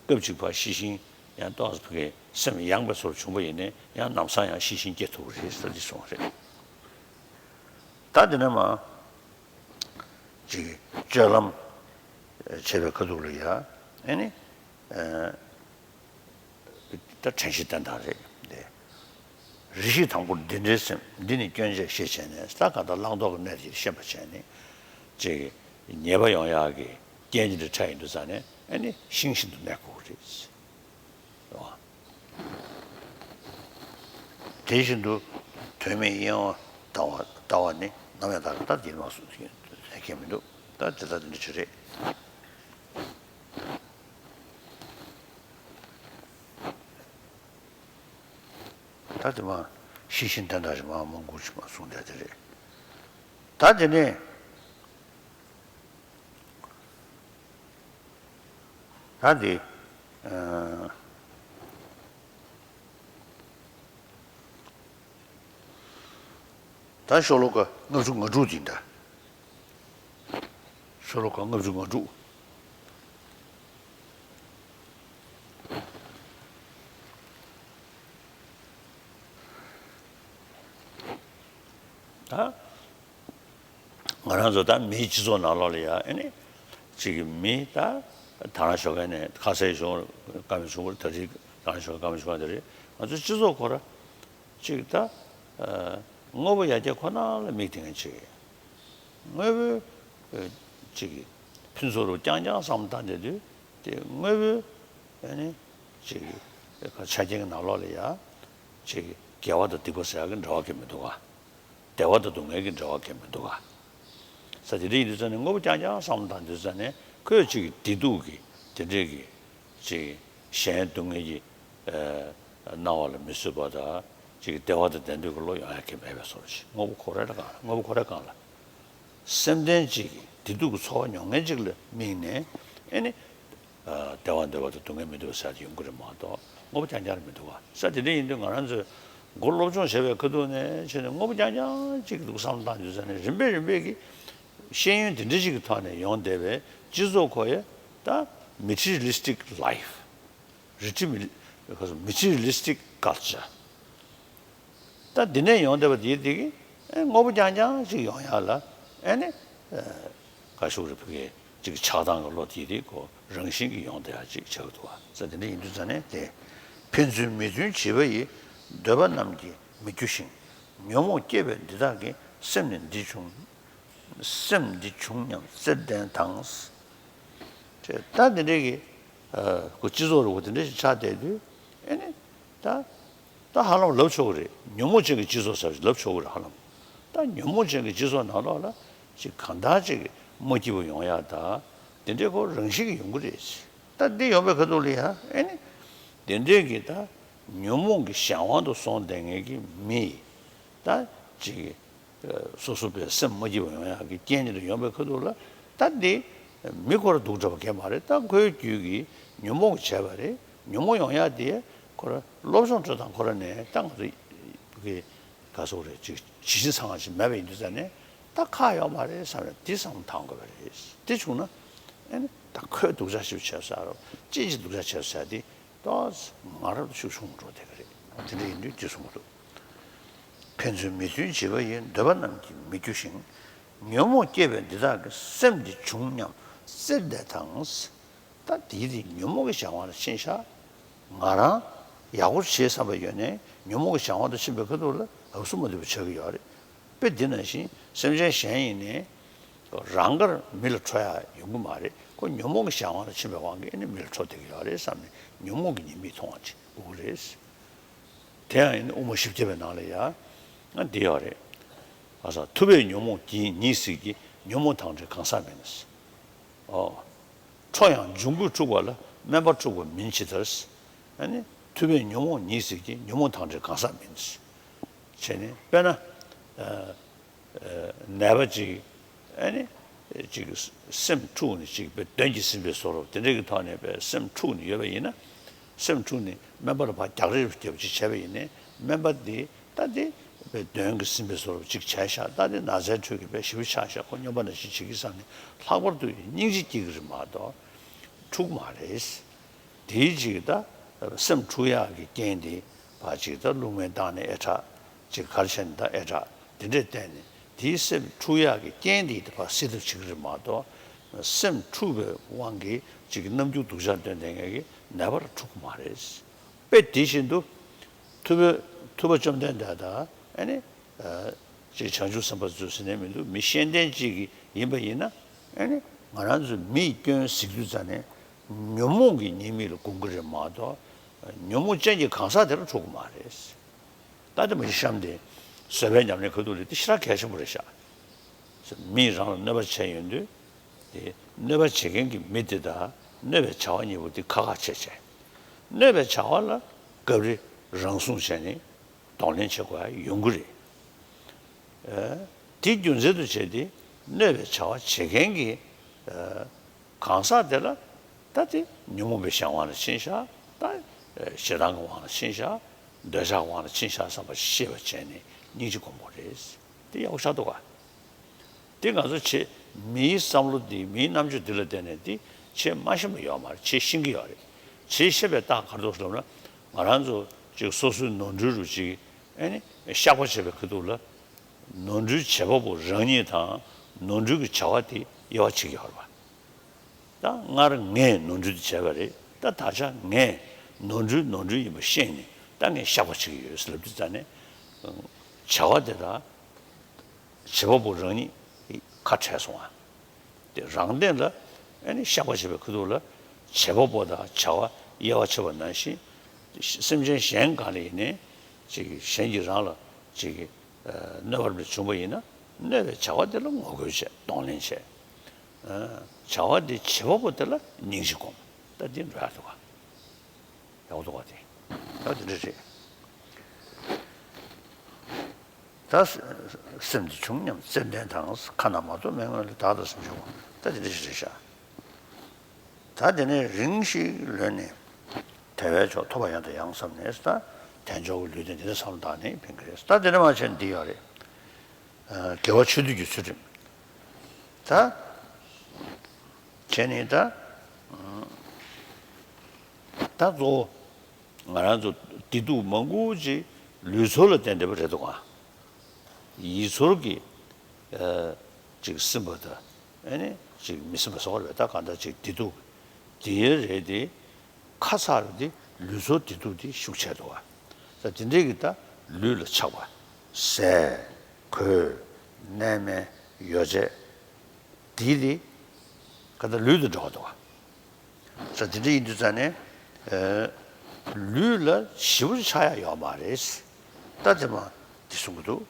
སྐབས་གཅིག་ཕར་ཤེས་བཞིན་ཡང་ཏོག་ཙམ་ཕ་གི་སེམས་ཡངས་པའི་ཚོར་བྱུང་བ་ཡིན་ནའི་ཡང་ལམ་སང་ཡང་ཤེས་བཞིན་སྐྱེ་ཐུབ་ཀྱི་རེད་ཟེར་འདི་གསུངས་པ་རེད། ད་འདི་ནས་མར་ཅིག་སྤྱོད་ལམ་བྱེད་པའི་ཁ་ཐུག་ལ་ཡ་ཨེ་ནི་ད་དྲན་ཤེས་བསྟེན་སྟངས་རེད་དེ། རེ་ཞིག་དང་པོར་འདི་འདྲའི་སེམས་འདི་ནི་སྐྱོན་ཅེས་ཤེས་བྱས་ནས་ད་གང་ལྟར་བླང་དོར་གྱི་གནས་དེ་ཤེས་པ་བྱས་ནས་ཅིག་ཉེས་པ་ཡོང་ཡག་གི་རྐྱེན་འདི་འདྲ་འཕྲད་ཡོང་དུས་ཙང་ནས་ཨེ་ནི་ཤིང་བཞིན་དུ་གནས་དགོས་རེད། རེད་བ། དེ་བཞིན་དུ་དོན་མེད་གཡེང་བ་ལྟ་བ་ལྟ་བ་ནི་ནམ་ཡང་དག་ལྟ་དེ་མ་སོང་ཟེར་མཁན་མི་འདུག་ད་དེ་ལྟ་དེ་འདྲ་ཅིག་རེད། ད་དེ་མ་ཤེས་བཞིན་དོན་དག་རེད་མ་མང་པོ་ཅིག་མ་གསུངས་བསྡད་དེ་རེད། ད་དེ་ནས། ད་འདི། ཨ། ད་ཤོ་ལོ་ཀ་ལྔ་བཅུ་ང་དྲུག་འདི་འདྲ། ཤོ་ལོ་ཀ་ལྔ་བཅུ་ང་དྲུག་ད། ང་རང་ཚོ་ད་མིའི་སྤྱི་ཚོགས་ནང་ལོགས་ལ་ཡ་ཨེ་ནི། གཅིག་གི་མི་ད་དང་རང་ཞོགས་མཁན་ནས་ཁ་གསལ་ཞུ་བཀའ་མོལ་ཞུ་བར་ད་རེས་དང་རང་ཞོགས་བཀའ་མོལ་ཞུ་བ་དེ་རེད། ང་ཚོའི་སྤྱི་ཚོགས་ཁོ་ར་གཅིག་ད་དངོས་པོ་ཡར་རྒྱས་ཁོ་ན་ལ་མིག་བཏང་མཁན་གཅིག་དངོས་པོའི་གཅིག་གི་ཕུན་ཚོགས་རུ་རྐྱང་རྐྱང་བསམ་བློ་བཏང་བསྡད་དུས་དེ་དངོས་པོའི་ཨེ་ནི་གཅིག་གི་ཆ་རྐྱེན་གྱི་ནང་ལོགས་ལ་ཡ་གཅིག་དགེ་བ་དང་སྡིག་པ་ཟེར་ཡག་གི་འབྲེལ་བ་གང་ཡང་མི་འདུག་ག་བདེ་བ་དང་སྡུག་བསྔལ་གྱི་འབྲེལ་བ་གང་ཡང་མི་འདུག་ག་ས་དེ་འདྲ་ཡིན་དུས་ཙང་ནས་དངོས་པོ་རྐྱང་རྐྱང་བསམ་བློ་བཏང་དུས་ཙང་ནས་ཁོས་གཅིག་གི་བདེ་སྡུག་གི་དེ་འདྲས་ཀྱི་གཅིག་གཞན་སྡུག་བསྔལ་གྱི་ཨ་སྣང་བ་ལ་མི་བཟོད་པ་དང་གཅིག་གི་བདེ་བ་དང་ལྡན་འདོད་ཀྱི་བློ་ཡོང་ཡ་གང་ཡང་མེད་པའི་བཟོ་འདྲ་ཞིག་དངོས་པོ་ཁོ་རའི་སྒང་ལ་དངོས་པོ་ཁོ་རའི་སྒང་ལ། སེམས་ལྡན་གཅིག་གིས་བདེ་སྡུག་གི་ཚོར་བ་མྱོང་མཁན་གཅིག་ལ་དམིགས་ནས་ཨེ་ནི། བདེ་བ་འདོད་པ་དང་སྡུག་བསྔལ་མི་འདོད་པ་ཟེར་ཡ་དེ་ཡོང་གི་རེད་མ་གཏོགས་དངོས་པོ་རྐྱང་རྐྱང་རེད་མི་འདུག་ག་ས་དེ་འདྲ་ཡིན་དུས་ང་རང་ཚོས་མགོ་སློབ་སྦྱོང་བྱས་པའི་ཁ་ཐུག་ནས་བྱས་ནས་དངོས་པོ་རྐྱང་རྐྱང་གཅིག་གི་འདུག་བསམ་བློ་བཏང་རྒྱུ་ཟེར་ནས་རིམ་པས་རིམ་པས་ཀྱི་ཤེས་ཡོན་དེ་འདྲ་ཞིག་གི་ཐོག་ནས་ཡོང་བསྡད་པའི་སྤྱི་ཚོགས་ཁོ་ཡ་ད་materialistic life། རི་ཊི་མི་ལི་ཁོ་ཚོ་materialistic culture། ད་འདི་ནས་ཡོང་བསྡད་པ་དེའི་དེ་གི་ཨེ་དངོས་པོ་རྐྱང་རྐྱང་ཅིག་ཡོང་ཡག་ལ་ཨེ་ནི་ཨེ་ག་ཤུག་རེ་ཕུ་གེ་ཅིག་ཆགས་སྡང་གི་བློ་དེའི་དེ་ཁོ་རང་བཞིན་གྱིས་ཡོང་བསྡད་ཡག་ཅིག་ཆགས་འདུག་བ། ས་དེ་འདྲ་ཡིན་དུས་ཙ་ནས་དེ་ཕན་ཚུན་མི་མཐུན་བྱེད་པ་ཡི་འདོད་པ་རྣམས་ཀྱིས་མི་འགྱུར་ཞིང་། ཉོན་མོངས་སྐྱེས་པས་འདི་དག་གི་སེམས་ནི་འདི་བྱུང་། སེམས་འདི་བྱུང་སྙམ་བརྩེར་ལྡན་དང་། ད་འདི་འདྲའི་གི་ཁོ་སྤྱི་ཚོགས་རུ་འདི་འདྲ་ཞིག་ཆགས་བསྡད་དུས་ཨེ་ནི་ད་ད་ཧ་ལམ་ལབ་ཆོག་གི་རེད། ཉོན་མོངས་ཅན་གྱི་སྤྱི་ཚོགས་ཟེར་བ་ཞིག་ལབ་ཆོག་གི་རེད། ཧ་ལམ་ད་ཉོན་མོངས་ཅན་གྱི་སྤྱི་ཚོགས་ནང་ལོགས་ལ་ཅིག་གང་ལྟར་ཅིག་མ་སྐྱིད་པོ་ཡོང་ཡག་ད་འདི་འདྲའི་ཁོ་རང་བཞིན་གྱི་ཡོང་གི་རེད། ད་འདི་ཡོང་པའི་ཁ་ཐུག་ལ་ཡ་ཨེ་ནི་འདི་འདྲའི་གི་ད་ཉོན་མོངས་ཀྱི་གཞན་དབང་དུ་སོང་བསྡད་མཁན་གྱི་མི་ད་ཅིག་སོ་སོ་པའི་སེམས་མ་སྐྱིད་པ་ཡོང་ཡག་གི་རྐྱེན་དེ་འདྲ་ཡོང་པའི་ཁ་ཐུག་ལ་ད་འདི་མི་ཁོ་ར་སྡུག་འདྲ་བ་གས་མ་རེད། ད་ཁོའི་རྒྱུད་ཀྱི་ཉོན་མོངས་ཀྱིས་བྱས་པ་རེད། ཉོན་མོངས་ཡོང་ཡག་དེ་ཁོ་ར་སློབ་སྦྱོང་སྤྲོད་སྟངས་ཁོ་ར་ནས་ད་ང་ཚོ་གི་ག་སོག་རེད་ཅིག་ཇི་བཞིན་ཚང་བ་ཞིག་མེད་པ་ཡིན་དུས་ཙ་ནས་ད་ཁག་ཡོད་མ་རེད་བསམ་རེད། འདི་བསམ་བློ་བཏང་དགོས་པ་རེད། དེ་བྱུང་ན་ཨེ་ནི་ད་ཁོས་སྡུག་ཅག་ཞིག་བྱས་ས་རོ་ཅི་ཅི་སྡུག་ཅག་བྱས་ས་དེ། ཏོག་ཙམ་ང་རང་ཤུགས་ཆུང་འགྲོ་བསྡད་ཀྱི་རེད། དེ་འདྲ་ཡིན་དུས་དེ་གསུང་གི་འདུག་ཕན་ཚུན་མི་མཐུན་བྱེད་པ་ཡི། འདོད་པ་རྣམས་ཀྱིས་མི་འགྱུར་ཞིང་། ཉོན་མོངས་སྐྱེས་པས་འདི་དག་གི། སེམས་འདི་བྱུང་སྙམ་བརྩེར་ལྡན་དང་། ད་དེའི་རིགས་ཉོན་མོངས་ཀྱི་གཞན་དབང་ལ་ཕྱིན་ཤག་ང་རང་ཡག་པོ་བྱེད་བསམ་པ་ཡོད་ནའི་ཉོན་མོངས་ཀྱི་གཞན་དབང་དུ་ཕྱིན་པའི་ཁ་ཐུག་ལ་འུབ་སུ་མ་འདུག་པ་ཆགས་ཀྱི་ཡོད་རེད། དཔེ་འདི་ནང་བཞིན་སེམས་ཅན་གཞན་ཡིན་ནའི་རང་དགར་མི་ལ་ཁྲོ་ཡག་ཡོང་གི་མ་རེད། ཁོ་ཉོན་མོངས་ཀྱི་གཞན་དབང་ལ་ཕྱིན་པའི་དབང་གིས་ཨ་ནི་མི་ལ་ཁྲོ་བསྡད་ཀྱི་ཡོད་རེད་བསམ་ནས་ཉོན་མོངས་ཀྱི་ཉེས་དམིགས་མཐོང་བ་ཅིག་དགོས་ཀྱི་རེད། དེ་ཡང་ཨ་ནི་དབུ་མ་བཞི་བརྒྱ་པའི་ནང་ལ་ཡང་ང་འདི་ཡོད་རེད། ཨ་ས་ཐུབ་པས་ཉོན་མོངས་ཉེས་ཉེས་སྲིད་ཀྱི། ཉོན་མོངས་དང་བྲལ་གང་ཟག་མིན། ཨོ། ཁྲོ་ཡང་འབྱུང་པོས་འཁྲུགས་པ་ལ། དམན་པ་འཁྲུགས་པ་མིན་ཇི་ལྟར། ཨ་ནི་ཐུབ་པས་ཉོན་མོངས་ཉེས་སྲིད་ཀྱི། ཉོན་མོངས་དང་བྲལ་གང་ཟག་མིན། བྱས་ནས་དཔེར་ན། ཨ། ཨ། ནད་པ་ཅིག་ཨ་ནི་ཅིག་སེམས་འཁྲུགས་ནས་ཅིག་དཔེ་གདོན་གྱིས་ཟིན་པའི་བཟོ་འདྲ་དེ་འདྲ་གི་ཐོག་ནས་དཔེ་སེམས་འཁྲུགས་ནས་ཡོད་པ་ཡིན་ན། སེམས་འཁྲུགས་ནས་སྨན་པ་ལ་ཕར་རྒྱག་རེས་རྒྱབ་ཅིག་བྱས་པ་ཡིན་ནའི་སྨན་པ་དེ་ད་དེ་དཔེ་གདོན་གྱིས་ཟིན་པའི་བཟོ་འདྲ་ཅིག་བྱས་ཤག་ད་དེ་ན་ཚའི་ཁྲོད་ཀྱི་དཔེ་ཞེ་པོ་ཆགས་ཤག་ཁོ་སྨྱོན་པ་ནང་བཞིན་བྱེད་ཀྱི་བསམ་ནས་ལྷག་པར་དུ་སྙིང་རྗེ་སྐྱེ་གི་རེད་མ་གཏོགས་འཁྲུགས་མ་རེད། དེའི་ཅིག་ད་སེམས་འཁྲུག་ཡག་གི་རྐྱེན་དེ་ཕར་ཅིག་ད་རླུང་སྨན་བཏང་ནས་ཨེ་དྲག་ཅིག་གར་བྱས་ནས་ད་ཨེ་དྲག་དེ་འདྲས་བསྟན་ནས་དེའི་སེམས་འཁྲུག་ཡག་གི་རྐྱེན་དེ་དེ་ཕར་སེལ་ཐབས་བྱེད་ཀྱི་རེད་མ་གཏོགས་སེམས་འཁྲུག་པའི་དབང་གིས་ཅིག་རྣམ་འགྱུར་སྡུག་ཅག་སྟོན་བསྡད་མཁན་གྱི་ནད་པ་ལ་འཁྲུག་གི་མ་རེད། དཔེ་དེ་བཞིན་དུ་ཐུབ་པའི་ཐུབ་པ་བཅོམ་ལྡན་འདས་དང་ཨ་ནི། ཅིག་བྱང་ཆུབ་སེམས་དཔའ་ཚོས་ཟེར་ནས་མི་འདུག་མི་ཤེས་ལྡན་ཅིག་གིས་ཡིན་པ་ཡིན་ན་ཨ་ནི་ང་རང་ཚོའི་མིའི་སྐྱོན་གཟིགས་དུས་ཙ་ནས་ཉོན་མོངས་ཀྱི་ཉེས་དམིགས་ལ་དགོངས་ཀྱི་རེད་མ་གཏོགས་ཉོན་མོངས་ཅན་གྱི་གང་ཟག་དེ་ལ་འཁྲུག་གི་མ་རེད། ད་དེ་མ་གཞི་གཤམ་དེ་བཟོད་པའི་ཉམས་ལེན་ཁ་ཐུག་ལ་དེ་ཞེ་དྲག་གལ་ཆེན་པོ་རེད་ཤག་མིས་རང་ལ་གནོད་པ་བྱས་ཡོང་དུས་དེ་གནོད་པ་བྱེད་མཁན་གྱི་མི་དེ་དང་གནོད་པའི་བྱ་བ་གཉིས་པོ་དེ་ཁག་ཁག་ཕྱེ་བྱས། གནོད་པའི་བྱ་བ་ལ་སྐབས་རེ་རང་སྲུང་བྱས་ནས། གདོང་ལེན་བྱེད་དགོས་ཡ་ཡོང་གི་རེད། ཨ། དེ་རྒྱུ་མཚན་དུ་བྱས་ཏེ་གནོད་པའི་བྱ་བ་བྱེད་མཁན་གྱི། ཨ། གང་ཟག་དེ་ལ་ད་དེ་ཉོན་མོངས་པའི་གཞན་དབང་ལ་ཕྱིན་ཤག་ད་ཞེ་སྡང་གི་དབང་ལ་ཕྱིན་ཤག་འདོད་ཆགས་དབང་ལ་ཕྱིན་ཤག་བསམ་པ་ཤེས་པ་བྱས་ནས་སྙིང་རྗེ་སྒོམ་དགོས་རེད། དེ་ཡག་པོ་ཆགས་འདུག་ག་དེ་ང་ཚོ་ཆེ་མིའི་བསམ་བློ་འདི་མིའི་རྣམ་དཔྱོད་འདི་ལ་བརྟེན་ནས་འདི་ཆེས་མ་ཤེས་པ་ཡོད་མ་རེད། ཆེས་ཤེས་ཀྱི་ཡོད་རེད། ཆེས་ཤེས་པའི་རྟགས་ག་རེ་འདུག་ཟེར་ལབ་ན་ང་རང་ཚོ་ཅིག་སོ་སོའི་ནོར་འཁྲུལ་རུ་ཅིག་ཨ་ནི་བཤགས་པ་བྱེད་པའི་ཁ་ཐུག་ལ་ནོར་འཁྲུལ་བྱེད་པ་པོ་རང་ཉིད་དང་ནོར་འཁྲུལ་གྱི་བྱ་བ་དེ་དབྱེ་བ་ཕྱེ་གི་ཡོད་རེད་པ། ད་སྔར་ངས་ནོར་འཁྲུལ་དེ་བྱས་པ་རེད། ད་ད་ཆ་ངས་ནོར་འཁྲུལ་ནོར་འཁྲུལ་ཡིན་པ་ཤེས་ནས་ད་ངས་བཤགས་པ་བྱེད་ཀྱི་ཡོད་ཟེར་ལབ་དུས་ཙ་ནས་བྱ་བ་དེ་དང་། བྱེད་པ་པོ་རང་ཉིད་ཁ་བྲལ་སོང་བ། དེ་རང་སྟེང་ལ་ཨ་ནི་བཤགས་པ་བྱེད་པའི་ཁ་ཐུག་ལ་བྱེད་པ་པོ་དང་བྱ་བ་དབྱེ་བ་ཕྱེ་བ་ནང་བཞིན། སེམས་ཅན་གཞན་གང་ལ་ཡིན་ནའི་ཅིག་གཞན་གྱིས་རང་ལ་ཅིག་གནོད་པ་རེ་བྱུང་བ་ཡིན་ན་གནོད་པའི་བྱ་བ་དེ་ལ་ངོ་རྒོལ་བྱས་གདོང་ལེན་བྱས། བྱ་བ་དེ་བྱེད་པ་པོ་དེ་ལ་སྙིང་རྗེ་སྒོམ། ད་འདི་འགྲོ་ཡག་འདུག་ག་ཡག་པོ་འདུག་ག་དེ་ཡག་དེ་འདྲ་རེད། ད་སེམས་འདི་བྱུང་སྙམ་ཙན་དན་དང་། ཁ་ན་མ་ཐོ་སྨྲེ་སྔོན་ལས། བདག་ལྟ་སེམས་བྱུང་བ། ད་དེ་འདྲ་ཞིག་རེད་ཤག་ད་དེ་ནས་རིང་ཞིག་ལོན་ནས་དལ་བའི་མཆོག་ཐོབ་པ་ཡང་དང་ཡང་བསམས་ནས། ད་དལ་འབྱོར་གྱི་ལུས་དེ་འདི་འདྲ་བསམ་བློ་བཏང་ནས་ཕན་གྱི་རེད། ད་དེ་ནས་མར་བྱས་ནས་འདི་ཡོད་རེད། ཨ། དགེ་བ་ཆོས་སྡུད་ཀྱི་ཚུལ་ཁྲིམས། ད་བྱས་ནས་ད་ད་གཙོ་བོ་ང་རང་ཚོ་བདེ་སྡུག་མང་པོ་ཅིག་ལུས་ཚོར་ལ་བརྟེན་བསྡད་པ་རེད་འདུག་ག་ཡིད་ཚོར་གྱིས་ཨ་ཅིག་སིམ་པ་དང་། ཨ་ནི་ཅིག་མི་སིམ་པ་སོགས་རེད། ད་གང་ལྟར་ཅིག་བདེ་སྡུག་དེ་རེད་དེ། ཁ་ཚ་བའི་དེ་ལུས་ཚོར་བདེ་སྡུག་དེ་ཤུགས་ཆེ་འདུག་ག་ད་དེ་འདྲའི་གི་ད་ལུས་ལ་ཆགས་པ། ཟས། གོས། གནས་མལ། ཡོ་བྱད། དེ་དེ་ག་ད་ལུས་དང་འདྲ་བ་འདུག་ག་ས་དེ་འདྲ་ཡིན་དུས་ཙང་ནས། ཨ། ལུས་ལ་ཞེ་པོ་ཆགས་ཡ་ཡོད་མ་རེད། ད་དེ་མ་དེ་གསུང་གི་འདུག་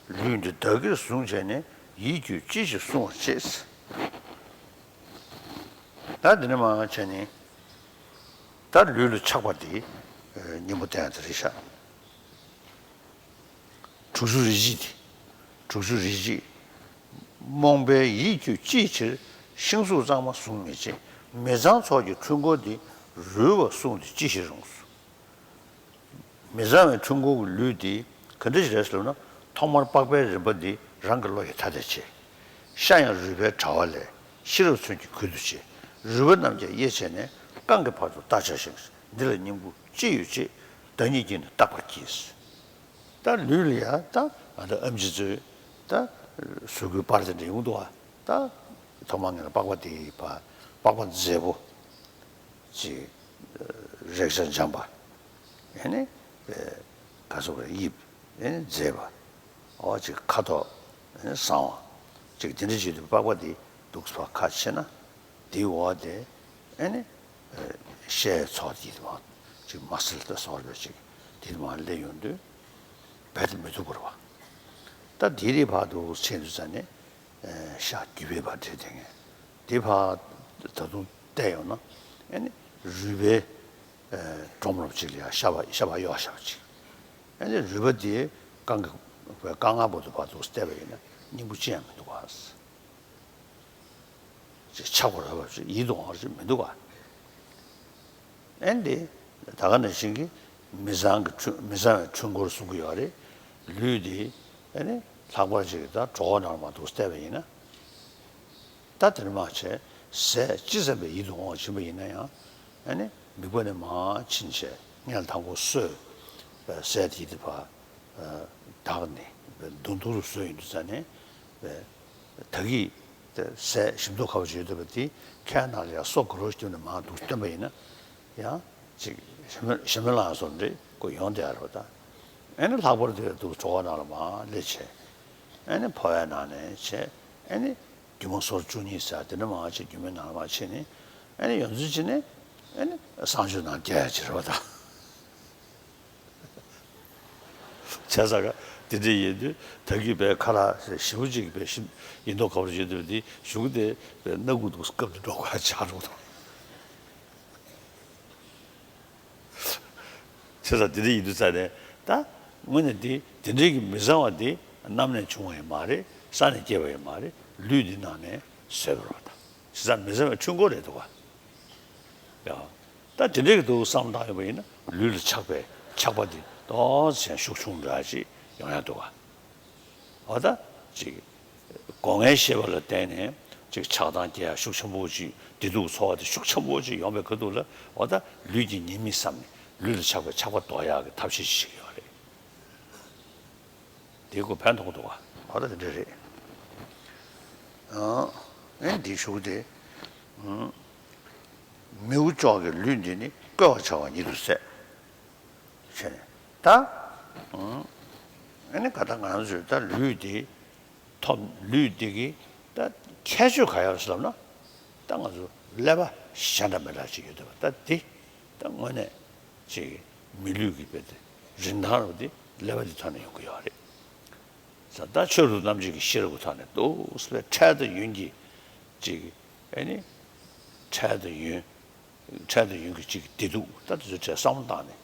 ལུས་འདི་བདག་གིར་བཟུང་བྱས་ནས། ཡིད་ཀྱིས་ཅི་ཞིག་བསྲུང་བར་བྱེད། ད་འདི་ནས་མར་བྱས་ནས་ད་ལུས་ལ་ཆགས་པ་འདི་སྙིང་པོ་བསྟན་ཡ་དེ་རེད་ཤག་དྲུག་ཅུ་རེ་གཅིག་དེ། དྲུག་ཅུ་རེ་གཅིག་རྨོངས་པའི་ཡིད་ཀྱིས་ཅིའི་ཕྱིར། ཤིང་གཟུགས་གཙང་མ་བཟུང་མི་བྱེད། མི་གཙང་ཚོགས་ཀྱི་འཁྲུལ་འཁོར་འདི། རུལ་བ་བསྲུངས་ཏེ་ཅི་ཞིག་རུང་། མི་གཙང་བའི་འཁྲུལ་འཁོར་གྱི་ལུས་འདི་ག་འདྲ་ཞིག་རེད་ཟེར་ལབ་ན། ཐོག་མར་པགས་པའི་རིམ་པ་འདི་རང་གི་བློ་ཡིས་ཐ་དད་བྱེད། ཤ་ཡང་རུས་པའི་དྲ་བ་ལས། ཤེས་རབ་མཚོན་གྱིས་གུད་དུ་བྱེད། རུས་པ་རྣམས་ཀྱང་དབྱེ་བྱས་ནས། རྐང་གི་བར་དུ་བརྟག་བྱ་ཞིང་། འདི་ལ་སྙིང་པོ་ཅི་ཡོད་ཅེས། བདག་ཉིད་ཀྱིས་ནི་བརྟག་པར་གྱིས། ད་ལུས་ལ་ཡ་ད་ང་ཚོ་ཨེམ་ཆི་ཚོས་ད་གཟུགས་པོའི་པར་དེ་འདྲ་ཡོང་འདུག་ག་ད་ཐོག་མར་ངས་ལ་པགས་པ་དེ་ཡི་བར། པགས་པ་མཛེས་པོ་ཅིག་རེག་བྱ་འཇམ་པ། ཨེ་ནི་ག་སོགས་པའི་དབྱིབས། ཨེ་ནི་མཛེས་པ། འོ་ཅིག་ཁ་དོག་ཨེ་ནི་བཟང་བ། ཅིག་དེ་འདྲ་བྱེད་དུས་པགས་པ་དེ་འདུག་སེ་ཕར་ཁ་ཕྱེ་ན། དེའི་འོག་དེ་ཨེ་ནི་ཤའི་ཚོགས་དེ་མར་ཅིག་མ་སེལ་ལྟ་སོགས་པའི་ཅིག་དེ་མར་སླེབས་ཡོང་དུས་རྦད་དེ་མི་སྡུག་པ་རེད་པ། ད་དེ་རིགས་བར་དུ་ཕྱིན་དུས་ཙང་ནས། ཨེ། ཤ་རྒྱུས་པའི་བར་འདྲེས་དེ་ངས་དེ་ཕར་ད་དུང་བལྟས་ཡོང་ན། ཨེ་ནི་རུས་པའི་ཨེ་སྒྲོམ་རོབ་ཅིག་ལ་ཡང་ཤ་པགས་ཤ་པགས་གཡོགས་བཞག་པ་ཅིག་ཨེ་ནི་རུས་པ་དེ་རྐང་གི་རྐང་ལག་བར་དུ་བར་དུ་བལྟས་པ་ཡིན་ན་སྙིང་པོ་ཅི་ཡང་མི་འདུག་ག་ཅིག་ཆགས་པ་རོལ་པ་ཅིག་ཡིད་དུ་འོང་བ་ཅིག་མི་འདུག་ག་ཨེ་འདི་ད་ག་ནང་བཞིན་གྱི་མི་གཙང་གི་འཁྲུལ། མི་གཙང་བའི་འཁྲུལ་འཁོར་གསུང་གི་ཡོད་རེད། ལུས་འདི་ཨེ་ནི་ལྷག་པར་ཅིག་ད་གྲོད་ཁོག་ནང་ལ་མར་འདུག་བལྟས་པ་ཡིན་ན། ད་དེར་མ་བྱས་ཟས་ཅི་ཙམ་པའི་ཡིད་དུ་འོང་བ་བྱིན་པ་ཡིན་ན་ཡང་། ཨེ་ནི་མིད་པ་ནས་མར་ཕྱིན་བྱས་སྔོན་ལ་དང་པོ་གསོས་པའི་ཟས་དེ་དེ་ཕར་དག་ནས་མདུང་ཐུང་རུ་བཟོས་ཡོང་དུས་ཙ་ནས། ད་གིན་ཟས་ཞིམ་མདོག་ཁ་པོ་ཅིག་ཡོད་བསྡད་པ་དེ་ཁའི་ནང་ལ་ཡར་སོ་དགའ་རོགས་ཤིག་བཏོན་ནས་མར་འདུག་བཏོན་པ་ཡིན་ན། ཡང་ཅིག་ཞེ་མེར་ཞེ་མེར་ལངས་སོང་འདྲ་ཁོ་ཡོང་བསྡད་ཡོད་རེད་པ། ད་ཨེ་ནི་ལྷག་པར་དུ་འདུག་གྲོད་ཁོག་ནང་ལ་མར་སླེབས་བྱས། ཨེ་ནི་ཕོ་བའི་ནང་ནས་བྱས། ཨེ་ནི་རྒྱུ་མ་སོར་བཅུ་གཉིས་ཟེར་དེ་འདྲ་མར་བྱས། རྒྱུ་མའི་ནང་ལ་མར་ཕྱིན་ནས། ཨེ་ནི་ཡོངས་རྫོགས་བྱས་ནས་ཨེ་ནི་གསང་སྤྱོད་ནང་བསྡད་ཡ་ཅིག་རེད་པ། ད་བྱས་ཙང་དེ་འདྲ་ཡིན་དུས་ད་གིན་པའི་ཁ་ལག་ཞེ་པོ་ཅིག་པའི་ཞིམ་ཡིན་མདོག་ཁ་པོ་ཅིག་ཡོད་བསྡད་པ་དེ་གཞུག་དེ་པའི་སྣ་ཁུག་ཏུ་སྐབས་དེ་འགྲོ་དགོས་ཆགས་འགྲོ་དང་། བྱས་ཙང་དེ་འདྲ་ཡིན་དུས་ཙ་ནས། ད་དངོས་གནས་དེ་དེ་འདྲའི་གི་མི་གཙང་བ་དེ་གནམ་ནས་བྱུང་བ་ཡང་མ་རེད། ས་ནས་སྐྱེས་པ་ཡང་མ་རེད། ལུས་འདི་ནང་ནས་བཟོས་པ་རེད་པ། ད་བྱས་ཙང་མི་གཙང་བའི་འཁྲུལ་འཁོར་རེད་འདུག་ག་ཡ། ད་དེ་འདྲའི་གི་འདུག་བསམ་བློ་བཏང་ཡོང་བ་ཡིན་ན། ལུས་ལ་ཆགས་པའི་ཆགས་པ་དེ་ཏོག་ཙམ་ཤུགས་ཆུང་འདྲ་ཅིག་ཡོང་ཡ་འདུག་ག་འོ་ད་ཅིག་སྒོ་ལྔའི་ཤེས་པ་ལ་བརྟེན་ནས་ཅིག་ཆགས་སྡང་སྐྱེ་ཡ་ཤུགས་ཆེན་པོ་ཅིག་བདེ་སྡུག་ཚོར་བ་དེ་ཤུགས་ཆེན་པོ་ཅིག་ཡོང་བའི་ཁ་ཐུག་ལ། འོ་ད་ལུས་ཀྱི་ཉེས་དམིགས་བསམ་ནས་ལུས་ལ་ཆགས་པའི་ཆགས་པ་ཟློག་ཡག་གི་ཐབས་ཤེས་ཤིག་ཡོད་རེད། དེ་ཁོ་ཕན་ཐོགས་འདུག་ག་འོ་ད་དེ་འདྲ་རེད། ཨ། ཨེ་འདིའི་གཞུག་དེ། ཨ། མིའུ་ཅོག་གི་ལུས་འདི་ནི། བསྐོལ་བར་བྱ་བ་ཉིད་དུ་ཟད། བྱས་ནས་ད། ཨ་ནི་ག་ད་ང་རང་ཚོས་ད་ལུས་འདི་ཐོབ། ལུས་འདི་གི་ད་ཁྱད་ཆོས་ག་ཡོད་ཟེར་ལབ་ན། ད་ང་ཚོ་ཀླད་པ་གཞན་དང་མི་འདྲ་ཅིག་ཡོད་བསྡད་པ། ད་འདི་ད་དངོས་གནས་ཅིག་མི་ལུས་ཀྱི་དཔེ་དེ་རིན་ཐང་རུ་དེ་ཀླད་པ་འདི་ཐོག་ནས་ཡོང་གི་ཡོད་རེད། ད་ཆོས་རབ་ཏུ་རྣམ་འབྱེད་ཀྱི་ཤེས་རབ་ཀྱི་ཐོག་ནས་འདུག་སེ་འཕྲལ་དང་ཡུན་གྱི་ཅིག་ཨེ་ནི་འཕྲལ་དང་ཡུན། འཕྲལ་དང་ཡུན་གྱི་ཅིག་བདེ་སྡུག་ད་དེ་ཚོའི་གྲས་བསམ་བློ་བཏང་ནས་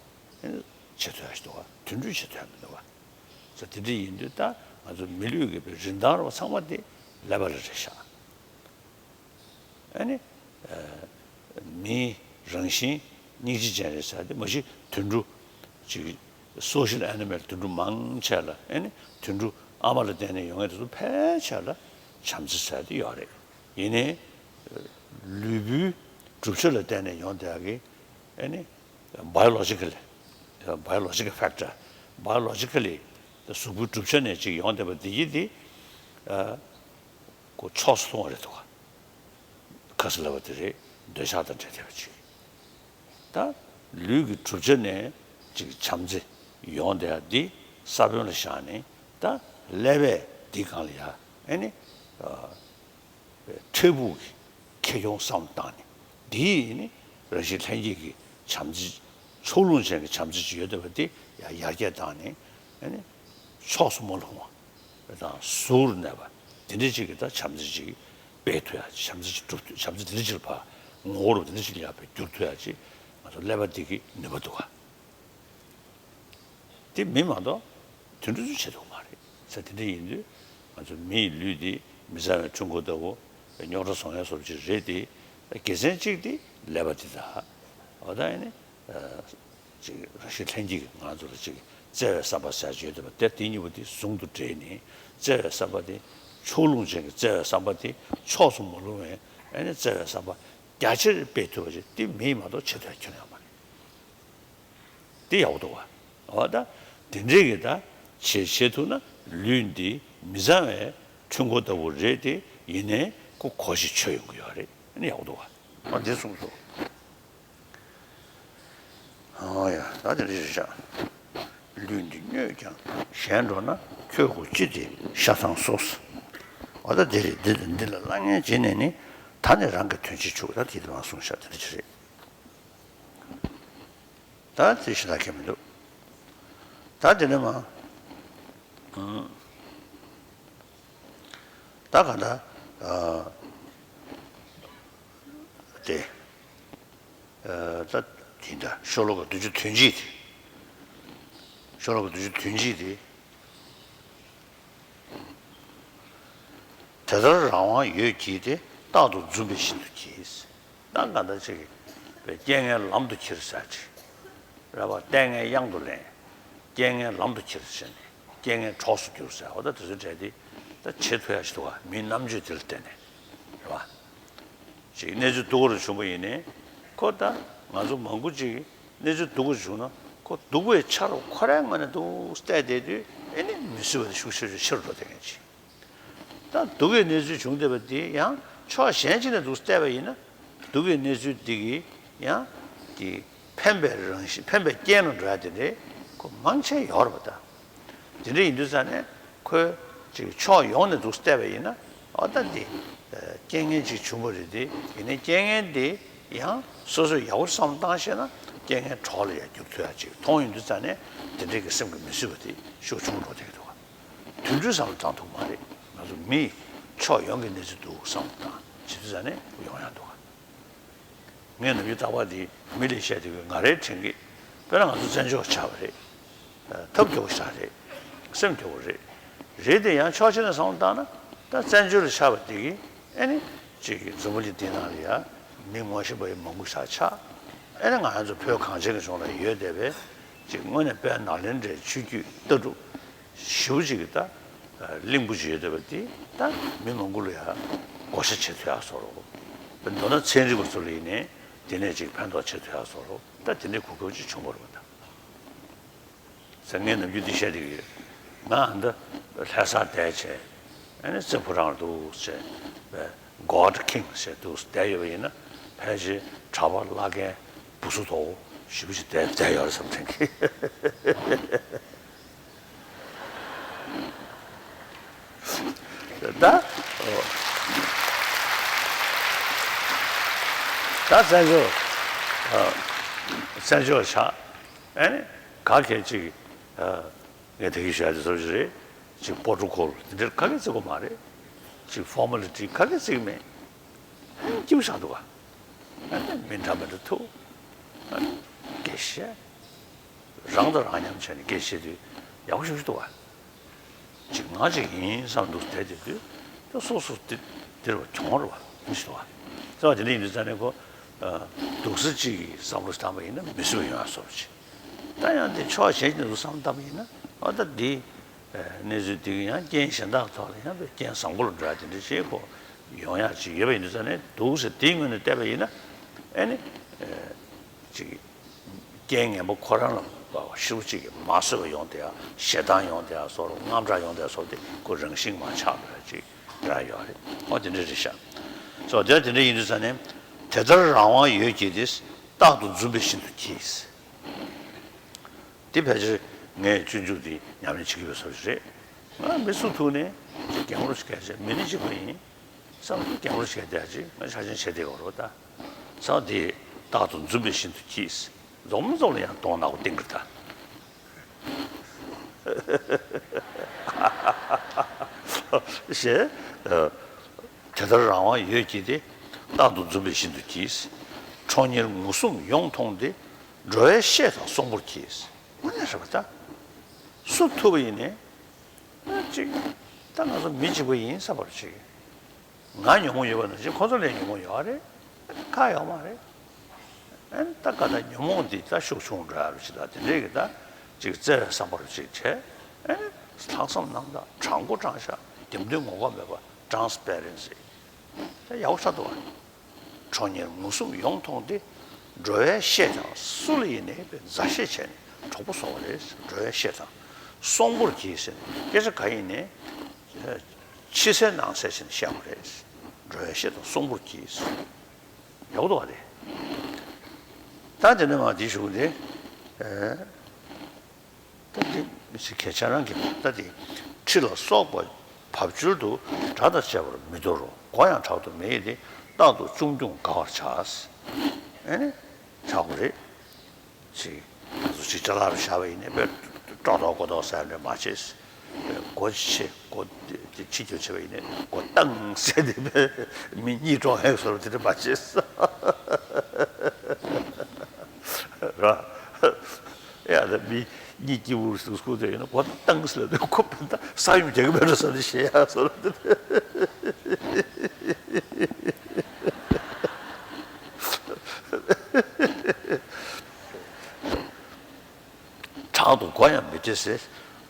ཨེ་ནི་བྱེད་ཐུབ་ཡ་ཞིག་འདུག་ག་དུད་འགྲོས་བྱེད་ཐུབ་ཡ་མི་འདུག་ག་ཟེར། དེ་འདྲ་ཡིན་དུས་ད་ང་ཚོ་མི་ལུས་ཀྱི་རིན་ཐང་ར་བ་ཚང་མ་དེ་ཀླད་པ་ལ་རེད་ཤག་ཨ་ནི། མིའི་རང་བཞིན་སྙིང་རྗེ་ཅན་རེད་ཟེར་ཏེ། མ་གཞི་དུད་འགྲོ་ཅིག social animal དུད་འགྲོ་མང་ཆེ་ལ། ཨ་ནི་དུད་འགྲོ་ཨ་མ་ལ་བརྟེན་ནས་ཡོང་མཁན་དེ་ཚོ་ཕལ་ཆེར་ལ་བྱམས་བརྩེ་ཟེར་དེ་ཡོད་རེད། ཡིན་ནའི་ལུས་པོའི་གྲུབ་ཆ་ལ་བརྟེན་ནས་ཡོང་བསྡད་ཀྱི། ཨ་ནི་biologically, biological factor, biologically གཟུགས་པོའི་གྲུབ་ཆ་ནས་ཅིག་ཡོང་བསྡད་པ་འདི་ཡིན་ཏེ། ཨ། ཁོ་ཕྱོགས་སུ་ལྷུང་བ་རེད་འདུག་ག་ཁ་ས་ལབ་པ་དེ་རེད། འདོད་ཆགས་དང་འབྲེལ་བསྡད་པ་ཅིག་ད་ལུས་ཀྱི་གྲུབ་ཆ་ནས་ཅིག་བྱམས་བརྩེ་ཡོང་བསྡད་ཡ་འདི་ས་བོན་ལ་བཞག་ནས། ད་ཀླད་པས་འདི་སྒང་ལ་ཡ། ཨ་ནི། ཨ། འཕྲལ་ཕུགས་ཀྱི་ཁེ་གྱོང་བསམ་བློ་བཏང་ནས། འདིས་ནི་རང་བཞིན་ལྷན་སྐྱེས་ཀྱི་བྱམས་བརྩེ། ཕྱོགས་ལྷུང་ཅན་གྱི་བྱམས་བརྩེ་ཅིག་ཡོད་བསྡད་པ་དེ་ཡང་ཡར་རྒྱས་བཏང་ནས། ཨ་ནི་ཕྱོགས་སུ་མ་ལྷུང་བ་དང་ཟུར་གནས་པ་དེ་འདྲ་ཅིག་གི་ད་བྱམས་བརྩེ་ཅིག་སྤེལ་ཐུབ་ཡ། བྱམས་བརྩེ་ཅིག་སྒྲུབ་ཐུབ། བྱམས་བརྩེ་དེ་འདྲ་ཅིག་ལ་ཕར་ངོ་བོ་རུ་དེ་འདྲ་ཅིག་ལ་ཡར་ཕར་བསྒྱུར་ཐུབ་ཡ་ཅིག་ང་ཚོ་ཀླད་པ་འདི་གི་ནུས་པ་འདུག་ག་དེ་མི་མ་གཏོགས་དུད་འགྲོ་ཚོས་བྱེད་ཐུབ་མ་རེད་ཟེར། དེ་འདྲ་ཡིན་དུས་ང་ཚོ་མིའི་ལུས་འདི་མི་གཙང་བའི་འཕྲུལ་འཁོར་ལྟ་བུ། རྙོག་དྲ་བཟོ་མཁན་བཟོ་འདྲ་ཅིག་རེད་དེ། དགེ་མཚན་གཅིག་དེ་ཀླད་པ་འདི་དང་། འོ་ད་ཨ་ནི། ཨ། ཅིག་རང་བཞིན་ལྷན་སྐྱེས་ཀྱིས་ང་ཚོ་ལ་ཅིག་བརྩེ་བའི་བསམ་པ་ཟེར་ཅིག་ཡོད་བསྡད་པ་དེ། དེ་གཉིས་པོ་དེ་ཟུང་དུ་འབྲེལ་ནས། བརྩེ་བའི་བསམ་པ་དེ་ཕྱོགས་ལྷུང་ཅན་གྱི་བརྩེ་བའི་བསམ་པ་དེ། ཕྱོགས་སུ་མ་ལྷུང་བའི། ཨ་ནི་བརྩེ་བའི་བསམ་པ་རྒྱ་ཆེར་སྤེལ་ཐུབ་པ་ཅིག་དེ་མིས་མ་གཏོགས་བྱེད་ཐུབ་ཡ་ཁྱོན་ཡོད་མ་རེད། དེ་ཡག་པོ་འདུག་བ། འོ་ད་དེ་འདྲས་ཀྱི་ད་བྱེད་བྱེད་ཐུབ་ན། ལུས་འདི་མི་གཙང་བའི་འཕྲུལ་འཁོར་ལྟ་བུ་རེད་དེ། ཡིན་ནའི་ཁོ་གོ་ཞིང་མཆོད་ཡོང་གི་ཡོད་རེད། ཨ་ནི་ཡག་པོ་འདུག་བ། འོ་འདི་གསུངས་སོ། འོ་ཡ། ད་དེ་འདྲ་ཞིག་བཞག་ལུས་འདི་སྨྱོས་ཀྱང་གཞན་འགྲོ་ན། ཁྱོད་ཁོ་ཅི་སྟེ་ཤ་ཚང་སོ། འོ་ད་འདི་རེད། འདི་འདི་ལ་གླ་རྔན་བྱིན་ནས་ནི། ད་ནི་རང་གི་དོན་བྱེད་ཆུག་ད་དེ་དེ་མ་གསུངས་བཞག་དེ་འདྲ་ཞིག་རེད། ད་དེ་ཞེ་དྲག་གི་མི་འདུག་ད་དེ་ནས་མ། ད་ག་ད། ཨ། དེ། ཨ། ད་དེ་འདྲ་ཤོ་ལོ་ཀ་བདུན་ཅུ་དོན་གཅིག་དེ། ཤོ་ལོ་ཀ་བདུན་ཅུ་དོན་གཅིག་དེ། དེ་ལྟར་རང་དབང་ཡོད་ཀྱིས་ཏེ། རྟག་ཏུ་འཛུམ་པའི་བཞིན་དུ་གྱིས། ད་གང་ལྟར་ཅིག་རྐྱེན་ངན་ལམ་དུ་ཁྱེར་ཟེར་ཅིག་རེད་བ། ལྟས་ངན་གཡང་དུ་ལེན། རྐྱེན་ངན་ལམ་དུ་ཁྱེར་ཟེར་ནས། རྐྱེན་ངན་གྲོགས་སུ་གྱུར་ཟེར། འོ་ད་དེ་ཚོའི་གྲས་དེ་ད་བྱེད་ཐུབ་ཡ་ཞིག་འདུག་བ། མིའི་རྣམ་དཔྱོད་དེ་ལ་བརྟེན་ནས། རེད་བ། ཅིག་གནས་ཚུལ་སྡུག་པོ་རུ་བྱུང་བ་ཡིན་ནའི། ཁོ་ད་ང་ཚོ་མང་པོ་ཅིག་གནས་ཚུལ་སྡུག་པོ་བྱུང་ན། ཁོ་སྡུག་པའི་ཆ་རུ་ཁོ་རའི་ངོས་ནས་འདུག་བལྟས་བསྡད་དུས། ཨེ་ནི་མི་བཟོད་པ་དེ་ཤུགས་ཆེ་ཆེ་ཆེ་རུ་འགྲོ་བསྡད་མཁན་ཅིག་ད་སྡུག་གི་གནས་ཚུལ་བྱུང་བསྡད་པ་དེ་ཡང་ཕྱོགས་གཞན་ཅིག་ནས་འདུག་བལྟས་པ་ཡིན་ན། སྡུག་གི་གནས་ཚུལ་འདི་གིས་ཡང་དེ་ཕན་པའི་རང་བཞིན། ཕན་པའི་རྐྱེན་ལ་འགྲོ་ཡ་དེ་འདྲའི་ཁོ་མང་ཆེ་ཡོད་རེད་པ། ད་དེ་འདྲ་ཡིན་དུས་ཙང་ནས་ཁོས་ཅིག་ཕྱོགས་ཡོངས་ནས་འདུག་བལྟས་པ་ཡིན་ན། འོ་ད་འདི་རྐྱེན་ངན་ཅིག་བྱུང་བ་རེད་དེ། ཡིན་ནའི་རྐྱེན་ངན་དེ་ཡང་སོ་སོས་ཡག་པོ་བསམ་བློ་བཏང་ཤེས་ན། རྐྱེན་ངན་གྲོགས་ལ་ཡང་འགྱུར་ཐུབ་ཡ་ཅིག་མཐོང་ཡོང་དུས་ཙང་ནས། དེ་འདྲའི་གི་སེམས་ཀྱི་མི་བཟོད་པ་དེ་ཤུགས་ཆུང་འགྲོ་བསྡད་ཀྱི་འདུག་ག་དུད་འགྲོའི་བསམ་བློ་བཏང་ཐུབ་མ་རེད། ང་ཚོ་མིས་ཕྱོགས་ཡོངས་ཀྱི་གནས་ཚུལ་འདུག་བསམ་བློ་བཏང་བྱེད་དུས་ཙང་ནས་ཡོང་ཡག་འདུག་ག་ངས་ནམ་རྒྱུན་རྟག་པར་དེ་མི་ལ་བཤད་དུས། ང་རའི་དྲན་སྐྱེས། དཔེར་ན་ང་ཚོ་བཙན་བྱོལ་ཆགས་པ་རེད། ཐབས་སྐྱོ་པོ་ཞིག་རེད། སེམས་སྐྱོ་པོ་རེད། རེད་དེ་ཡང་ཕྱོགས་གཅིག་ནས་བསམ་བློ་བཏང་ན། ད་བཙན་བྱོལ་ལ་ཆགས་པ་དེ་གིས་ཨེ་ནི་ཅིག་གི་འཛམ་བུ་གླིང་འདི་ནང་ལ་ཡ་མི་ངོ་ཤེས་པ་ཡང་མང་པོ་ཞིག་ཆགས། ཨེ་ནི་ང་རང་ཚོ་བོད་གངས་ཅན་གྱི་ལྗོངས་ལ་ཡོད་བསྡད་པའི་ཅིག་དངོས་གནས་དཔལ་ནཱ་ལེནྡྲའི་ཆོས་བརྒྱུད་ལྟ་གྲུབ་ཞེ་པོ་ཅིག་གི་ད་གླིང་བུ་ཅིག་ཡོད་བསྡད་པ་དེ། ད་མི་མང་པོ་ལ་ཡ་བགོ་བཤའ་བྱེད་ཐུབ་ཡག་བཟོ་འདྲ། མདོར་ན་ཚན་རིག་པ་ཚོ་ལ་ཡིན་ནའི་དེ་ནས་ཅིག་ཕན་ཐོགས་བྱེད་ཐུབ་ཡག་བཟོ་འདྲ། ད་དེ་འདྲའི་གོ་སྐབས་ཅིག་བྱུང་བ་རེད་པ། ད་ཟེར། ངས་ནམ་རྒྱུན་འདི་བཤད་བསྡད་ཀྱི་ཡོད། ང་ཨ་འདི་ལྷ་སར་བསྡད་བྱས། ཨ་ནི་རྩེ་ཕོ་བྲང་ལ་འདུག་བྱས་པའི་God King ཟེར་འདུག་བསྡད་ཡོད་པ་ཡིན་ན། ཕལ་ཆེར་གྲྭ་པ་བླ་རྒན་བུ་སུ་དོ་ཞེ་པོ་ཅིག་བསྡད་བསྡད་ཡོད་རེད་བསམ་དྲན་གྱི། ད་ད་བཙན་བྱོལ། ཨ། བཙན་བྱོལ་ཆགས། ཨ་ནི་ག་གེ་ཅིག་ཨ། ངས་ད་གིན་བཤད་དེ་བཟོ་ཞིག་རེད། ཅིག་པོ་རོ་ཀོལ་དེ་འདྲ་ག་གེ་བརྩི་དགོས་མ་རེད། ཅིག་ཕོར་མ་ལི་ཊི་ག་གེ་བརྩི་གི་མེད། ཨ་ནི་སྐྱིད་པོ་ཞིག་འདུག་ག་ཨ་ནི་མི་འདྲ་མི་འདྲ་ཐུག་ཨ་ནི་སྐད་བཤད། རང་དང་རང་མཉམ་བྱས་ནས་སྐད་བཤད་དུས་ཡག་པོ་ཞེ་པོ་ཞིག་འདུག་ག་ཅིག་ང་ཅིག་ཡིན་བསམ་འདུག་བསྡད་དེ་དུས་ད་སོ་སོ་དེ་དེར་བ་གྱོང་རུ་བ་མི་ཤི་བ། ས་བ་དེ་འདྲ་ཡིན་དུས་ཙང་ནས་ཁོ་སྡུག་ས་ཅིག་གི་བསམ་བློ་ཞིག་བཏང་པ་ཡིན་ན་མི་སྲིད་པ་ཡོང་ཡ་བཟོ་འདྲ་ཅིག་ད་ཡང་དེ་ཕྱོགས་གཞན་ཞིག་འདུག་བསམ་བཏང་པ་ཡིན་ན་ཨ་ད་འདི་གནས་ཚུལ་འདི་གི་ཡང་རྐྱེན་གཞན་དག་ཐོག་ལ་ཡང་དཔེ་རྐྱེན་བཟང་པོ་ལ་འགྲོ་ཡ་དེ་འདྲ་ཅིག་ཁོ་ཡོང་ཡ་ཅིག་ཡོད་པ་ཡིན་དུས་ཙང་ནས་སྡུག་ས་དེའི་ངོས་ནས་བལྟས་པ་ཡིན་ན་ཨ་ནི་ཅིག་རྐྱེན་ངན་པ་ཁོ་རང་ལ་ཧྲིལ་པོ་གཅིག་གིས་མ་བཟོད་པ་ཡོང་བསྡད་ཡ། ཞེ་སྡང་ཡོང་བསྡད་ཡ་སོགས་དངངས་སྐྲག་ཡོང་བསྡད་ཡ་སོགས་དེ་ཁོ་རང་བཞིན་མ་ཆགས་པ་ཅིག་རང་ཡོད་རེད། ཨོ་དེ་འདྲ་རེད་ཤག་སོ་དེ་དེ་འདྲ་ཡིན་དུས་ཙང་ནས་དེ་ལྟར་རང་དབང་ཡོད་ཀྱིས་ཏེ། རྟག་ཏུ་འཛུམ་པའི་བཞིན་དུ་གྱིས། དེ་ཕལ་ཆེར་ངས་སྤྱོད་འཇུག་དེ་ཉམས་ལེན་བྱེད་ཀྱི་ཡོད་ས་ཞིག་རེད། ང་མི་སུ་ཐུག་ནས་རྒན་མོར་ཞིག་གས་བྱས་མི་ནི་གཅིག་པ་ཡིན། བསམ་རྒན་མོར་ཞིག་བསྡད་ཅིག་ང་ཆ་ཆེན་བྱས་བསྡད་ཡོད་རེད་ད། ཚང་དེ་རྟག་ཏུ་འཛུམ་པའི་བཞིན་དུ་གྱིས། འཛོམས་འཛོམས་ལ་ཡང་གདོང་ནག་པོ་བསྟན་གྱི་རེད་ད། ཞེས། དེ་ལྟར་རང་དབང་ཡོད་ཀྱིས་ཏེ། རྟག་ཏུ་འཛུམ་པའི་བཞིན་དུ་གྱིས། ཁྲོ་གཉེར་ངུ་ཟུམ་ཡོངས་མཐོང་སྟེ། འགྲོ་བའི་བཤེས་དང་གསོང་པོར་གྱིས། དངོས་གནས་རེད་པ་ད། སུ་ཐུག་པ་ཡིན་ནའི། ཨ་ཅིག་ད་ང་ཚོ་མི་གཅིག་པ་ཡིན་བསམ་པ་ཅིག་ང་ཉོན་མོངས་ཡོད་པ་ནང་བཞིན་ཁོ་ཚོ་ལ་ཉོན་མོངས་ཡོད་རེད། ཁ་ཡོད་མ་རེད། ཨ་ནི་ད་ག་ད་ཉོན་མོངས་འདི་ད་ཤུགས་ཆུང་འགྲོ་ཡ་རུ་ཅིག་ད་དེ་འདྲས་ཀྱི་ད་ཅིག་བརྩེ་བའི་བསམ་པ་རུ་ཅིག་བྱས། ཨ་ནི་ལྷག་བསམ་རྣམ་དག་དྲང་པོ་དྲང་བཞག་རྒྱབ་མདུན་ངོ་ལྐོག་མེད་པ་transparency ད་ཡག་པོ་ཆགས་འདུག་བ། ཁྲོ་གཉེར་ངུ་ཟུམ་ཡོངས་མཐོང་སྟེ། འགྲོ་བའི་བཤེས་དང་སུ་ལ་ཡིན་ནའི་མཛའ་བཤེས་བྱས་ནས་གྲོགས་པོ་བཟོ་བ་རེད། འགྲོ་བའི་བཤེས་དང་གསོང་པོར་གྱིས་ཟེར་ནས་སྐད་ཆ་ག་ཡིན་ནའི་ཕྱི་གསལ་ནང་གསལ་བྱས་ནས་བཤད་པ་རེད། འགྲོ་བའི་བཤེས་དང་གསོང་པོར་གྱིས། ཡག་པོ་འདུག་བ་དེ། ད་དེ་ནས་མ་དེའི་གཞུག་དེ། ད་འདི་མི་ཚེ་གལ་ཆེ་རང་གི་ད་འདི་ཁྲི་ལ་སོགས་པ་བབ་ཅོལ་དུ་དགྲ་དང་བཅས་པར་མི་འདོར་རོ། མགོ་ཡང་དྲག་ཏུ་མི་ཡིས་ཏེ། རྟག་ཏུ་ཅུང་ཅུང་དགའ་བར་བྱ། ཨེ་ནི་བྱ་དགོས་རེད། ཅིག་ང་ཚོ་ཅིག་ཅ་ལག་རུ་བཞག་པ་ཡིན་ནའི་དཔེ་སྤྲོ་ཐོག་སྐོར་ཐོག་ཟེར་འདྲ་མ་བྱེད། སྒོ་ཕྱེ་སྒོ་དེ་ཕྱི་རྒྱུ་བྱེད་པ་ཡིན་ནའི་སྒོ་བཏང་ཟེར་ཏེ་དཔེ་མི་གཉིད་དཀྲོག་ཡས་བཟོ་འདྲ་དེ་འདྲ་མ་བྱེད། ར། ཡ་ད་མི་གཉིད་སྐྱིད་པོ་ཟུག་སྐུ་དེ་ཡིན་ན་གོ་བཏང་ཟེར་ལ་ཁོ་བན་ད་ས་ཡོམ་རྒྱག་གི་མེད་འགྲོ་ས་རེད་ཞེས་ཡ་སོ་ར། དྲག་ཏུ་མགོ་ཡང་མི་བདེ་ཟེར།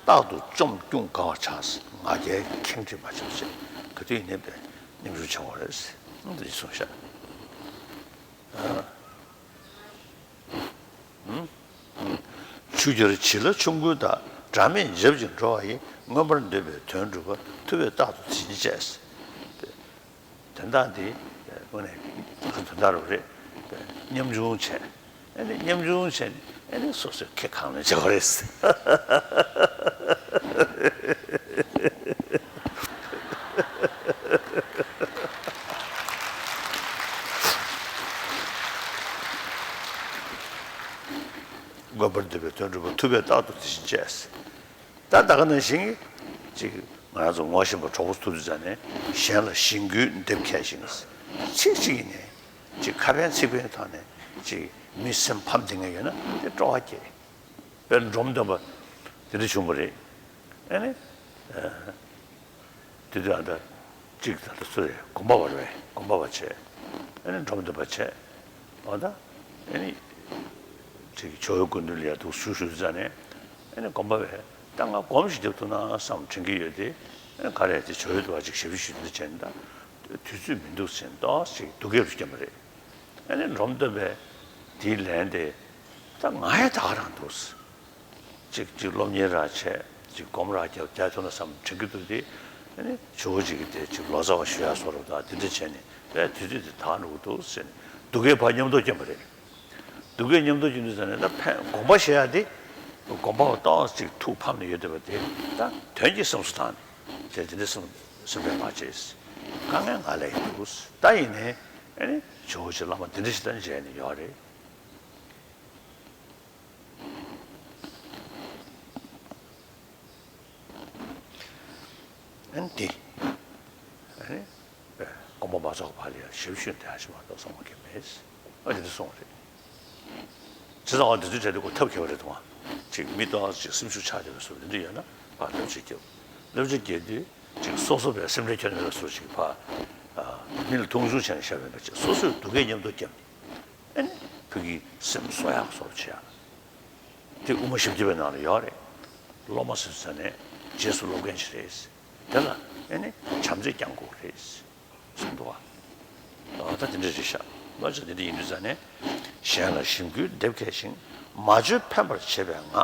རྟག་ཏུ་ཅུང་ཅུང་དགའ་བར་བྱ། ང་རྒྱལ་ཁེངས་དྲེགས་མ་བྱེད་ཟེར། ག་དུས་ཡིན་ནའི་བས་མཉམ་ཞུགས་བྱེད་དགོས་རེད་ཟེར་འདི་གསུངས་ཤག་ཆུ་རྒྱལ་བྱི་ལ་ཆུང་ཀུན་དག་སྒྲ་མེད་འཇབ་ཅིང་འགྲོ་བ་ཡི། མངོན་པར་འདོད་པའི་དོན་སྒྲུབ་པ། ཐུབ་པས་རྟག་ཏུ་དེ་བཞིན་སྤྱད། དོན་དག་འདི་དངོས་གནས་དོན་དག་རུ་རེད། མཉམ་ཆུང་བྱས། ཨ་ནི་མཉམ་ཆུང་བྱས་ནས་ཨ་ནི་སོ་སོས་ཁེ་གང་ལེན་བྱེད་དགོས་རེད། མངོན་པར་འདོད་པའི་དོན་སྒྲུབ་པ། ཐུབ་པས་རྟག་ཏུ་དེ་བཞིན་སྤྱད། ད་ད་ག་ནང་བཞིན་ཅིག་ང་རང་ཚོ་ངོ་ཤེས་པ་གྲོགས་པོ་ཐུག་དུས་ཙང་ནས་གཞན་ལ་ཞིང་བཀོད་འདེབས་མཁས་ཤིང་། ཚིག་གཅིག་ཡིན་ནའི་ཅིག་ཁ་ཕན་ཚིག་ཕན་ཐོག་ནས་ཅིག་མི་སེམས་ཕམ་བསྡད་མཁན་ཡོད་ན་དེ་སྤྲོ་བ་སྐྱེ། དཔེར་ན་འབྲོམ་སྟོན་པ་དེ་འདྲ་བྱུང་བ་རེད། ཨ་ནི། དེ་དུས་ཨ་ད་གཅིག་ད་ལྟ་སུ་རེད། དགོན་པ་བ་རེད། དགོན་པ་བ་བྱས། ཨ་ནི་འབྲོམ་སྟོན་པ་བྱས། འོ་ད་ཨ་ནི་ཅིག་ཇོ་བོའི་སྐུ་མདུན་ལ་ཡར་འདུག་ཞུ་ཞུ་ཙ་ནས་ཨ་ནི་དགོན་པ་བས་ད་ང་སྒོམ་ཞིག་རྒྱབ་ཐུབ་ན་བསམ་དྲན་གྱི་ཡོད་དེ། ཨ་ནི་ག་རེ་དེ་ཇོ་བོའི་འདུག་བ་ཅིག་ཞབས་ཕྱི་ཞུ་འདི་བྱས་ནས་ད་དུས་ཚོད་མི་འདུག་ཟེར་ཏོག་ཅིག་སྡུག་སྐད་རུ་བསྐྱོན་པ་རེད། ཨ་ནི་འབྲོམ་སྟོན་པས་དེའི་ལན་དེ་ད་ང་ཡང་ད་ག་རང་འདུག་ཅིག་ཅིག་སློབ་གཉེར་ར་བྱས། ཅིག་སྒོམ་ར་རྒྱབ་བསྡད་ཐུབ་ན་བསམ་དྲན་གྱི་འདུག་སྟེ། ཨ་ནི་ཇོ་བོ་ཅིག་གིས་དེ་ཅིག་ལོ་ཙཱ་བ་ཞུ་ཡ་བཟོ་འདྲ་དང་དེ་འདྲ་བྱས་ནས་དཔེ་དུས་ཚོད་དེ་ད་འགྲོ་གི་འདུག་ཟེར་ནས་སྡུག་སྐད་ཕར་མཉམ་དུ་བསྐྱོན་པ་རེད། སྡུག་སྐད་མཉམ་དུ་བསྐྱོན་དུས་ཙ་ནས་ད་ཕན་དགོངས་པ་བཞེས་ཡ་དེ། དགོངས་པ་ཏོག་ཅིག་ཐུགས་ཕམ་ནས་ཡོད་བསྡད་པ་དེ་ད་དོན་གྱིས་སེམས་སུ་བཏང་ནས་དེ་དེ་འདྲ་སེམས་སེམས་པས་མ་བྱས། དཀའ་ངལ་ང་ལ་ཡིན་འདུག་ད་ཡིན་ནའི་ཨ་ནི་ཇོ་བོ་ཅིག་བླ་མ་དེ་འདྲ་ཞིག་དང་མཇལ་ནས་ཡོད་རེད། ཨ་ནི་དེ། ཨ་ནི། དགོངས་པ་མ་རྫོགས་པ་ལ་ཡང་ཞབས་ཞུ་འདི་ཧ་ཅང་མ་གཏོགས་སོང་བ་གི་མེད། ཨ་ནི་དེ་སོང་བ་རེད། བྱས་ཙང་འོ་དེ་ཚོའི་གྲས་དེ་ཁོ་ཐབས་མཁས་པ་རེད་འདུག་ཨ། ཅིག་མི་ཏོག་ཙམ་ཅིག་སེམས་ཤུགས་ཆག་བསྡད་པའི་བཟོ་འདི་འདྲ་ཡོད་ན་ཕར་ཐབས་ཅིག་རྒྱབ། སློབ་སྦྱོང་རྒྱག་དུས་ཅིག་སོ་སོ་བས་སེམས་ཁྲལ་ཁྱོན་ནས་སོ་ཅིག་ཕ། མི་ལ་མཐོང་ཆུང་བྱས་ནས་བཤད་པའི་མི་ཅིག་སོ་སོས་སྡུག་སྐད་མཉམ་དུ་བརྒྱབ་ནས། ཨ་ནི་ཕ་གིའི་སེམས་གསོ་ཡག་སོགས་བྱེད་ཡག་དེ་དབུ་མ་བཞི་བརྒྱ་པའི་ནང་ལ་ཡོད་རེད། སློབ་མ་སུ་ཟེར་ནས་རྗེས་སུ་སློབ་མཁན་ཞིག་རེད། དེ་ལ་ཨ་ནི་བྱམས་བརྩེ་བསྐྱང་དགོས་རེད། གསུངས་འདུག་བ། ད་དེ་འདྲ་རེད་ཤག་ལོ་ཅིག་དེ་འདྲ་ཡིན་དུས་ཙང་ནས། གཞན་ལ་ཞིམ་རྒོད་འདེབས་མཁས་ཤིང་། མ་བཅོས་ཕན་པར་བྱེད་པའི་ངག་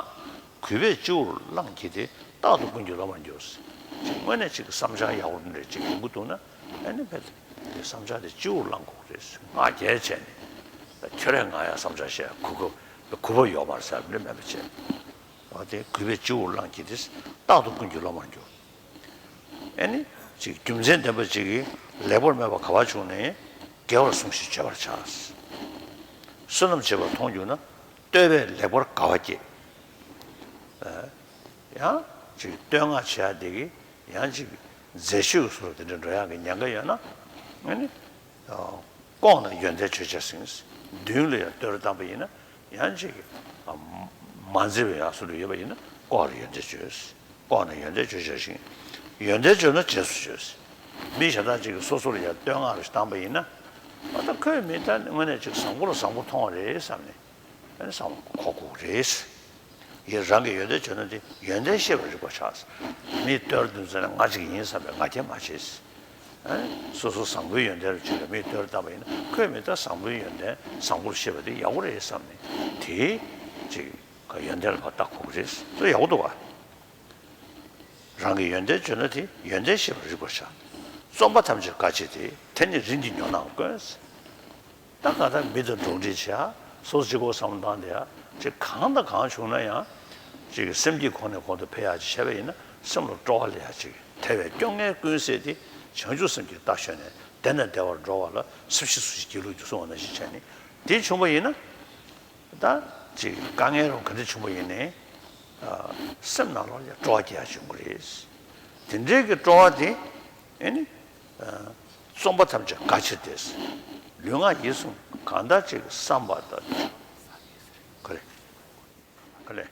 གུས་པས་སྤྱི་བོར་བླངས་ཀྱིས་ཏེ། རྟག་ཏུ་ཀུན་གྱི་སློབ་མར་འགྱུར། ཅིག་དངོས་གནས་ཅིག་བསམ་འཆར་ཡག་པོ་འདྲ་ཅིག་ཡོང་གི་འདུག་ན། ཨ་ནི་ཕེ་དེ་བསམ་འཆར་དེ་སྤྱི་བོར་བླང་དགོས་རེད། ངག་འཁྱལ་བྱས་ནས། ཁྱོད་རས་ང་ཡང་བསམ་འཆར་བཤད་གུ་གུ་གུ་པ་ཡོད་མ་རེད་ཟེར་བ་འདྲ་མེད་པ་བྱས། འོ་དེ་གུས་པས་སྤྱི་བོར་བླངས་ཀྱིས་ཏེ། རྟག་ཏུ་ཀུན་གྱི་སློབ་མར་འགྱུར། ཨེ་ནི། ཅིག་རྒྱུ་མཚན་ལྡན་པ་ཅིག་གིས་ལེགས་པར་སྨྲས་པ་ག་པར་བྱུང་ནས། དགེ་བར་གསུངས་ཤིང་བརྗོད་པར་བྱ། བསོད་ནམས་བྱེད་པར་མཐོང་གྱུར་ན། བསྟོད་པས་ལེགས་པར་དགའ་བ་བསྐྱེད། ཡང་། ཅིག་བསྟོད་བསྔགས་བྱེད་ཡག་དེ་གིས་ཡང་ཅིག་མཛེས་ཆོས་ཀྱི་ཟུར་དེ་འདྲ་འགྲོ་ཡག་གི་ཉེན་ཁ་ཡོད་ན། ཨེ་ནི། ལྐོག་ནས་ཡོན་ཏན་བརྗོད་བྱས་ཟིན། མདུན་ལ་ཡང་བསྟོད་ར་བཏང་པ་ཡིན་ན། ཡང་ཅིག་མ་མཛེས་པའི་ཡང་སུ་ལ་ཡོད་པ་ཡིན་ན། ལྐོག་ལ་ཡོན་ཏན་བརྗོད། ལྐོག་ནས་ཡོན་ཏན་བརྗོད་བྱ་ཞིང་། ཡོན་ཏན་བརྗོད་ན་རྗེས་སུ་བརྗོད། མི་གཞན་དག་ཅིག་གིས་སོ་སོར་ཡང་བསྟོད་བསྔགས་རེ་བཏང་པ་ཡིན་ན། ཨ་ད་ཁོས་མི་ད་དངོས་གནས་ཅིག་བཟང་པོ་ལ་བཟང་པོ་མཐོང་བ་རེད་བསམ་ནས། ཨ་ནི་བསམ་བློ་འཁོར་དགོས་རེད། ཡིན་རང་གིས་ཡོན་ཏན་བརྗོད་ན་དེ་ཡོན་ཏན་ཤེས་པར་རིག་པར་བྱ། མིས་བསྟོད་དུས་ཙམ་ནས་ང་ཅིག་ཡིན་བསམ་པའི་ང་རྒྱལ་མ་བྱེད། ཨ་ནི་སོ་སོ་བཟང་པོའི་ཡོན་ཏན་རེ་བྱས་ནས་མིས་བསྟོད་བཏང་པ་ཡིན་ན། ཁོས་མི་ད་བཟང་པོའི་ཡོན་ཏན་བཟང་པོར་ཤེས་པ་དེ་ཡག་པོ་རེད་བསམ་ནས། དེ་ཅིག་ཡོན་ཏན་ལ་ཕར་བལྟ་དགོས་ཀྱི་རེད། དེ་ཡག་པོ་འདུག་བ། རང་གིས་ཡོན་ཏན་བརྗོད་ན་དེ་ཡོན་ཏན་ཤེས་པར་རིག་པར་བྱ། རྩོམ་པ་ཐམས་ཅད་དགའ་ཕྱིར་ཏེ། དེ་ནི་རིམ་གྱིས་ཉོན་དང་དཀོན། ད་གང་ལྟར་མི་དང་འགྲོགས་འདྲིས་བྱེད་ཡག་སོ་སོ་གཅིག་པོ་བསམ་བློ་བཏང་བསྡད་ཡག་ཅིག་གང་དང་གང་བྱུང་ན་ཡང་། ཅིག་སེམས་ཀྱིས་གོང་ནས་གོང་དུ་འཕེལ་ཡག་ཅིག་བྱས་པ་ཡིན་ན། སེམས་ལ་སྤྲོ་བ་སླེབས་ཡག་ཅིག་དལ་བའི་སྐྱོ་ངལ་ཀུན་ཟད་དེ། བྱང་ཆུབ་སེམས་ཀྱིས་བདག་ཞོན་ནས། བདེ་ནས་བདེ་བར་འགྲོ་བ་ལ། སྲིད་ཞིའི་སུ་ཞིག་སྒྱིད་ལུག་འགྱུར་གསུངས་པ་ནང་བཞིན་བྱས་ནས། དེ་བྱུང་བ་ཡིན་ན། ད་ཅིག་དཀའ་ངལ་རུ་ག་འདྲ་བྱུང་བ་ཡིན་ནའི། ཨ། སེམས་ནང་ལོགས་ལ་སྤྲོ་བ་སྐྱེ་ཡག་བྱུང་གི་རེད། དེ་འདྲའི་གི་སྤྲོ་བ་དེ། ཨེ་ནི། ཨ། རྩོམ་པ་ཐམས་ཅད་དགའ་ཕྱིར་ཏེ། ལུས་ངག་ཡིད་གསུམ་གང་དག་ཅིག་བསམ་པ་ལྟར། ག་རེ། ག་ལེ།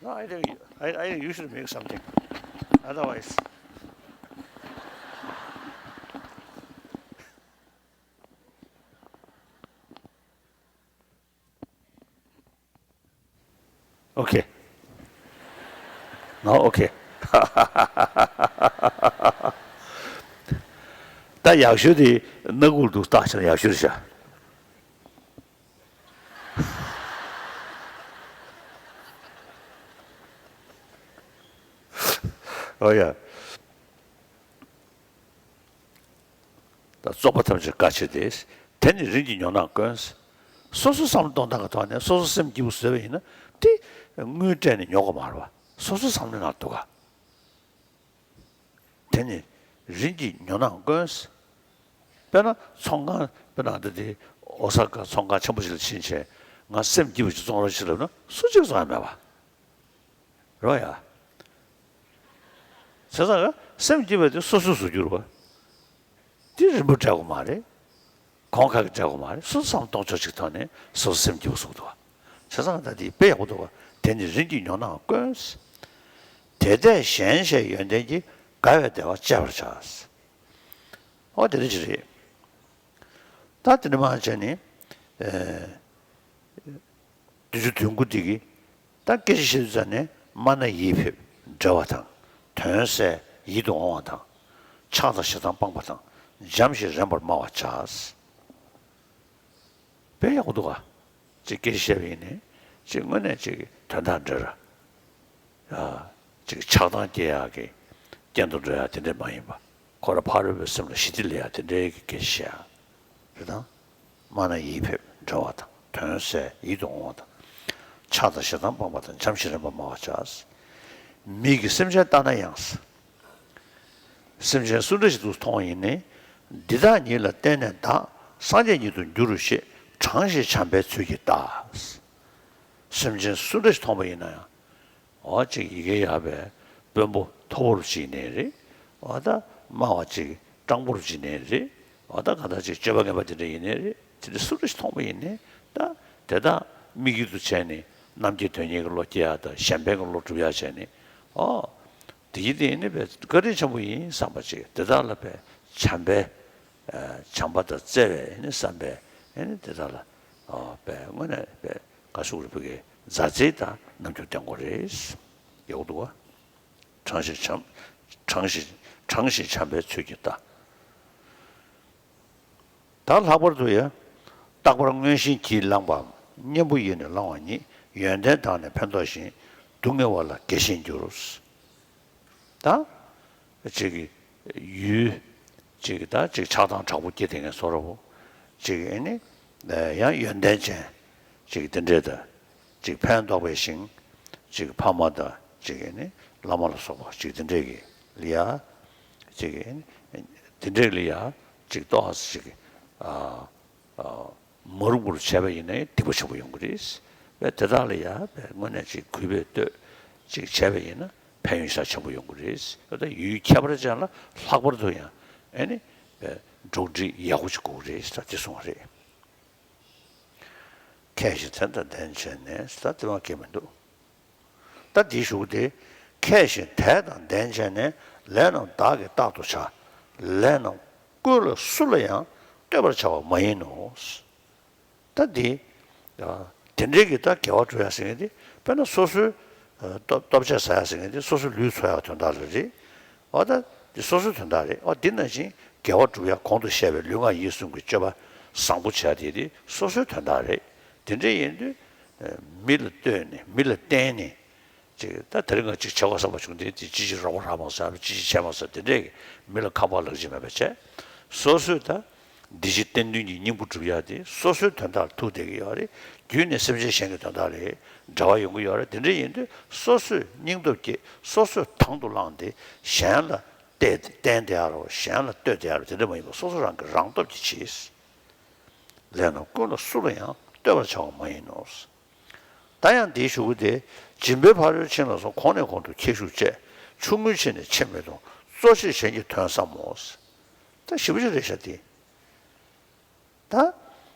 No, I think, I, I think you should make something. Otherwise. Okay. No, okay. ད་ཡག་ཤོས་དེ་སྣ་ཁུག་ཏུ་བཏགས་བྱས་ན་ཡག་ཤོས་རེད་ཤག་ཨོ་ཡ། ད་རྩོམ་པ་ཐམས་ཅད་དགའ་ཕྱིར་ཏེ། དེ་ནི་རིམ་གྱིས་ཉོན་དང་དཀོན། སོ་སོ་བསམ་བློ་གཏོང་སྟངས་ཀྱི་ཐོག་ནས་སོ་སོ་སེམས་སྐྱིད་པོ་བཟོས་པ་ཡིན་ན། དེ་དངུལ་སྤྲད་ནས་ཉོ་དགོས་མ་རེད་པ། སོ་སོ་བསམ་བློའི་ནང་འདུག་ག་དེ་ནི་རིམ་གྱིས་ཉོན་དང་དཀོན། དཔེར་ན་ཚོང་ཁང་། དཔེར་ན་འདི་དེ་ཨོ་ས་ཀ་ཚོང་ཁང་ཆེན་པོ་ཞིག་ལ་ཕྱིན་བྱས། ང་སེམས་སྐྱིད་པོ་ཞིག་བཙོང་རོགས་བྱེད་ལབ་ན་སུ་གཅིག་བཙོང་ཡ་མེད་པ། རོ་ཡ། བྱས་ཙང་སེམས་སྐྱིད་པ་དེ་སོ་སོས་བཟོ་རྒྱུ་རེད་པ། དེ་རིན་པ་སྤྲད་དགོས་མ་རེད། གོང་ཁ་གིས་སྤྲད་དགོས་མ་རེད། སོ་སོ་བསམ་གཏོང་ཕྱོགས་གཅིག་ཐོག་ནས་སོ་སོ་སེམས་སྐྱིད་པོ་བཟོ་གི་འདུག་བ། བྱས་ཙང་ད་དེ་དཔེ་ཡག་པོ་འདུག་བ། དེ་ནི་རིམ་གྱིས་ཉོན་དང་དཀོན། དེ་ལྟས་གཞན་གཞན་ཡོན་ཏན་གྱིས། དགའ་བའི་བདེ་བ་སྤྱད་པར་བྱ། ཨོ་དེ་འདྲ་ཅིག་རེད། ད་དེ་འདྲ་མ་བྱས་ནས། ཨེ། བདུན་ཅུ་དོན་དགུ་འདི་གི། ད་སྐད་ཆ་བཤད་དུས་ཙམ་ནས། སྨྲ་ན་ཡིད་འཕེལ་བདེ་བ་དང་། དོན་གསལ་ཡིད་དུ་འོང་བ་དང་། ཆགས་དང་ཞེ་སྡང་སྤངས་པ་དང་། འཇམ་ཞིང་རན་པར་སྨྲ་བར་བྱ། དཔེ་ཡག་པོ་འདུག་ག་ཅིག་སྐད་ཆ་བཤད་པ་ཡིན་ནའི། ཅིག་དངོས་གནས་ཅིག་དོན་དག་འདྲ་ར། ཨ། ཅིག་ཆགས་སྡང་སྐྱེ་ཡག་གི་རྐྱེན་དུ་འགྲོ་ཡག་དེ་འདྲས་མ་ཡིན་པ། ཁོ་རང་ཕ་རོལ་པོའི་སེམས་ལ་ཞི་བདེ་སླེབས་ཡག་དེ་འདྲའི་གི་སྐད་ཆ་བཤད་ཡག་རེད་དང་། སྨྲ་ན་ཡིད་འཕེལ་བདེ་བ་དང་། དོན་གསལ་ཡིད་དུ་འོང་བ་དང་། ཆགས་དང་ཞེ་སྡང་སྤངས་པ་དང་། འཇམ་ཞིང་རན་པར་སྨྲ་བར་བྱ། མིག་གིས་སེམས་ཅན་ལྟ་ན་ཡང་། སེམས་ཅན་སུ་འདྲ་ཞིག་ཏུ་མཐོང་བ་ཡིན་ནའི། འདི་དག་ཉིད་ལ་བརྟེན་ནས་བདག་སངས་རྒྱས་ཉིད་དུ་འགྱུར་ཞེས། དྲང་ཞིང་བྱམས་པའི་ཚུལ་གྱིས་བལྟ། སེམས་ཅན་སུ་འདྲ་ཞིག་མཐོང་བ་ཡིན་ན་ཡང་། འོ་ཅིག་ཡི་གེ་ཡག་པའི་དཔོན་པོ་མཐོ་པོ་རུ་ཅིག་ནས་རེད། འོ་ད་སྨྲ་བ་ཅིག་སྤྲང་པོ་རུ་ཅིག་ནས་རེད། འོ་ད་གང་ལྟར་ཅིག་སྤྱོད་པ་ངན་པ་དེ་འདྲ་ཡིན་ནའི་རེད། དེ་འདྲ་སུ་རེ་ཞིག་མཐོང་བ་ཡིན་ནའི་ད་དེ་དག་དམིགས་ཡུལ་དུ་བྱས་ནས་རྣམ་མཁྱེན་དོན་གཉེར་གྱི་བློ་སྐྱེ་ཡག་དང་གཞན་ཕན་གྱི་བློ་སྒྲུབ་ཡག་བྱས་ནས། ཨོ། དེ་ཡིན་དེ་ཡིན་ནི་བས་བཀའ་དྲིན་ཆེན་པོ་ཡིན་བསམ་པ་ཅིག་དེ་དག་ལ་བས་བྱམས་པའི་བྱམས་པ་དང་བརྩེ་བའི་ནི་བསམ་པས་ནི་དེ་དག་ལ་བས་དངོས་གནས་བས་ག་ཤུག་རེ་བུ་གའི་མཛའ་བརྩེ་དང་རྣམ་འགྱུར་བསྟན་དགོས་རེད། ཡག་པོ་འདུག་བ། དྲང་ཞིང་བྱམས། དྲང་ཞིང་དྲང་ཞིང་བྱམས་པའི་ཚུལ་གྱིས་ལྟ། ད་ལྷག་པར་དུ་ཡང་། རྟག་པར་མངོན་ཞེན་གྱིས་བསླངས་པའམ་གཉེན་པོ་ཡིས་ནི་བསླང་བ་ཉིད་ཡོན་ཏན་དག་ནི་ཕན་འདོགས་ཤིང་སྡུག་བསྔལ་བ་ལ་དགེ་ཞེས་འགྱུར། ད། ཅིག་གི་ཡུལ། ཅིག་གི་ད་ཅིག་ཆགས་སྡང་དྲག་པོ་སྐྱེ་དེ་ངན་སོ་ར་བོ། ཅིག་གི་ཨེ་ནི། ཡང་ཡོན་ཏན་ཅན། ཅིག་དེ་འདྲས་ད། ཅིག་ཕན་འདོགས་པའི་ཞིང་། ཅིག་ཕ་མ་དང་ཅིག་ཨེ་ནི་བླ་མ་ལ་སོགས་པ་ཅིག་དེ་འདྲས་ཀྱི་ལ་ཡ། ཅིག་ཨེ་ནི། དེ་འདྲས་ལ་ཡ། ཅིག་ཏོག་ཙམ་ཅིག་ཨ། ཨ། མ་རུངས་པར་བྱས་པ་ཡིན་ན་སྡིག་པ་ཆེན་པོ་ཡོང་གི་རེད། བས་དེ་དག་ལ་ཡ་བས་དངོས་གནས་ཅིག་གུས་པས་བསྟོད་ཅིག་བྱས་པ་ཡིན་ན་ཕན་ཡོན་ཤ་ཆེན་པོ་ཡོང་གི་རེད། བས་ད་ཡུལ་ཁྱད་པར་ཅན་ལ་ལྷག་པར་དུ་ཡང་ཨེ་ནི་བས་འགྲོགས་འདྲིས་ཡག་པོ་ཅིག་དགོས་ཀྱི་རེད་ད་དེ་གསུངས་པ་རེད། མཁས་ཤིང་དད་དང་ལྡན་བྱས་ནས་ད་དེ་མ་སྐྱེས་མི་འདུག་ད་འདིའི་གཞུག་དེ། མཁས་ཤིང་དད་དང་ལྡན་བྱས་ནས་ལས་རྣམས་བདག་གིས་རྟག་ཏུ་བྱ། ལས་རྣམས་ཀུན་ལ་སུ་ལ་ཡང་བསྟོད་པར་བྱ་བ་མ་ཡིན་ནོ། ད་འདི། དེ་འདྲའི་གི་ད་དགེ་བ་སྒྲུབ་ཡ་ཟེར་མཁན་དེ་དཔེར་ན་སོ་སོའི་ལྟོ་ལྟོ་ཆས་ཟ་ཡ་ཟེར་མཁན་དེ་སོ་སོའི་ལུས་འཚོ་ཡ་དོན་དག་ལ་རེད། འོ་ད་འདི་སོ་སོའི་དོན་དག་རེད། འོ་འདི་ནང་བཞིན་དགེ་བ་སྒྲུབ་ཡ་གོང་དུ་བཤད་པའི་ལུས་ངག་ཡིད་གསུམ་གྱི་སྤྱོད་པ་བཟང་པོ་བྱ་དེ་དེ་སོ་སོའི་དོན་དག་རེད། དེ་འདྲ་ཡིན་དུས། མི་ལ་ལྟོས་ནས་མི་ལ་བརྟེན་ནས། ཅིག་ད་དེ་རིང་ང་ཅིག་བྱ་བ་བསམ་པ་བྱུང་དེ་དེ་ཅི་ཞིག་རོགས་པ་རག་མ་སོང་ཅི་ཞིག་བྱས་མ་སོང་དེ་འདྲས་ཀྱི་མི་ལ་ཁ་པར་ལག་ཅིག་མེད་པ་བྱས། སོ་སོས་ད་འདི་ཕྱི་བརྟན་དོན་གྱི་སྙིང་པོ་སྒྲུབ་ཡག་དེ་སོ་སོའི་དོན་དག་ལ་ཐུག་བསྡད་ཀྱི་ཡོད་རེད། རྒྱུན་ནས་སེམས་ཅན་གཞན་གྱི་དོན་དག་ལ་འབྲེལ་བ་ཡོང་གི་ཡོད་རེད། དེ་འདྲ་ཡིན་དུས་སོ་སོས་སྙིང་སྟོབས་བསྐྱེད་སོ་སོས་དང་དུ་བླངས་ཏེ་གཞན་ལ་བརྟེན་བརྟེན་བསྡད་ཡག་རོགས་གཞན་ལ་ལྟོས་བསྡད་ཡག་རོགས་དེ་འདྲ་མ་ཡིན་པར་སོ་སོ་རང་གི་རང་སྟོབས་ཀྱིས་བྱེད། ལས་རྣམས་ཀུན་ལ་སུ་ལ་ཡང་ལྟོས་པར་བྱ་བ་མ་ཡིན་ནོ། ད་ཡང་འདིའི་གཞུག་གུ་དེ། སྦྱིན་པའི་ཕ་རོལ་ཕྱིན་ལ་སོགས་གོང་ནས་གོང་དུ་ཁྱད་ཞུགས་བཅས། ཆུང་ངུའི་ཆེད་ནས་ཆེ་མི་གཏོང་། གཙོ་ཆེར་གཞན་གྱི་དོན་བསམ་མོ། ད་ཞིབ་ཞིབ་རེད་ཤག་དེ། ད།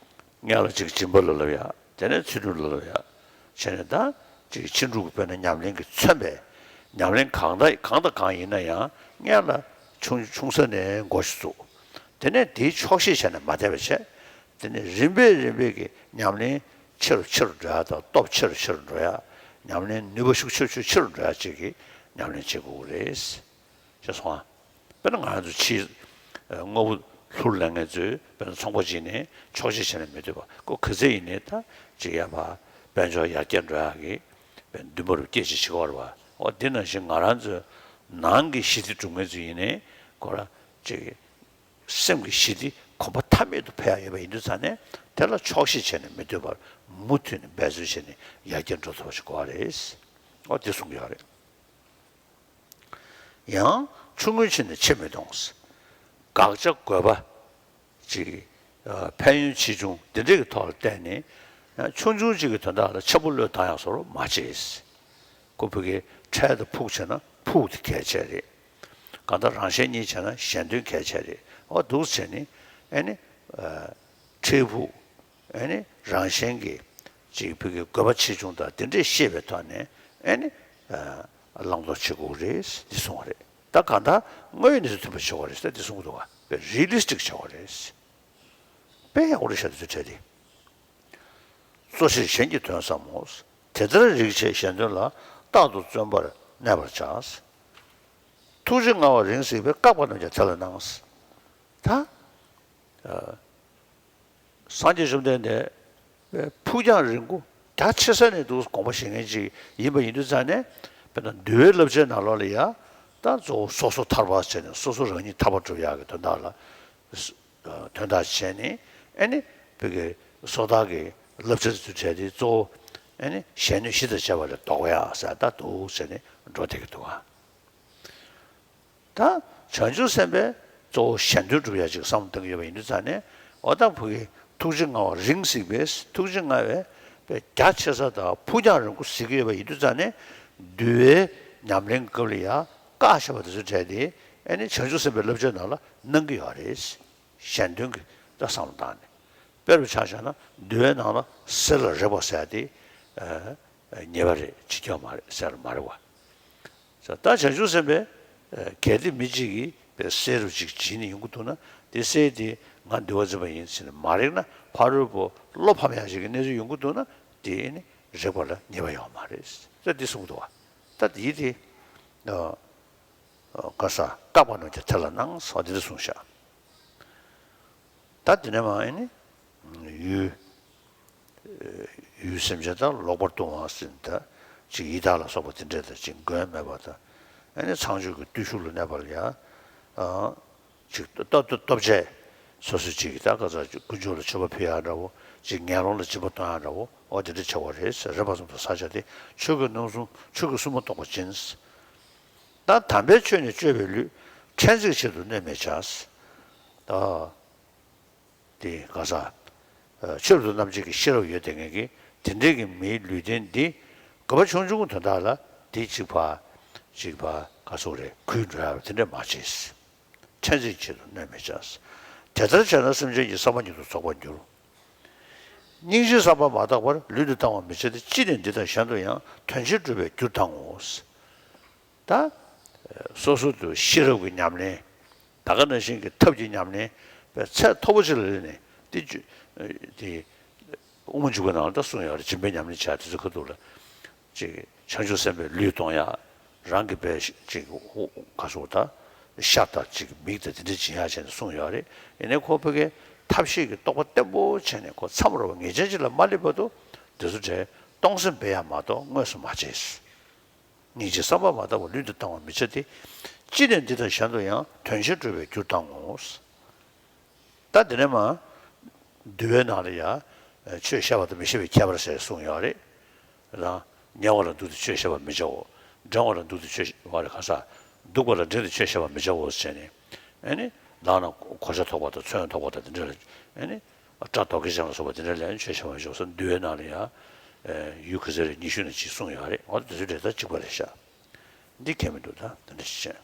སྔོན་ལ་ཅིག་སྦྱིན་པ་ལ་ལབ་ཡ། དེ་ནས་ཚུལ་ཁྲིམས་ལ་ལབ་ཡ། བྱས་ནས་ད། ཅིག་ཕྱིན་དྲུག་གི་དཔེར་ན་ཉམས་ལེན་གྱིས་མཚོན་པའི། ཉམས་ལེན་གང་དང་གང་དང་གང་ཡིན་ན་ཡང་སྔོན་ལ་ཆུང་ཆུང་ས་ནས་འགོ་ཞིག་བཙུགས། དེ་ནས་དེའི་ཆོག་ཤེས་བྱས་ནས་མ་བསྡད་པ་བྱས། དེ་ནས་རིམ་པས་རིམ་པས་ཀྱི་ཉམས་ལེན་ཆེ་རུ་ཆེ་རུ་འགྲོ་ཡ་དང་སྟོབས་ཆེ་རུ་ཆེ་རུ་འགྲོ་ཡ། ཉམས་ལེན་ནུས་པ་ཤུགས་ཆེ་རུ་ཆེ་རུ་འགྲོ་ཡ་བཅས་ཀྱི་ཉམས་ལེན་བྱེད་དགོས་ཀྱི་རེད། ཤེས་སོང་ཨ། དཔེར་ན་ང་རང་ཚོ་ཕྱིའི་དངོས་པོ་ལྷུར་ལེན་མཁན་ཚོས་དཔེར་ན་ཚོང་པ་ཅིག་ནས་ཆོག་ཤེས་བྱས་ནས་མི་སྡོད་པ་ཁོ་ག་ཚད་ཡིན་ནའི་ད་ཅིག་ཡ་ཕ་དཔལ་འབྱོར་ཡར་རྒྱས་འགྲོ་ཡག་གི་དཔེར་འདུན་པ་རུ་སྐྱེད་ཅིག་བྱེད་ཀྱི་ཡོད་རེད་བ། འོ་འདི་ནང་བཞིན་ང་རང་ཚོའི་ནང་གི་ཞི་བདེ་སྒྲུབ་མཁན་ཚོ་ཡིན་ནའི་ཁོ་ར་ཅིག་སེམས་ཀྱི་ཞི་བདེ་གོམ་པ་མཐའ་མེད་དུ་འཕེལ་ཡག་ཡོད་པ་ཡིན་དུས་ཙང་ནས་དེ་ལ་ཆོག་ཤེས་བྱས་ནས་མི་སྡོད་པར་མུ་མཐུད་ནས་འབད་རྩོལ་བྱས་ནས་ཡར་རྒྱས་འགྲོ་ཐུབ་པ་ཞིག་དགོས་པ་རེད། འོ་འདི་གསུང་གི་ཡོད་རེད། ཡང་ཆུང་ངུའི་ཆེད་ནས་ཆེ་མི་གཏོང་། དགག་བྱ་དགོས་པ་ཅིག་ཕན་ཡོན་ཆེ་ཆུང་འདི་འདྲས་ཀྱི་ཐོག་ལ་བལྟས་ནས་ཡང་ཆུང་ཆུང་ཅིག་གི་དོན་དག་ལ་ཆེན་པོ་བློས་བཏང་ཡག་བཟོ་འདྲ་མ་བྱེད། ཁོ་ཕ་གིའི་འཕྲལ་དུ་ཕུག་བྱས་ན་ཕུག་དེ་གལ་ཆེ་རེད། གང་ལྟར་རང་གཞན་གཉིས་བྱས་ན་གཞན་དོན་གལ་ཆེ་རེད། འོ་འདུག་བྱས་ནས་ཨེ་ནི། འཕྲལ་ཕུག་ཨེ་ནི་རང་གཞན་གྱི་ཅིག་ཕ་གིའི་དགོས་པ་ཆེ་ཆུང་དང་དེ་འདྲས་ཤེས་པའི་ཐོག་ནས་ཨེ་ནི། བླང་དོར་བྱེད་དགོས་རེད་འདི་གསུངས་པ་རེད། ད་གང་ལྟར་དངོས་ཡོད་གནས་ཚུལ་མཐུན་པ་བྱེད་དགོས་རེད་ཟེར་འདི་གསུངས་འདུག་བ། རི་ལི་སི་ཊིག་བྱེད་དགོས་རེད། དཔེ་ཡག་པོ་རེད་ཤག་འདི་ཚོ་བྲིས་ཏེ། གཙོ་ཆེར་གཞན་གྱི་དོན་བསམ་མོ། དེ་ལྟར་རིགས་ཆད་གཞན་དོན་ལ། རྟག་ཏུ་བརྩོན་པར་གནས་པར་བྱ། ཐུགས་རྗེ་མངའ་བ་རིང་གཟིགས་པས། བཀག་པ་རྣམས་ཀྱང་དེ་ལ་སྣང་། ད། སངས་རྒྱས་བཅོམ་ལྡན་འདས་ཕུགས་རྒྱང་རིང་པོ་རྒྱ་ཆེ་ས་ནས་འདུག་དགོངས་པ་བཞེས་མཁན་ཅིག་ཡིན་པ་ཡིན་དུས་ཙང་ནས། དཔེར་ན་འདུལ་བའི་བསླབ་བྱའི་ནང་ལོགས་ལ་ཡ། ད་གཙོ་བོ་སོ་སོ་ཐར་པ་བྱས་ནས་སོ་སོ་རང་ཉིད་ཐར་པ་སྒྲུབ་ཡག་གི་དོན་དག་ལ་དོན་དག་བྱས་ནས་ཨེ་ནི་ཕ་གིའི་སོ་ཐར་གྱི་བསླབ་བྱ་དེ་ཚོ་བྱས་ཏེ་གཙོ་བོ་ཨེ་ནི་གཞན་གནོད་གཞི་དང་བཅས་པ་ལས་ལྡོག་ཡག་ཟེར་ད་འདུག་བྱས་ནས་འགྲོ་བསྡད་ཀྱི་འདུག་ག་ད་བྱང་ཆུབ་སེམས་དཔའི་གཙོ་བོ་གཞན་དོན་སྒྲུབ་ཡག་ཅིག་བསམ་བློ་གཏོང་གི་ཡོད་པ་ཡིན་དུས་ཙང་ནས། འོ་ད་ཕ་གི་ཐུགས་རྗེ་མངའ་བ་རིང་གཟིགས་པས། ཐུགས་རྗེ་མངའ་བའི་དཔེ་རྒྱ་ཆེ་ས་དང་ཕུགས་རྒྱང་རིང་པོ་གཟིགས་ཀྱི་ཡོད་པ་ཡིན་དུས་ཙང་ནས། འདུལ་བའི་ཉམས་ལེན་སྐབས་ལ་ཡང་བཀག་བཞག་པ་དེ་ཚོ་བྲལ་ཏེ་ཨེ་ནི་བྱང་ཆུབ་སེམས་དཔའི་བསླབ་བྱའི་ནང་ལ་སྣང་གི་ཡོད་རེད། གཞན་དོན་གྱི་ད་བསམ་བློ་བཏང་ནས། དཔེར་བཞག་བྱས་ན་འདུལ་བའི་ནང་ལ་གསེར་ལ་རེག་པ་ཟེར་ཡ་དེ་ཉེས་པ་རེད། ཕྱིར་འཁྱོར་མ་རེད། གསེར་ལ་མ་རེག་པ། ད་བྱང་ཆུབ་སེམས་དཔའི་གལ་ཏེ་མི་གཅིག་གིས་པའི་གསེར་རུ་ཅིག་བྱིན་ནས་ཡོང་གི་འདུག་ན། དེ་གསེར་དེ་ང་འདུལ་བ་འཛིན་པ་ཡིན་ཟེར་ནས་མ་རེག་ན། ཕ་རོལ་པོ་བློ་ཕམ་ཡག་ཅིག་གི་གནས་ཚུལ་ཡོང་གི་འདུག་ན། དེ་ནི་རེག་པ་ལ་ཉེས་པ་ཡོད་མ་རེད་ཟེར་འདི་གསུངས་འདུག་བ། ད་དེ་དེ་ག་ས་བཀག་པ་རྣམས་ཀྱང་དེ་ལ་སྣང་ཟེར་བ་འདི་འདྲ་གསུངས་ཤག་ད་དེ་ནས་མ་ཨེ་ནི་ཡུལ། ཡུལ་སེམས་ཅན་དག་ལོག་པར་ལྟུང་བ་ཟེར་ད་ཅིག་ཡི་དྭགས་ལ་སོགས་པ་དེ་འདྲས་དང་ཅིག་མགོན་མེད་པ་དང་། ཨེ་ནི་ཚངས་སྤྱོད་ཀྱི་བརྟུལ་ཞུགས་ལ་གནས་པ་ལ་ཡང་ཅིག་སྟོབས་སྟོབས་བྱས། སོ་སོ་ཅིག་གིས་ད་ག་ཚོད་ཅིག་དཀོན་མཆོག་ལ་མཆོད་པ་ཕུལ་ཡག་འདྲ་བོ། ཅིག་ངན་སློང་ལ་སྦྱིན་པ་གཏོང་ཡག་འདྲ་བོ། འོ་དེ་འདྲ་བྱ་བ་རེད་ཟེར། རེག་པ་ཙམ་དུ་ཟ་བྱ་སྟེ། ཆོས་ཀུན་རྣམ་གསུམ། ཆོས་ཀུན་གསུམ་མ་གཏོགས་པ་སྦྱིན། ད་དམ་པའི་ཆོས་ནི་སྤྱོད་པའི་ལུས། ཕྲན་ཚེགས་ཆེད་དུ་གནོད་མི་བྱ། ད་དེ་ག་ས་ཆོས་རབ་ཏུ་རྣམ་འབྱེད་ཀྱི་ཤེས་རབ་ཡོད་དེ་ངེས་ཀྱི་དེ་འདྲའི་གི་མིའི་ལུས་རྟེན་འདི་དགོས་པ་ཆུང་ཆུང་དོན་དག་ལ་དེ་གཅིག་ཕ་གཅིག་ཕ་ག་སོགས་རེད། གུས་འགྲོ་ཡག་དེ་འདྲ་མ་བྱེད། ཕྲན་ཚེགས་ཆེད་དུ་གནོད་མི་བྱ། དེ་ལྟར་བྱས་ན་སེམས་ཅན་གྱི་བསམ་པ་ཉིད་དུ་རྫོགས་པར་འགྱུར། སྙིང་རྗེའི་བསམ་པ་མ་དག་པར་ལུས་འདི་བཏང་བར་མི་བྱ་སྟེ། ཅི་ནས་འདི་དང་གཞན་དུ་ཡང་། དོན་ཆེན་སྒྲུབ་པའི་རྒྱུར་ལྡང་ངོ་། ད་སོ་སོ་དུ་ཤེས་རབ་ཀྱི་ཉམས་ལེན། ད་ག་ནང་བཞིན་གྱི་ཐབས་ཀྱི་ཉམས་ལེན་པའི་ཚད་མཐོ་པོ་ཅིག་ལ་སླེབས་ནས། དེ་དེ་དབུ་མ་འཇུག་པའི་ནང་ལ་ད་གསུངས་ཡོད་རེད། སྦྱིན་པའི་ཉམས་ལེན་བྱ་དེ་ཚོ་ཁ་ཐུག་ལ། ཅིག་བྱང་ཆུབ་སེམས་དཔའི་ལུས་གཏོང་ཡག་རང་གི་པའི་ཅིག་ག་སོགས་ད་ཤ་དང་ཅིག་མིག་དང་དེ་འདྲ་སྦྱིན་ཡག་བྱས་ནས་གསུངས་ཡོད་རེད། ཡིན་ནའི་ཁོ་ཕ་གིའི་ཐབས་ཤེས་ཀྱི་རྟོགས་པ་བརྟན་པོ་བྱས་ནས། ཁོ་མཚམས་རོ་བ་ངེས་ཅན་ཅིག་ལ་མ་སླེབས་བར་དུ་དེ་ཚོ་གྲས་གཏོང་སེམས་སྤེལ་ཡག་མ་གཏོགས་དངོས་སུ་མ་བྱེད། སྙིང་རྗེའི་བསམ་པ་མ་དག་པར་ལུས་འདི་བཏང་བར་མི་བྱ་སྟེ། ཅི་ནས་འདི་དང་གཞན་དུ་ཡང་། དོན་ཆེན་སྒྲུབ་པའི་རྒྱུར་ལྡང་ངོ་། ད་འདི་ནས་མ་འདུལ་བའི་ནང་ལ་ཡང་ཆོས་བཤད་པ་དང་མི་བཤད་པའི་ཁྱད་པར་ཟེར་གསུངས་ཡོད་རེད། རང་ཉལ་བ་ལ་འདུག་སྟེ་ཆོས་བཤད་པར་མི་བྱའོ། འགྲེང་བ་ལ་འདུག་སྟེ་ཆོས་བཤད་པར་ག་ས་འདུག་པ་ལ་འགྲེང་སྟེ་ཆོས་བཤད་པར་མི་བྱའོ་ཟེར་ནས། ཨེ་ནི་ལག་ན་གོ་ཆ་ཐོགས་པ་དང་མཚོན་ཐོགས་པ་དང་དེ་འདྲ་ལ། ཨེ་ནི་སྐྲ་རྡོ་སྐྱེས་ཅན་ལ་སོགས་པ་དེ་འདྲ་ལ་ཡང་ཆོས་བཤད་པར་མི་བྱའོ་ཟེར། འདུལ་བའི་ནང་ལ་ཡང་ཡུལ་ག་ཚོད་རེད། ཉི་ཤུ་ན་གཅིག་གསུངས་ཡོད་རེད། འོ་དེ་ཚོའི་གྲས་ད་གཅིག་པ་རེད་ཤག་འདི་ཁྱད་མི་འདུག་ད་དེ་འདྲ་ཞིག་བྱས།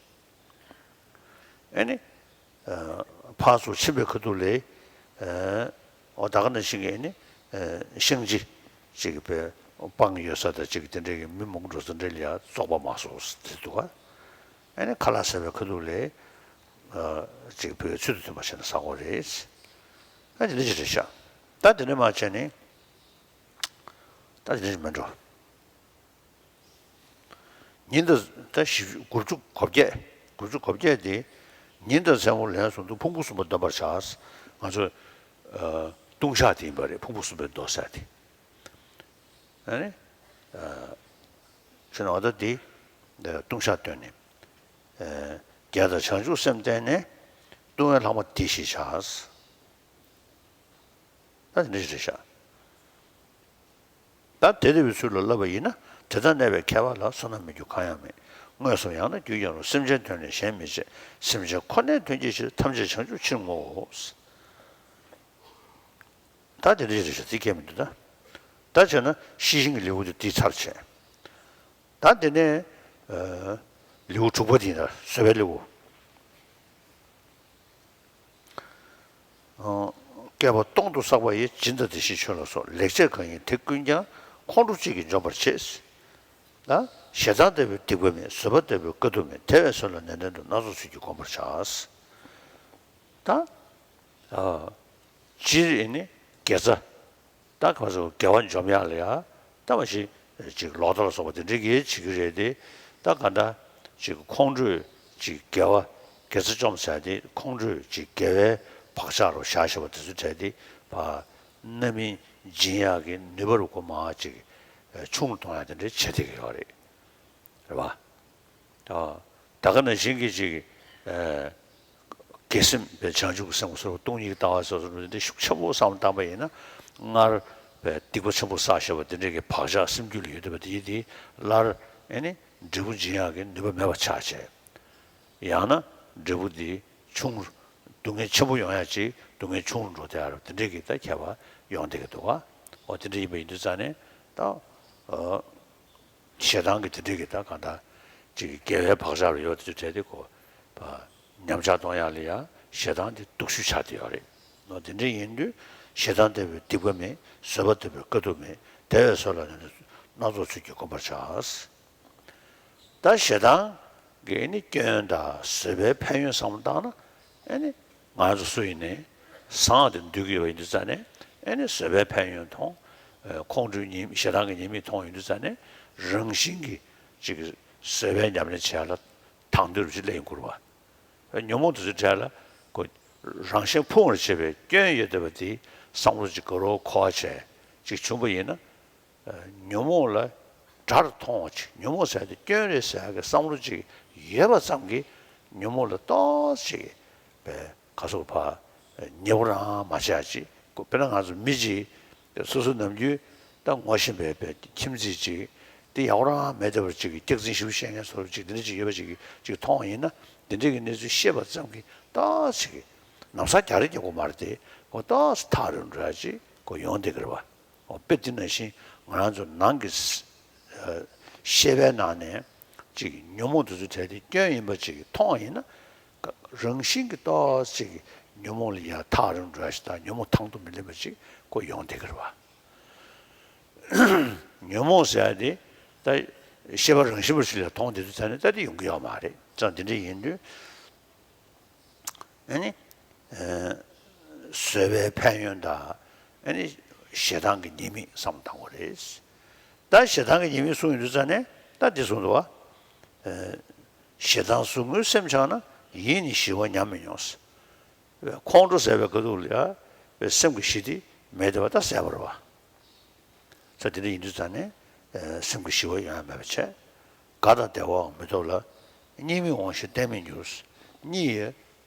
ཨེ་ནི། ཕར་ཚུར་ཕྱིན་པའི་ཁ་ཐུག་ལས། འོ་ད་ག་ནང་བཞིན་གྱི་ཨེ་ནི། ཤིང་རྗེ་ཅིག་པའི་སྤང་ཡོད་ས་དང་ཅིག་དེ་འདྲའི་གི་མི་མང་པོ་འགྲོ་ས་འདྲ་ལ་ཡ་བཙོག་པ་མ་བཟོ་ཟེར་འདུག་ག་ཨེ་ནི་ཁ་ལག་ཟ་བའི་ཁ་ཐུག་ལས། ཅིག་བོད་ཚུལ་དུ་མཐུན་པ་བྱས་ནས་ཟ་དགོས་རེད། ཨ་དེ་འདྲ་ཅིག་རེད་ཤག་ད་དེ་འདྲ་མ་བྱས་ནས། ད་དེ་འདྲ་ཅིག་མི་འགྲོ། ཉིན་དང་ད་བཞི་བཅུ་དགུ་བཅུ་གོ་བརྒྱད། དགུ་བཅུ་གོ་བརྒྱད་དེ། ཉིན་དང་མཚན་མོ་ལན་གསུམ་དུ་ཕུང་པོ་གསུམ་པོ་འདོན་པར་བྱ། ང་ཚོ་ལྟུང་བཤགས་དེ་ཡིན་པ་རེད། ཕུང་པོ་གསུམ་པོའི་མདོ་ཟེར་དེ། ཨ་ནི། ཕྱི་ནང་བ་ད་དེ་ལྟུང་བཤགས་བཏོན་ནས། རྒྱལ་དང་བྱང་ཆུབ་སེམས་བསྟེན་ནས། ལྟུང་བའི་ལྷག་མ་དེ་བཞིན་བྱ། ད་དེ་འདྲ་ཞིག་རེད་ཤག་ད་དེ་ལྟ་བུའི་ཚུལ་ལ་བསླབ་པ་ཡིན་ན། དེ་དག་གནས་པའི་ཁྱད་པར་ལ། བསོད་ནམས་མི་འགྱུར་གང་ཡང་མེད། མངོན་སུམ་ཡང་ན་རྒྱུ་ཡང་རུང་། སེམས་ཅན་དོན་ལས་གཞན་མི་བྱེད། སེམས་ཅན་ཁོ་ནའི་དོན་གྱི་ཕྱིར། ཐམས་ཅད་བྱང་ཆུབ་ཕྱིར་བསྔོའོ། ད་དེ་འདྲ་ཞིག་རེད་ཤག་དེ་ཁྱད་མི་འདུག་ད་ད་བྱས་ན་ཤེས་བཞིན་གྱི་ལེའུ་དེ་དེའི་ཚར་བྱས། ད་དེ་ནས་ལེའུ་དྲུག་པ་དེ་ཡིན་ན་བཟོད་པའི་ལེའུ། བསྐལ་པ་སྟོང་དུ་བསགས་པ་ཡི། སྦྱིན་དང་དེ་བཞིན་ཆོས་ལ་སོགས། ལེགས་སྤྱད་གང་ཡིན་དེ་ཀུན་ཀྱང་། ཁོང་ཁྲོ་གཅིག་གིས་འཇོམས་པར་བྱེད། ད་ཞེ་སྡང་ལྟ་བུའི་སྡིག་པ་མེད། བཟོད་པ་ལྟ་བུའི་དཀའ་ཐུབ་མེད། དེ་བས་བཟོད་ལ་ནན་ཏན་དུ། སྣ་ཚོགས་ཚུལ་གྱིས་བསྒོམ་པར་བྱ། ད་སྤྱིར་ཨེ་ནི་དགེ་རྩ། ད་ག་ཚོད་དགེ་བ་འཇོམས་ཡག་ལ་ཡ། ད་མ་གཞི་ཅིག་ལོག་ལྟ་ལ་སོགས་པ་དེ་འདྲའི་གིས་བྱེད་ཀྱི་རེད་དེ། ད་ག་འདྲ་ཅིག་ཁོང་ཁྲོས་ཅིག་དགེ་བ། དགེ་རྩ་བཅོམ་ཟེར་དེ། ཁོང་ཁྲོས་ཅིག་དགེ་བའི་བག་ཆགས་རུ་བཞག་བཞག་པ་དེ་ཚོ་བྲལ་ཏེ། ཕར་རྣམ་སྨིན་སྦྱིན་ཡག་གི་ནུས་པ་རུ་གོ་མ་ཅིག་ཆུང་རུ་གཏོང་ཡག་དེ་འདྲའི་བྱེད་བསྡད་ཀྱི་ཡོད་རེད། རེད་པ། ད་ད་ག་ནང་བཞིན་གྱི་ཅིག་ཨ་དགེ་སེམས་པའི་བྱང་ཆུབ་ཀྱི་སེམས་སོགས་སྟོང་ཉིད་ཀྱི་ལྟ་བ་སོགས་སུ་འདི་ཤུགས་ཆེན་པོ་བསམ་བློ་བཏང་པ་ཡིན་ན། སྔར་བའི་སྡིག་པ་ཆེན་པོ་བསགས་བཞག་པ་དེ་འདྲའི་གི་བག་ཆགས་སེམས་རྒྱུད་ལ་ཡོད་བསྡད་པ་དེ་ཡིན་དེ། སླར་ཨེ་ནི་འབྲས་བུ་འབྱིན་ཡག་གི་ནུས་པ་མེད་པ་ཆགས་བྱས། ཡང་ན་འབྲས་བུ་འདི་ཆུང་རུ། སྡུག་བསྔལ་ཆེན་པོ་ཡོང་ཡག་ཅིག་སྡུག་བསྔལ་ཆུང་རུ་འགྲོ་བསྡད་ཡག་རུ་དེ་འདྲའི་གི་ད་ཁྱད་པར་ཡོང་བསྡད་ཀྱི་འདུག་ག་འོ་དེ་འདྲ་ཡིན་པ་ཡིན་དུས་ཙང་ནས་ད། ཨ། ཞེ་སྡང་གི་དེ་འདྲའི་གི་ད་གང་ལྟར་ཅིག་དགེ་བའི་བག་ཆགས་ལ་ཡོད་དེ་བྲལ་ཏེ་གོ། ཉམས་ཆག་གཏོང་ཡག་ལ་ཡ་ ཞེ་སྡང་དེ་སྡུག་ཤོས་ཆགས་བསྡད་ཡོད་རེད། ནོ། དེ་འདྲ་ཡིན་དུས་ཞེ་སྡང་དེ་བས་སྡིག་པ་མེད། བཟོད་པ་དེ་བས་དཀའ་ཐུབ་མེད། དེ་བས་བཟོད་ལ་ནི་སྣ་ཚོགས་ཚུལ་གྱིས་བསྒོམ་པར་བྱ། ད་ཞེ་སྡང་གི་ཨེ་ནི་སྐྱོན་དང་བཟོད་པའི་ཕན་ཡོན་བསམ་བློ་བཏང་ན། ཨེ་ནི་ང་ཚོ་སུ་ཡིན་ནའི་ཟངས་དེ་འདུལ་གྱི་ཡོད་པ་ཡིན་དུས་ཙང་ནས། ཨེ་ནི་བཟོད་པའི་ཕན་ཡོན་མཐོང་། ཨེ། ཁོང་ཁྲོའི་ཉེས། ཞེ་སྡང་གི་ཉེས་དམིགས་མཐོང་ཡོང་དུས་ཙང་ནས། རང་བཞིན་གྱིས་ཅིག་བཟོད་པའི་ཉམས་ལེན་བྱས་ལ་དང་དོད་རུ་ཅིག་སླེབས་ཡོང་གི་རེད་བ། ཉོན་མོངས་དེ་ཚོའི་གྲས་ལ་ཁོ་རང་བཞིན་ཕུང་བར་བྱེད་པའི་སྐྱོན་ཡོད་བསྡད་པ་དེ་བསམ་བློ་ཅིག་དགའ་རབ་འཁོར་བ་བྱས་ཅིག་བྱུང་བ་ཡིན་ན། ཉོན་མོངས་ལ་དགྲར་མཐོང་བ་ཅིག་ཉོན་མོངས་ཟེར་དེ་སྐྱོན་རེད་ཟེར་གི་བསམ་བློ་ཅིག་ཡོད་པ་ཙམ་གྱིས་ཉོན་མོངས་ལ་ཏོག་ཙམ་ཅིག་པའི་ག་ཚོད་ཕར་ཉེ་བོ་རང་མ་བྱས་ཅིག་དཔེར་ན་ང་ཚོ་མི་ཅིག་སོ་སོ་ནམ་རྒྱུན་ད་ངོ་ཤེས་པའི་པའི་ཁྱིམ་མཚེས་ཅིག་དེ་ཡག་པོ་རང་མེད་བསྡད་པ་ཅིག་གི་སྐྱག་རྫུན་ཞིབ་བཤད་མཁན་ཚོ་ཅིག་དེ་འདྲ་ཅིག་ཡོད་པ་ཅིག་གི་ཅིག་མཐོང་བ་ཡིན་ན། དེ་འདྲ་གི་གནས་ཚུལ་ཤེས་པ་ཙམ་གྱིས་ཏོག་ཙམ་ཅིག་གི་ལམ་སང་རྒྱག་རེས་རྒྱག་དགོས་མ་རེད་དེ། ཁོ་ཏོག་ཙམ་ཐག་རིང་རུ་ཅིག་ཁོ་ཡོང་བསྡད་ཀྱི་རེད་བ། འོ། དཔེ་དེ་ནང་བཞིན་ང་རང་ཚོ་ནང་གི་ཤེས་པའི་ནང་ནས་ཅིག་ཉོན་མོངས་དེ་ཚོ་གྲས་དེ་སྐྱོན་ཡིན་པ་ཅིག་མཐོང་བ་ཡིན་ན། རང་བཞིན་གྱིས་ཏོག་ཙམ་ཅིག་ཉོན་མོངས་ལ་ཡང་ཐག་རིང་འགྲོ་ཡ་ཞིག་དང་། ཉོན་མོངས་དང་དུ་མི་ལེན་པ་ཅིག་ཁོ་ཡོང་བསྡད་ཀྱི་རེད་བ། ཉོན་མོངས་ཟེར་ཡ་དེ་ད་ཤེས་པ་རང་བཞིན་པ་ཞིག་ལ་མཐོང་བསྡད་དུས་ཙང་ནས་ད་དེ་ཡོང་གི་ཡོད་མ་རེད། ཙང་དེ་འདྲ་ཡིན་དུས། ཨ་ནི། ཨ། བཟོད་པའི་ཕན་ཡོན་དང་། ཨ་ནི། ཞེ་སྡང་གི་ཉེས་དམིགས་བསམ་བློ་བཏང་དགོས་རེད། ད་ཞེ་སྡང་གི་ཉེས་དམིགས་གསུངས་ཡོང་དུས་ཙང་ནས་ད་འདི་གསུངས་འདུག་བ། ཨ། ཞེ་སྡང་ཟུག་རྔུའི་སེམས་འཆང་ན། ཡིད་ནི་ཞི་བ་ཉམས་མི་མྱོང་། ཁོང་ཁྲོ་ཟ་བའི་ཁ་ཐུག་ལ་ཡ་པའི་སེམས་ཀྱི་ཞི་བདེ་མེད་བསྡད་པ་ད་ཟད་པ་རེད་བ། ས་དེ་འདྲ་ཡིན་དུས་ཙང་ནས། ཨ། སེམས་ཀྱི་ཞི་བ་ཡོང་ཡ་མེད་པ་བྱས། དགའ་དང་བདེ་བའང་མི་ཐོབ་ལ། གཉིད་མི་འོང་ཞིང་གཏན་མི་འགྱུར། གཉིད་ཡོད།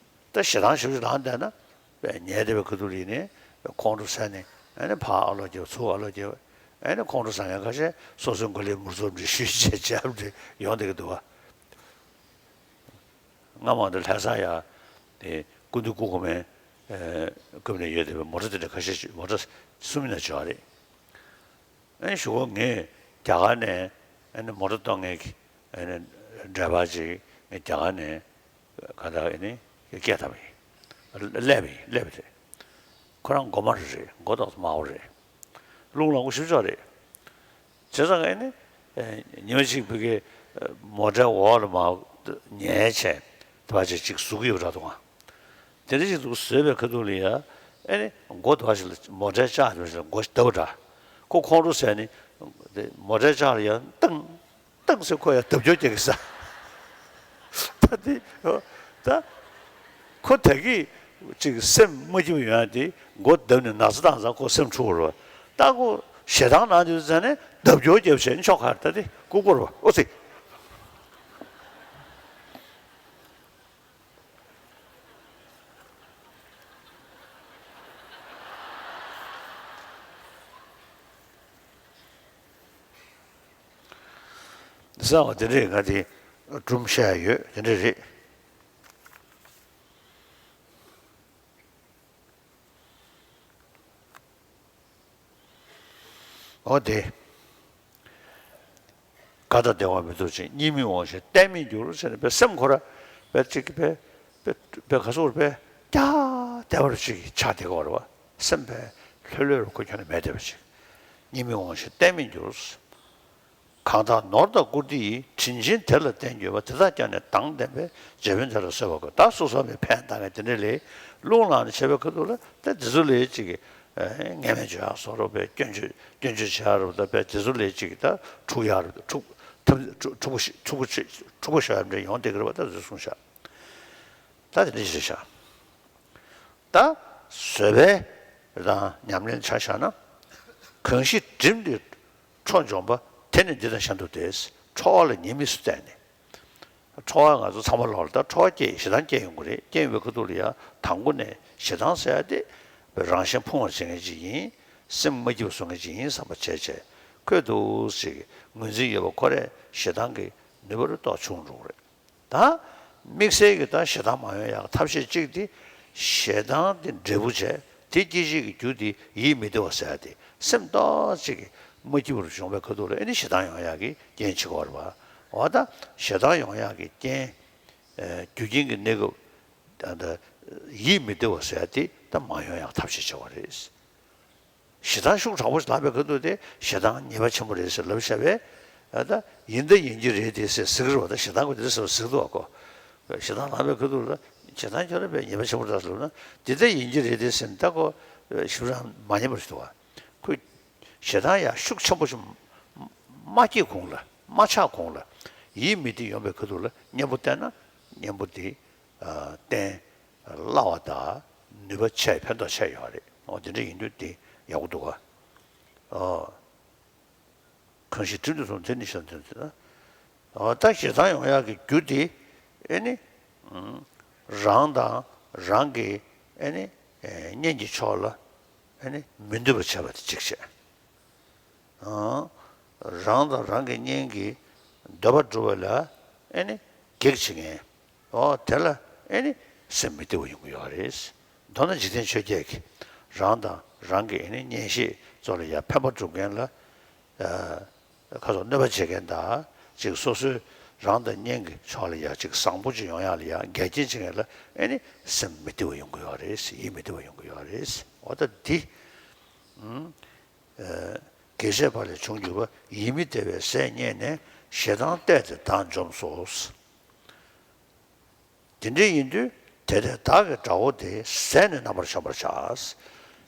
ད་ཞེ་སྡང་ཞེ་པོ་ཅིག་ལངས་བསྡད་ན། པའི་ཉལ་བསྡད་པའི་ཁ་ཐུག་ལ་ཡིན་ནའི་ཁོང་ཁྲོ་ཟ་ནས། ཨ་ནི་ཕར་ཨ་ལོག་རྒྱབ། ཚུར་ཨ་ལོག་རྒྱབ། ཨ་ནི་ཁོང་ཁྲོ་ཟ་མཁན་ཁ་ཤས་སོ་སོའི་མགོ་ལ་མུར་ཙོག་འདྲ་ཞུས་བྱས་བྱས་འདྲ་ཡོང་བསྡད་ཀྱི་འདུག་བ། སྔ་མ་འདི་ལྷ་ས་ཡ་དེ་སྐུ་མདུན་སྐུ་གོང་མའི། ཨ། སྐབས་ནས་ཡོད་བསྡད་པའི་མོ་ཊ་དེ་འདྲ་ཁ་ཤས་ཤིག་མོ་ཊ་གསུམ་ཡིན་ན་ཅིག་ཡོད་རེད། ཨ་ནི་གཞུག་གུ་ངས་རྒྱ་གར་ནས། ཨ་ནི་མོ་ཊ་གཏོང་མཁན་གྱི། ཨ་ནི་ཌ་རའི་ཝར་ཅིག་ངས་རྒྱ་གར་ནས་གང་ལྟར་ཨ་ནི་སྐད་བཏང་བ་ཡིན། སླེབས་པ་ཡིན། སླེབས་པ་རེད། ཁོ་རང་མགོ་དམར་རེད། མགོ་ཏོག་ཙམ་དམར་པོ་རེད། རླུང་ལངས་པོ་ཞེ་པོ་ཅིག་རེད། བྱས་ཙང་ཨ་ནི། ཨ། ཉི་མ་གཅིག་བུ་གའི། ཨ། མོ་ཊའི་འོག་ལ་མར་ཉལ་བྱས་དེ་པ་ཅིག་ཅིག་ཟུག་གི་ཡོད་པ་འདྲ་འདུག་ག་དེ་འདྲ་ཅིག་འདུག་བཟོས་པའི་ཁ་ཐུག་ལ་ཡ། ཨ་ནི་མགོ་དེ་པ་ཞིག་ལ་མོ་ཊའི་ལྕགས་དེ་པ་ཞིག་ལ་མགོ་ཞིག་བརྡབས་པ་འདྲ། ཁོ་ཁོང་ཁྲོ་ཟ་ནས་མོ་ཊའི་ལྕགས་ལ་ཡ་བཏང་། བཏང་ཟེར་ཁོ་ཡ་བརྡབ་སྐྱོར་རྒྱག་གི་ས། ད་དེ། ད་ཁོ་ད་གིན་ཅིག་སེམས་མ་སྐྱིད་པ་ཡོང་ཡ་དེ་མགོ་བརྡབས་ནས་ན་ཚ་བཏང་ཙང་ཁོ་སེམས་འཁྲུག་པ་རེད་བ། ད་ཁོ་ཞེ་སྡང་ནང་དུ་ཟ་ནས་བརྡབ་སྐྱོར་རྒྱབ་བྱས་ནས་ཆོག་ག་རེད། ད་དེ་ལྐུགས་པ་རེད་བ། ཨོ་ཙི། གསང་བ་དེ་འདྲས་ང་དེ་སྒྲུང་བཤད་ཡ་ཡོད། དེ་འདྲས་རེད། འོ་དེ། དགའ་དང་བདེ་བ་མི་ཐོབ་ཅིང་། གཉིད་མི་འོང་ཞིང་གཏན་མི་འགྱུར་ཟེར་ནས་པའི་སེམས་ཁོ་ར་པའི་ཅིག་པའི་པའི་པའི་ག་ཚོད་པའི་རྒྱ་བདེ་བར་ཅིག་ཆགས་བསྡད་ཀྱི་ཡོད་རེད་བ། སེམས་པའི་ལྷོད་ལྷོད་རུ་ཁོ་ཁྱོན་ནས་མེད་བསྡད་པ་ཅིག་གཉིད་མི་འོང་ཞིང་གཏན་མི་འགྱུར། གང་དག་ནོར་དང་བཀུར་སྟི་ཡིས། དྲིན་ཆེན་དེ་ལ་བརྟེན་གྱུར་པ། དེ་དག་ཀྱང་ནི་མདངས་ལྡན་པས། རྗེ་དཔོན་དེ་ལ་གསོལ་བ་འཁོལ། ད་སོ་སོ་བའི་ཕན་བཏགས་མཁན་དེ་འདྲ་ལས་རླུང་ལངས་ནས་བྱས་པའི་ཁ་ཐུག་ལ་ད་དེ་ཚོ་ལས་ཅིག་གི་ངན་སྨྲས་བརྗོད་ཡག་བཟོ་འདྲ་བའི་སྐྱོན་བརྗོད་སྐྱོན་བརྗོད་བྱེད་ཡག་འདྲ་བོ་ད་བས་དེ་ཚོ་ལས་ཅིག་གི་ད་འཁྲུག་ཡག་འདྲ་བོ་འཁྲུག་ཐབས་འཁྲུག་འཁྲུག་པོ་ཞིག་འཁྲུག་པོ་ཞིག་འཁྲུག་པོ་ཞིག་ཡག་འདྲ་ཡོང་བསྡད་ཀྱི་རེད་བ། ད་དེ་ཚོ་གསུངས་ཤག་ད་དེ་འདྲ་ཞིག་བྱས་ཤག་ད་བཟོད་པའི་དང་ཉམས་ལེན་ཆ་བཞག་ན། གང་ཞིག་བསྒྲིམས་ཏེ་ཁྲོ་འཇོམས་པ། དེ་ནི་འདི་དང་གཞན་དུ་བདེ། ཁྲོ་བ་ལ་ཉེས་དམིགས་སུ་བལྟས་ནས། ཁྲོ་བ་ང་ཚོ་ཚང་མ་ལོག་ལ་ད་ཁྲོ་བ་སྐྱེ། ཞེ་སྡང་སྐྱེ་ཡོང་གི་རེད། སྐྱེ་ཡོང་བའི་ཁ་ཐུག་ལ་ཡ་དང་པོ་ནས་ཞེ་སྡང་ཟེར་ཡ་དེ་རང་གཞན་ཕུང་བར་བྱེད་མཁན་ཅིག་ཡིན། སེམས་མ་སྐྱིད་པ་བཟོ་མཁན་ཅིག་ཡིན་བསམ་པ་བྱས་བྱས་ཁོས་འདུག་ཅིག་ངོས་འཛིན་ཡོད་པ་ཁོ་རས་ཞེ་སྡང་གི་ནུས་པ་རུ་ཏོག་ཆུང་འགྲོ་གི་རེད། ད་དམིགས་བསལ་གྱི་ད་ཞེ་སྡང་མ་ཡོང་ཡག་ཐབས་ཤེས་གཅིག་དེ། ཞེ་སྡང་དེ་འབྲས་བུ་བྱས། དེ་སྐྱེད་བྱེད་ཀྱི་རྒྱུ་དེ་ཡིད་མི་བདེ་བ་ཟེར་ཡ་དེ། སེམས་ཏོག་ཙམ་ཅིག་མ་སྐྱིད་པར་བྱུང་བའི་ཁ་ཐུག་ལ་ཨེ་ནི་ཞེ་སྡང་ཡོང་ཡག་གི་རྐྱེན་བྱེད་ཀྱི་ཡོད་རེད་བ། འོ་ད་ཞེ་སྡང་ཡོང་ཡག་གི་རྐྱེན། ཨ། རྒྱུ་རྐྱེན་གྱི་གནས་སྐབས། ད་ད་ ཡིད་མི་བདེ་བ་ཟེར་ཡ་དེ་ད་མ་ཡོང་ཡག་ཐབས་ཤེས་བྱ་བ་རེད། ཞེ་སྡང་ཤུགས་དྲག་པོ་ཞིག་ལངས་པའི་ཁ་ཐུག་དེ་ཞེ་སྡང་ཉེས་པ་ཆེན་པོ་རེད་ཟེར་ལབ་བཞག་པས། ད་ཡིན་ད་ཡིན་གྱི་རེད་དེ་ཟེར་ཟེར་གི་རེད་བ། ད་ཞེ་སྡང་གི་དེ་ཟེར་བ་ཟེར་གི་འདུག་བ་ཁོ། ཞེ་སྡང་ལངས་པའི་ཁ་ཐུག་ལ་ཞེ་སྡང་ཁྱོད་རང་པས་ཉེས་པ་ཆེན་པོ་རེད་ཟེར་ལབ་ན་འདི་ད་ཡིན་གྱི་རེད་དེ་ཟེར་ནས་ད་ཁོ་ཞེ་སྡང་མ་ཉེས་པ་ཞིག་འདུག་བ། ཁོས་ཞེ་སྡང་ཡང་ཤུགས་ཆེན་པོ་ཞིག་མ་སྐྱེས་གོང་ལ་མ་ཆགས་གོང་ལ་ཡིད་མི་བདེ་ཡོང་པའི་ཁ་ཐུག་ལ་གཉེན་པོ་བསྟེན་ན་གཉེན་པོ་དེ་བསྟེན་སླ་བ་དང་ནུས་པ་ཆེ་ཕན་ཐོགས་ཆེ་ཡོད་རེད། འོ་དེ་འདྲ་ཡིན་དུས་དེ་ཡག་པོ་འདུག་ག། ཨོ། གང་ཞིག་དྲིན་དུ་སོང་དེ་ནི་ཤ་འདོན་ཟེར་ན། ཨོ་ད་ཞེ་སྡང་ཡོང་ཡག་གི་རྒྱུ་དེ་ཨེ་ནི། རང་དང་རང་གི་ཨེ་ནི་གཉེན་གྱི་ཕྱོགས་ལ་ཨེ་ནི་མི་འདོད་པ་བྱས་པ་དེ་གཅིག་བྱས། རང་དང་རང་གི་གཉེན་གྱི་འདོད་པ་སྒྲུབ་པ་ལ་ཨེ་ནི་གེགས་བྱེད་མཁན། ཨོ་དེ་ལ་ཨེ་ནི་སེམས་མི་བདེ་བ་ཡོང་གི་ཡོད་རེད། མདོར་ན་འཇིག་རྟེན་ཆོས་བརྒྱད་ཀྱི་རང་དང་རང་གི་ཨེ་ནི་གཉེན་བཤེས་ཚོ་ལ་ཡང་ཕན་པ་སྒྲུབ་མཁན་ལ་ཁ་སོགས་གནོད་པ་བྱེད་མཁན་དང་ཅིག་སོ་སོའི་རང་དང་གཉེན་གྱི་ཕྱོགས་ལ་ཡང་ཅིག་བཟང་པོ་ཅིག་ཡོང་ཡག་ལ་ཡང་འགལ་རྐྱེན་བྱེད་མཁན་ལ་ཨེ་ནི་སེམས་མི་བདེ་བ་ཡོང་གི་ཡོད་རེད། ཡིད་མི་བདེ་བ་ཡོང་གི་ཡོད་རེད། ཨོ་ད་འདི། དགེ་བཤེས་པ་ལས་བྱུང་གྱུར་པ། ཡིད་མི་བདེ་བའི་ཟས་རྙེད་ནས། ཞེ་སྡང་གཏད་དེ་བདག་འཇོམས་སོ། དེ་འདྲ་ཡིན་དུས་དེ་ལྟར་བདག་གི་དགྲ་བོ་དེ། ཟས་ནི་རྣམ་པར་འཇོམས་པར་བྱ།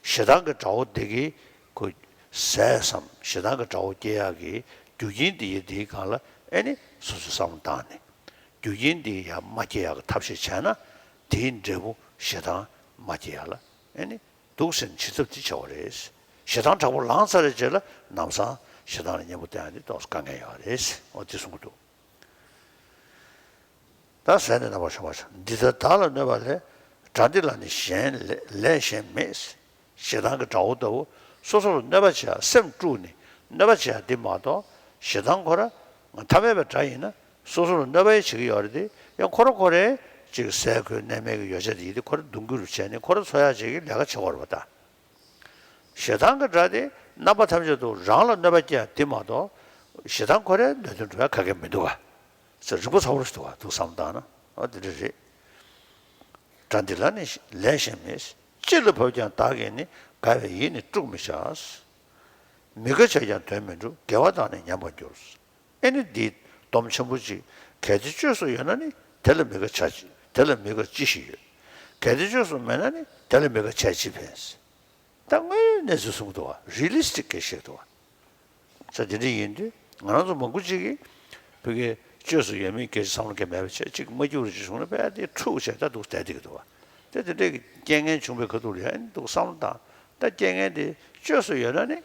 ཞེ་སྡང་གི་དགྲ་བོ་དེ་གི་ཁོ་ཟས་སམ་ཞེ་སྡང་གི་དགྲ་བོ་སྐྱེ་ཡག་གི་རྒྱུ་རྐྱེན་དེ་ཡི་དེའི་སྒང་ལ་ཨེ་ནི་སོ་སོས་བསམ་བློ་བཏང་ནས་རྒྱུ་རྐྱེན་དེ་ཡང་མ་སྐྱེ་ཡག་གི་ཐབས་ཤེས་བྱས་ན་དེའི་འབྲས་བུ་ཞེ་སྡང་མ་སྐྱེ་ཡག་ལ་ཨེ་ནི། འདུག་ཟེར་ནས་བྱེད་ཐབས་དེ་བྱ་བ་རེད། ཞེ་སྡང་དྲག་པོ་ལངས་ཚར་བའི་རྗེས་ལ་ལམ་སང་ཞེ་སྡང་ལ་གཉེན་པོ་བསྟེན་ཡ་དེ་ཏོག་ཙམ་དཀའ་ངལ་ཡོད་རེད། འོ་དེ་གསུང་གི་འདུག་ད་ཟས་ནི་རྣམ་པར་འཇོམས་པར་བྱ། འདི་ལྟར་བདག་ལ་གནོད་པ་ལས། དགྲ་འདི་ལ་ནི་གཞན་ལས་ལས་གཞན་མེད། ཞེ་སྡང་གི་དགྲ་བོ་ལྟ་བུ་སོ་སོ་ལ་གནོད་པ་བྱེད་ཡ་སེམས་དཀྲུགས་ནས་གནོད་པ་བྱེད་ཡ་འདི་མ་གཏོགས་ཞེ་སྡང་ཁོ་ར་ཐ་མལ་པའི་དགྲ་ཡིན་ན་སོ་སོ་ལ་གནོད་པ་ཡང་བྱེད་ཀྱི་ཡོད་རེད་དེ་ཡང་ཁོ་ར་ཁོ་རའི་ཅིག་ཟས་གོས་གནས་མལ་གྱི་ཡོ་བྱད་དེ་ཡིན་དེ་ཁོ་ར་གདུང་རྒྱུ་རུ་བྱས་ནས་ཁོ་ར་འཚོ་ཡག་ཅིག་གི་ལས་ཀ་བྱེད་དགོས་རེད་པ་ད། ཞེ་སྡང་གི་དགྲ་དེ་རྣམ་པ་ཐམས་ཅད་དུ་རང་ལ་གནོད་པ་སྐྱེལ་ཡ་དེ་མ་གཏོགས་ཞེ་སྡང་ཁོ་རའི་གནད་དོན་འགྲོ་ཡ་ག་གེ་མི་འདུག་ག་ཟེར་རིག་པ་ཚ་བོ་ཞིག་འདུག་ག་འདུག་བསམ་བཏང་ན་ཨ་དེ་འདྲ་རེད། དགྲ་འདི་ལ་ནི་ལས་གཞན་མེད། ཅི་ལ་བབ་ཀྱང་བདག་གིས་ནི། དགའ་བའི་ཡིད་ནི་དཀྲུག་མི་བྱ། མི་དགའ་བྱས་ཀྱང་དོན་མི་འགྲུབ། དགེ་བ་དག་ནི་ཉམས་པར་འགྱུར། ཨེ་ནི་འདི་སྡོམ་ཆེན་པོ་ཅིག་གལ་ཏེ་བཅོས་སུ་ཡོད་ན་ནི་དེ་ལ་མི་དགའ་བྱ་ཅི་དེ་ལ་མི་དགའ་ཅི་ཞིག་ཡོད། གལ་ཏེ་བཅོས་སུ་མེད་ན་ནི་དེ་ལ་མི་དགའ་བྱས་ཅི་ཕན། ད་དངོས་ཡོད་གནས་ཚུལ་གསུང་གི་འདུག་བ། རི་ལི་སི་ཊིག་གི་བཤད་འདུག་བ། ས་དེ་འདྲ་ཡིན་དུས་ང་རང་ཚོ་མང་པོ་ཅིག་གིས་བོད་སྐད་བཅོས་སུ་ཡོད་མེད་སྐད་ཆ་བསམ་བློ་གང་མེད་པ་བྱས་ཅིག་མ་སྐྱུར་ཅིག་བྱུང་ན་དཔེ་དེ་འཁྲུག་བྱས་ད་འདུག་བསྡད་བསྡད་ཀྱི་འདུག་བ། དེ་དེ་འདྲའི་རྐྱེན་ངན་བྱུང་བའི་ཁ་ཐུག་ལ་ཡང་འདུག་བསམ་བློ་བཏང་ད་རྐྱེན་ངན་དེ་བཅོས་སུ་ཡོད་ན་ནི་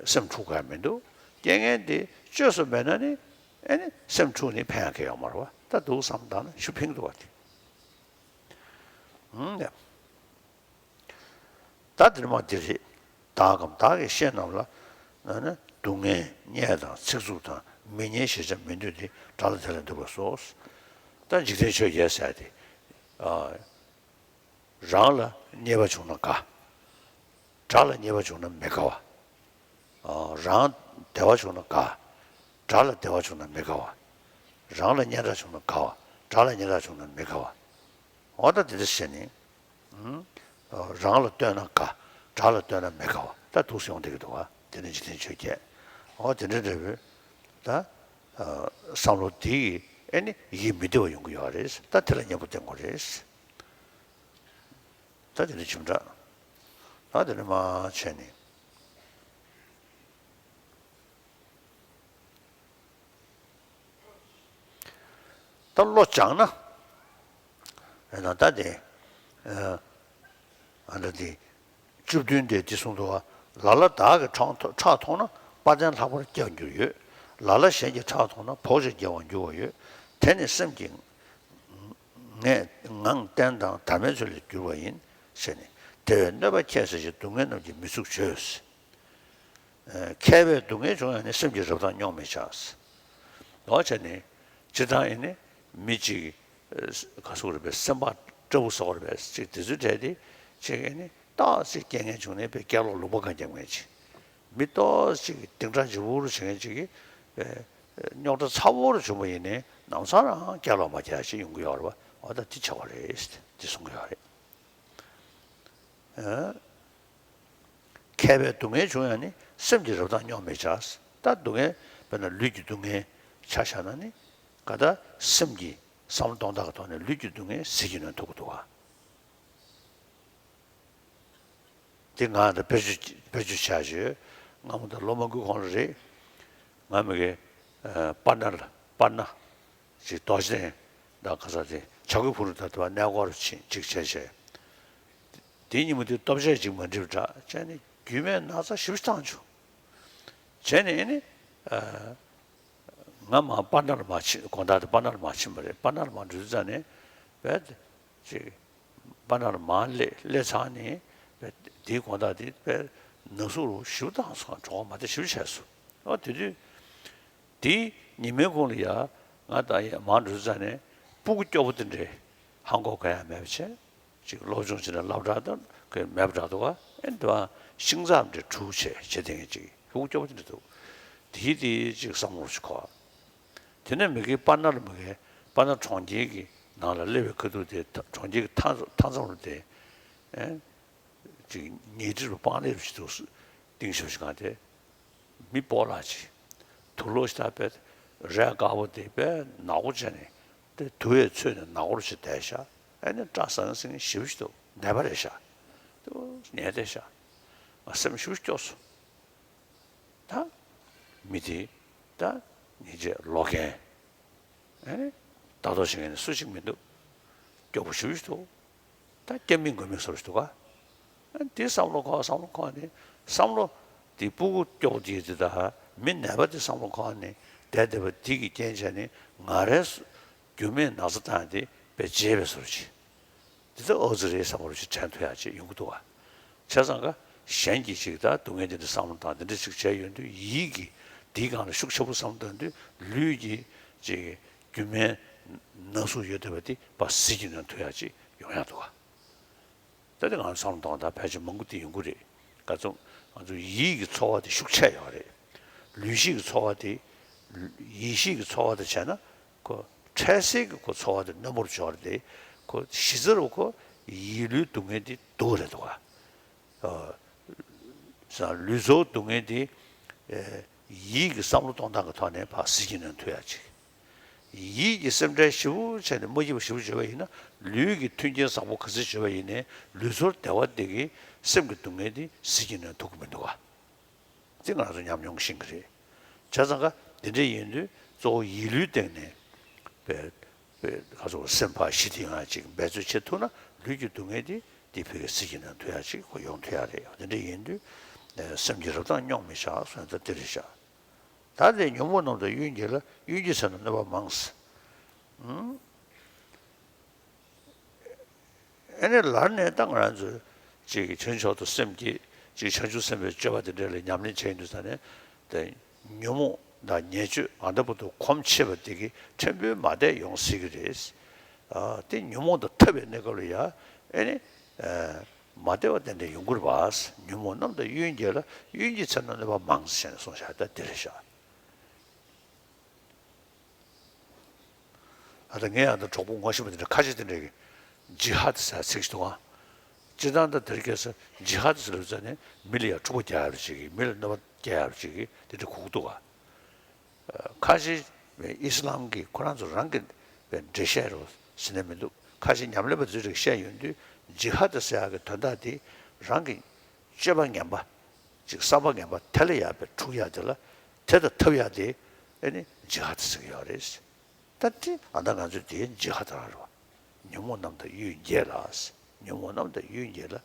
སེམས་འཁྲུག་ག་མི་འདུག་རྐྱེན་ངན་དེ་བཅོས་སུ་མེད་ན་ནི་ཨེ་ནི་སེམས་འཁྲུག་ནི་ཕན་ཡང་གང་ཡོད་མ་རེད་བ། ད་འདུག་བསམ་བློ་བཏང་ན་ཞུ་ཕིང་འདུག་བ་དེ། ད་དེ་ནི་མ་འདི་རེད། བདག་གམ་བདག་གི་བཤེས་རྣམས་ལ། ཨ་ནི་སྡུག་བསྔལ་བརྙས་དང་ཚིག་རྩུབ་དང་མི་སྙན་ཞེས་བྱ་མི་འདོད་དེ། དགྲ་ལ་དེ་ལས་འདུད་པར་གསོལ། ད་འཇིག་རྟེན་ཆོས་བརྒྱད་ཟེར་ཏེ། ཨ། རང་ལ་བརྙས་པ་བྱུང་ན་དགའ། དགྲ་ལ་བརྙས་པ་བྱུང་ན་མི་དགའ་བ། ཨ། རང་བདེ་བ་བྱུང་ན་དགའ། དགྲ་ལ་བདེ་བ་བྱུང་ན་མི་དགའ་བ། རང་ལ་སྙན་གྲགས་བྱུང་ན་དགའ་བ། དགྲ་ལ་སྙན་གྲགས་བྱུང་ན་མི་དགའ་བ། འོ་ད་དེ་འདྲ་བྱས་ནས། ཨུམ། རང་ལ་བསྟོད་ན་དགའ། དགྲ་ལ་བསྟོད་ན་མི་དགའ་བ་ད་འདུག་སེ་ཡོང་བསྡད་ཀྱི་འདུག་བ། དེ་ནི་འཇིག་རྟེན་ཆོས་བརྒྱད། འོ་དེ་འདྲ་འདྲ་བོའི་ད། བསམ་བློ་དེ་ཡིས་ཨེ་ནི་ཡིད་མི་བདེ་བ་ཡོང་གི་ཡོད་རེད། ད་དེ་ལ་གཉེན་པོ་བསྟེན་དགོས་རེད། ད་དེ་ནི་བྱེ་བྲག་ད་དེ་ནི་མ་བྱས་ནས། ད་བློ་སྦྱངས་ན། ཨེ་ན་ད་དེ། ཨ་འདྲ་དེ། བཅུ་བདུན་དེ་འདི་གསུངས་འདུག་བ། ལ་ལ་བདག་གི་ཁྲག་ཁྲག་འཐུང་ན། དཔའ་ལྡན་ལྷག་པར་སྐྱེ་བར་འགྱུར་ཡོད། ལ་ལ་གཞན་གྱི་ཁྲག་འཐུང་ན། བོགས་ཀྱིས་རྒྱལ་བར་འགྱུར་བ་ཡོད། དེ་ནི་སེམས་ཀྱི་ངས་ངང་བརྟན་དང་དར་མའི་ཚུལ་ལས་འགྱུར་བ་ཡིན། ཟེར་ནས་དེ་བས་གནོད་པ་ཁྱད་བསད་ཀྱི། སྡུག་བསྔལ་རྣམས་ཀྱིས་མི་ཚུགས་བྱོས། མཁས་པས་སྡུག་བསྔལ་བྱུང་ཡང་ནི། སེམས་ཀྱི་རབ་དང་རྙོག་མི་བྱ། འོ་བྱས་ནས་སྤྱིར་བཏང་ཨེ་ནི་མི་གཅིག་ག་ཟེར་དགོས་རེད་པས། སེམས་པ་སྐྲ་བོ་ཟེར་དགོས་རེད་པས། ཅིག་དེ་ཚོའི་གྲས་དེ་ཅིག་ཨེ་ནི་ཏོག་ཙམ་རྐྱེན་ངན་བྱུང་ནས་པའི་སྐྱག་ལོག་ལུང་པ་གང་རྒྱབ་མཁན་ཅིག་མི་ཏོག་ཙམ་ཅིག་གདིང་དྲག་ལྗིད་པོ་རུ་བྱེད་མཁན་ཅིག་གིས་པའི་རྙོག་དྲ་ཚ་བོ་རུ་བྱུང་བ་ཡིན་ནའི་ལམ་སང་རང་སྐྱག་ལོག་མ་རྒྱག་ཅིག་ཡོང་གི་ཡོད་རེད་པ། འོ་ད་དེ་བྱ་བ་རེད་དེ་གསུང་གི་ཡོད་རེད། ཨ། མཁས་པའི་སྡུག་བསྔལ་བྱུང་ཡང་ནི་སེམས་ཀྱི་རབ་མཐའ་སྙོམས་མི་བྱ། ད་སྡུག་བསྔལ་དཔེར་ན་ལུས་ཀྱི་སྡུག་བསྔལ་ཆ་བཞག་ན་ནི་ག་ད་སེམས་ཀྱི་བསམ་བློ་གཏོང་སྟངས་ཀྱི་ཐོག་ནས་ལུས་ཀྱི་སྡུག་བསྔལ་ཟིལ་གྱིས་གནོན་ཐུབ་ཀྱི་འདུག་ག། དེ་ང་ད་བེད་སྤྱོད་བེད་སྤྱོད་བྱས་བྱས། སྔ་མོ་ད་ལོ་མང་པོའི་གོང་ལ་རེད། ང་མི་གི་ཨ་པར་ན་ལ་པར་ན་ཅིག་རྡོ་རྗེ་གདན་དང་ག་ས་དེ་བྱ་རྒོད་ཕུག་རོན་དང་དེ་བ་གནས་སྐོར་ཕྱིན་ཅིག་བྱས་བྱས། དེའི་ཉིན་མོ་དེ་ལྟོ་ཆས་ཅིག་མ་འགྲིག་པ་འདྲ་བྱས་ནས་རྒྱུས་མེད་ན་ཚ་ཞེ་པོ་ཅིག་བཏང་བྱུང་། བྱས་ནས་ཨེ་ནི་ཨ་ང་མར་པར་ན་ལ་མར་ཕྱིན། དགོང་དག་དེ་པར་ན་ལ་མར་ཕྱིན་པ་རེད། པར་ན་ལ་མར་འགྲོ་དུས་ཙ་ནས་བས་ཅིག་པར་ན་ལ་མར་སླེབས་སླེབས་ཚར་ནས་བས་དེའི་དགོང་དག་དེ་བས་ན་ཟུག་རུ་ཞེ་པོ་བཏང་སོང་། གྲོད་ཁོག་མ་བདེ་ཞེ་པོ་བྱས་སོང་། ཨ་དེ་དུས་དེའི་ཉི་མའི་གུང་ལ་ཡ་ང་ད་ཡ་མར་འགྲོ་དུས་ཙ་ནས་སྤུ་གུ་སྐྱོ་པོ་དེ་འདྲའི་ཧང་གོ་ག་ཡ་མེད་པ་བྱས། ཅིག་སློབ་སྦྱོང་བྱེད་ན་སློབ་གྲྭ་དང་གི་མེད་པ་འདྲ་འདུག་ག། ཨེ་འདི་བ་ཤིང་ཚབ་འདྲ་དྲུག་བྱས་བྱེད་དེ་ངས་ཅིག་ཕྲུ་གུ་སྐྱོ་པོ་དེ་འདྲ་འདུག། དེའི་དེའི་ཅིག་བསམ་བློ་ཞིག་འཁོར། དེ་ནས་མི་གི་པར་ན་ལ་མི་གི་པར་ན་གྲོང་ཁྱེར་གྱི་ནང་ལ་སླེབས་པའི་ཁ་ཐུག་དེ་གྲོང་ཁྱེར་གྱི་མཐའ་མཐའ་མཚམས་ལ་དེ་ཨེ་ཅིག་ཉལ་ཁྲི་རུ་སྤང་ལེབ་ཞིག་འདུག། གཏིང་ཤོག་ཞིག་གང་དེ། མི་སྤོ་ལགས་ཅིག་དུག་ལོག་ཞིག་ད་པས་རས་དཀར་པོ་དེ་པས་ནག་པོ་བྱས་ནས་དེ་དུ་བས་ཚོས་ནས་ནག་པོ་ཞིག་བསྡད་ཤག། ཨ་ནི་སྐྲ་ཟང་ཟིང་ཞེ་པོ་ཞིག་འདུག། ནད་པ་རེད་ཤག། དེ་ཉལ་བསྡད་ཤག། ང་སེམས་ཞེ་པོ་སྐྱོ་སོང་། ད་མི་དེ་ད་ཉིན་རྗེས་ལོག་མཁན། ཨེ། ལྟ་རྟོག་བྱེད་མཁན་ནི་སུ་གཅིག་མི་འདུག། སྐྱོ་པོ་ཞེ་པོ་ཞིག་འདུག། ད་སྐྱབས་མེད་མགོན་མེད་བཟོ་འདྲ་ཞིག་འདུག་ག། ཨ་དེ་བསམ་བློ་འཁོར་བསམ་བློ་འཁོར་ནས་བསམ་བློ་དེ་སྤུ་གུ་སྐྱོ་པོ་དེ་དེ་དང་མི་ནད་པ་དེ་བསམ་བློ་འཁོར་ནས་བསྡད་བསྡད་པ་དེ་གི་རྐྱེན་བྱས་ནས་ང་རའི་རྒྱུས་མེད་ན་ཚ་བཏང་དེ་དཔེ་བརྗེད་པའི་བཟོ་འདྲ་ཅིག། འདི་ལྟ་ཨོ་ཙི་རེད་བསམ་པ་རུ་ཞིག་དྲན་ཐུབ་ཡག་ཅིག་ཡོང་གི་འདུག་བ། བྱས་ཙང་ཀ་གཞན་གྱིས་ཅིག་ད་སྡུག་བསྔལ་འདི་འདྲ་བསམ་བློ་བཏང་འདི་འདྲ་ཅིག་བྱས་ཡོང་དུས་ཡིད་ཀྱི་འདིའི་སྒང་ལ་ཤུགས་ཆེན་པོ་བསམ་བཏང་དུས་ལུས་ཀྱི་ཅིག་རྒྱུས་མེད་ན་ཟུག་ཡོད་བསྡད་པ་འདི་ཕར་ཟིལ་གྱིས་གནོན་ཐུབ་ཡག་ཅིག་ཡོང་ཡག་འདུག་བ། ད་དེ་ང་ཚོ་བསམ་བློ་གཏོང་སྟངས་ཕལ་ཆེར་མང་པོ་དེ་ཡོང་གི་རེད། ང་ཚོ་ང་ཚོ་ཡིད་ཀྱི་ཚོར་བ་དེ་ཤུགས་ཆེ་ཡོད་རེད། ལུས་ཤེས་ཀྱི་ཚོར་བ་དེ་ཡིད་ཤེས་ཀྱི་ཚོར་བ་དེ་བྱས་ན་ཁོ་འཕྲལ་སེལ་གྱི་ཁོ་ཚོར་བ་དེ་རྣོན་པོར་འབྱོར་ཏེ་ཁོ་གཞི་རྩ་རུ་ཁོ་ཡིད་ལུས་སྡུག་བསྔལ་དེ་སྡུག་རེད་འདུག་ག། ཨ། ལུས་ཚོར་སྡུག་བསྔལ་དེ་ཡིད་ཀྱི་བསམ་བློ་གཏོང་སྟངས་ཀྱི་ཐོག་ནས་ཕར་ཟིལ་གྱིས་གནོན་ཐུབ་ཡག་ཅིག། ཡིད་ཀྱི་སེམས་ཁྲལ་ཞེ་པོ་བྱས་ནས་མ་སྐྱིད་པ་ཞེ་པོ་བྱོས་པ་ཡིན་ན་ལུས་ཀྱི་མཐུན་རྐྱེན་བཟང་པོ་ག་ཚོད་བྱོས་པ་ཡིན་ནའི་ལུས་ཚོར་བདེ་བ་དེ་གིས་སེམས་ཀྱི་སྡུག་བསྔལ་དེ་ཟིལ་གྱིས་གནོན་ཐུབ་ཀྱི་མི་འདུག་ག། དེ་ང་ཚོ་ཉམས་མྱོང་གིས་ཤེས་ཀྱི་རེད། བྱས་ཙང་ཀ་དེ་འདྲ་ཡིན་དུས་གཙོ་བོ་ཡིད་ལུས་སྟེང་ནས་པའི་པའི་ཁ་ཚོ་སེམས་ཕར་ཞི་བདེ་ཡོང་ཡག་ཅིག་འབད་རྩོལ་བྱེད་ཐུབ་ན་ལུས་ཀྱི་སྡུག་བསྔལ་དེ་དེ་ཕ་གིར་ཟིལ་གྱིས་གནོན་ཐུབ་ཡག་ཅིག་ཁོ་ཡོང་ཐུབ་ཡག་རེད། དེ་འདྲ་ཡིན་དུས་སེམས་ཀྱི་རབ་མཐའ་སྙོམས་མི་བྱ་གསུངས་ཡག་ད་དེ་རེད་ཤག། ད་དེ་ཉོན་མོངས་རྣམས་དང་གཡོ་སྒྱུ་ལ། གཡོ་སྒྱུའི་ཚེ་ན་གནོད་པ་མང་། ཨ་ནི་ལར་ནས་ད་ང་རང་ཚོས་ཅིག་ཆོས་མཆོག་ཏུ་སེམས་བསྐྱེད་ཅིག་བྱང་ཆུབ་སེམས་དཔའི་སྤྱོད་པ་དེ་འདྲ་ལ་ཉམས་ལེན་བྱས་ཡོང་དུས་ཙ་ནས་དེ་ཉོན་མོངས་དང་ཉེས་སྤྱོད་ཨ་འདྲ་པོ་དུ་གོམས་ཆེ་བ་དེ་གིས་ཕྲན་བུ་མ་བདེ་ཡོང་སྲིད་ཀྱི་རེད། ཨ་དེ་ཉོན་མོངས་དང་འཐབ་པའི་གནས་སྐབས་ལ་ཡ་ཨ་ནི་མ་བདེ་བ་དེ་འདྲ་ཡོང་གི་རེད་པ། ཉོན་མོངས་རྣམས་དང་གཡོ་སྒྱུ་ལ། གཡོ་སྒྱུའི་ཚེ་ན་གནོད་པ་མང་ཞེས་གསུངས་བཞག་ད་དེ་རེད་ཤག། ཨ་ད་ངས་ཡང་ད་གྲོགས་པོ་ངོ་ཤེས་པ་དེ་འདྲ་ཁ་ཤས་དེ་འདྲ་གིས་ཇི་ཧ་ད་ཟེར་ཚིག་ཞིག་འདུག་ཨང་། སྤྱིར་བཏང་ད་དེར་སྐྱེས་ས་ཇི་ཧ་ད་ཟེར་ལབ་ཙ་ནས་མི་ལ་ཡང་འཁྲུག་པ་རྒྱག་ཡག་རེ་བྱེད་ཀྱི། མི་ལ་གནོད་པ་རྒྱག་ཡག་རེ་བྱེད་ཀྱི་དེ་འདྲ་གོ་གི་འདུག་ག། ཁ་ཤས་ཨི་སི་ལམ་གྱི་ཁོ་རང་ཚོ་རང་གི་འགྲེལ་བཤད་རེད་ཟེར་ནས་མི་འདུག། ཁ་ཤས་ཉམས་ལེན་པ་ཚོས་རིགས་བཤད་ཡོང་དུས་ཇི་ཧ་ད་ཟེར་ཡག་གི་དོན་དག་དེ་རང་གི་སྤྱོད་པ་ངན་པ། ཅིག་བསམ་པ་ངན་པ་དེ་ལ་ཡར་དཔེ་འཁྲུག་ཡག་དེ་ལ་དེ་དང་འཐབ་ཡག་དེ་ཨེ་ནི་ཇི་ཧ་ད་ཟེར་གྱི་ཡོད་རེད། ད་དེ་ཨ་ད་ང་ཚོས་དེ་ཇི་ཧ་ད་རང་རེད་བ། ཉོན་མོངས་རྣམས་དང་གཡོ་སྒྱུ་ལ། ཉོན་མོངས་རྣམས་དང་གཡོ་སྒྱུ་ལ།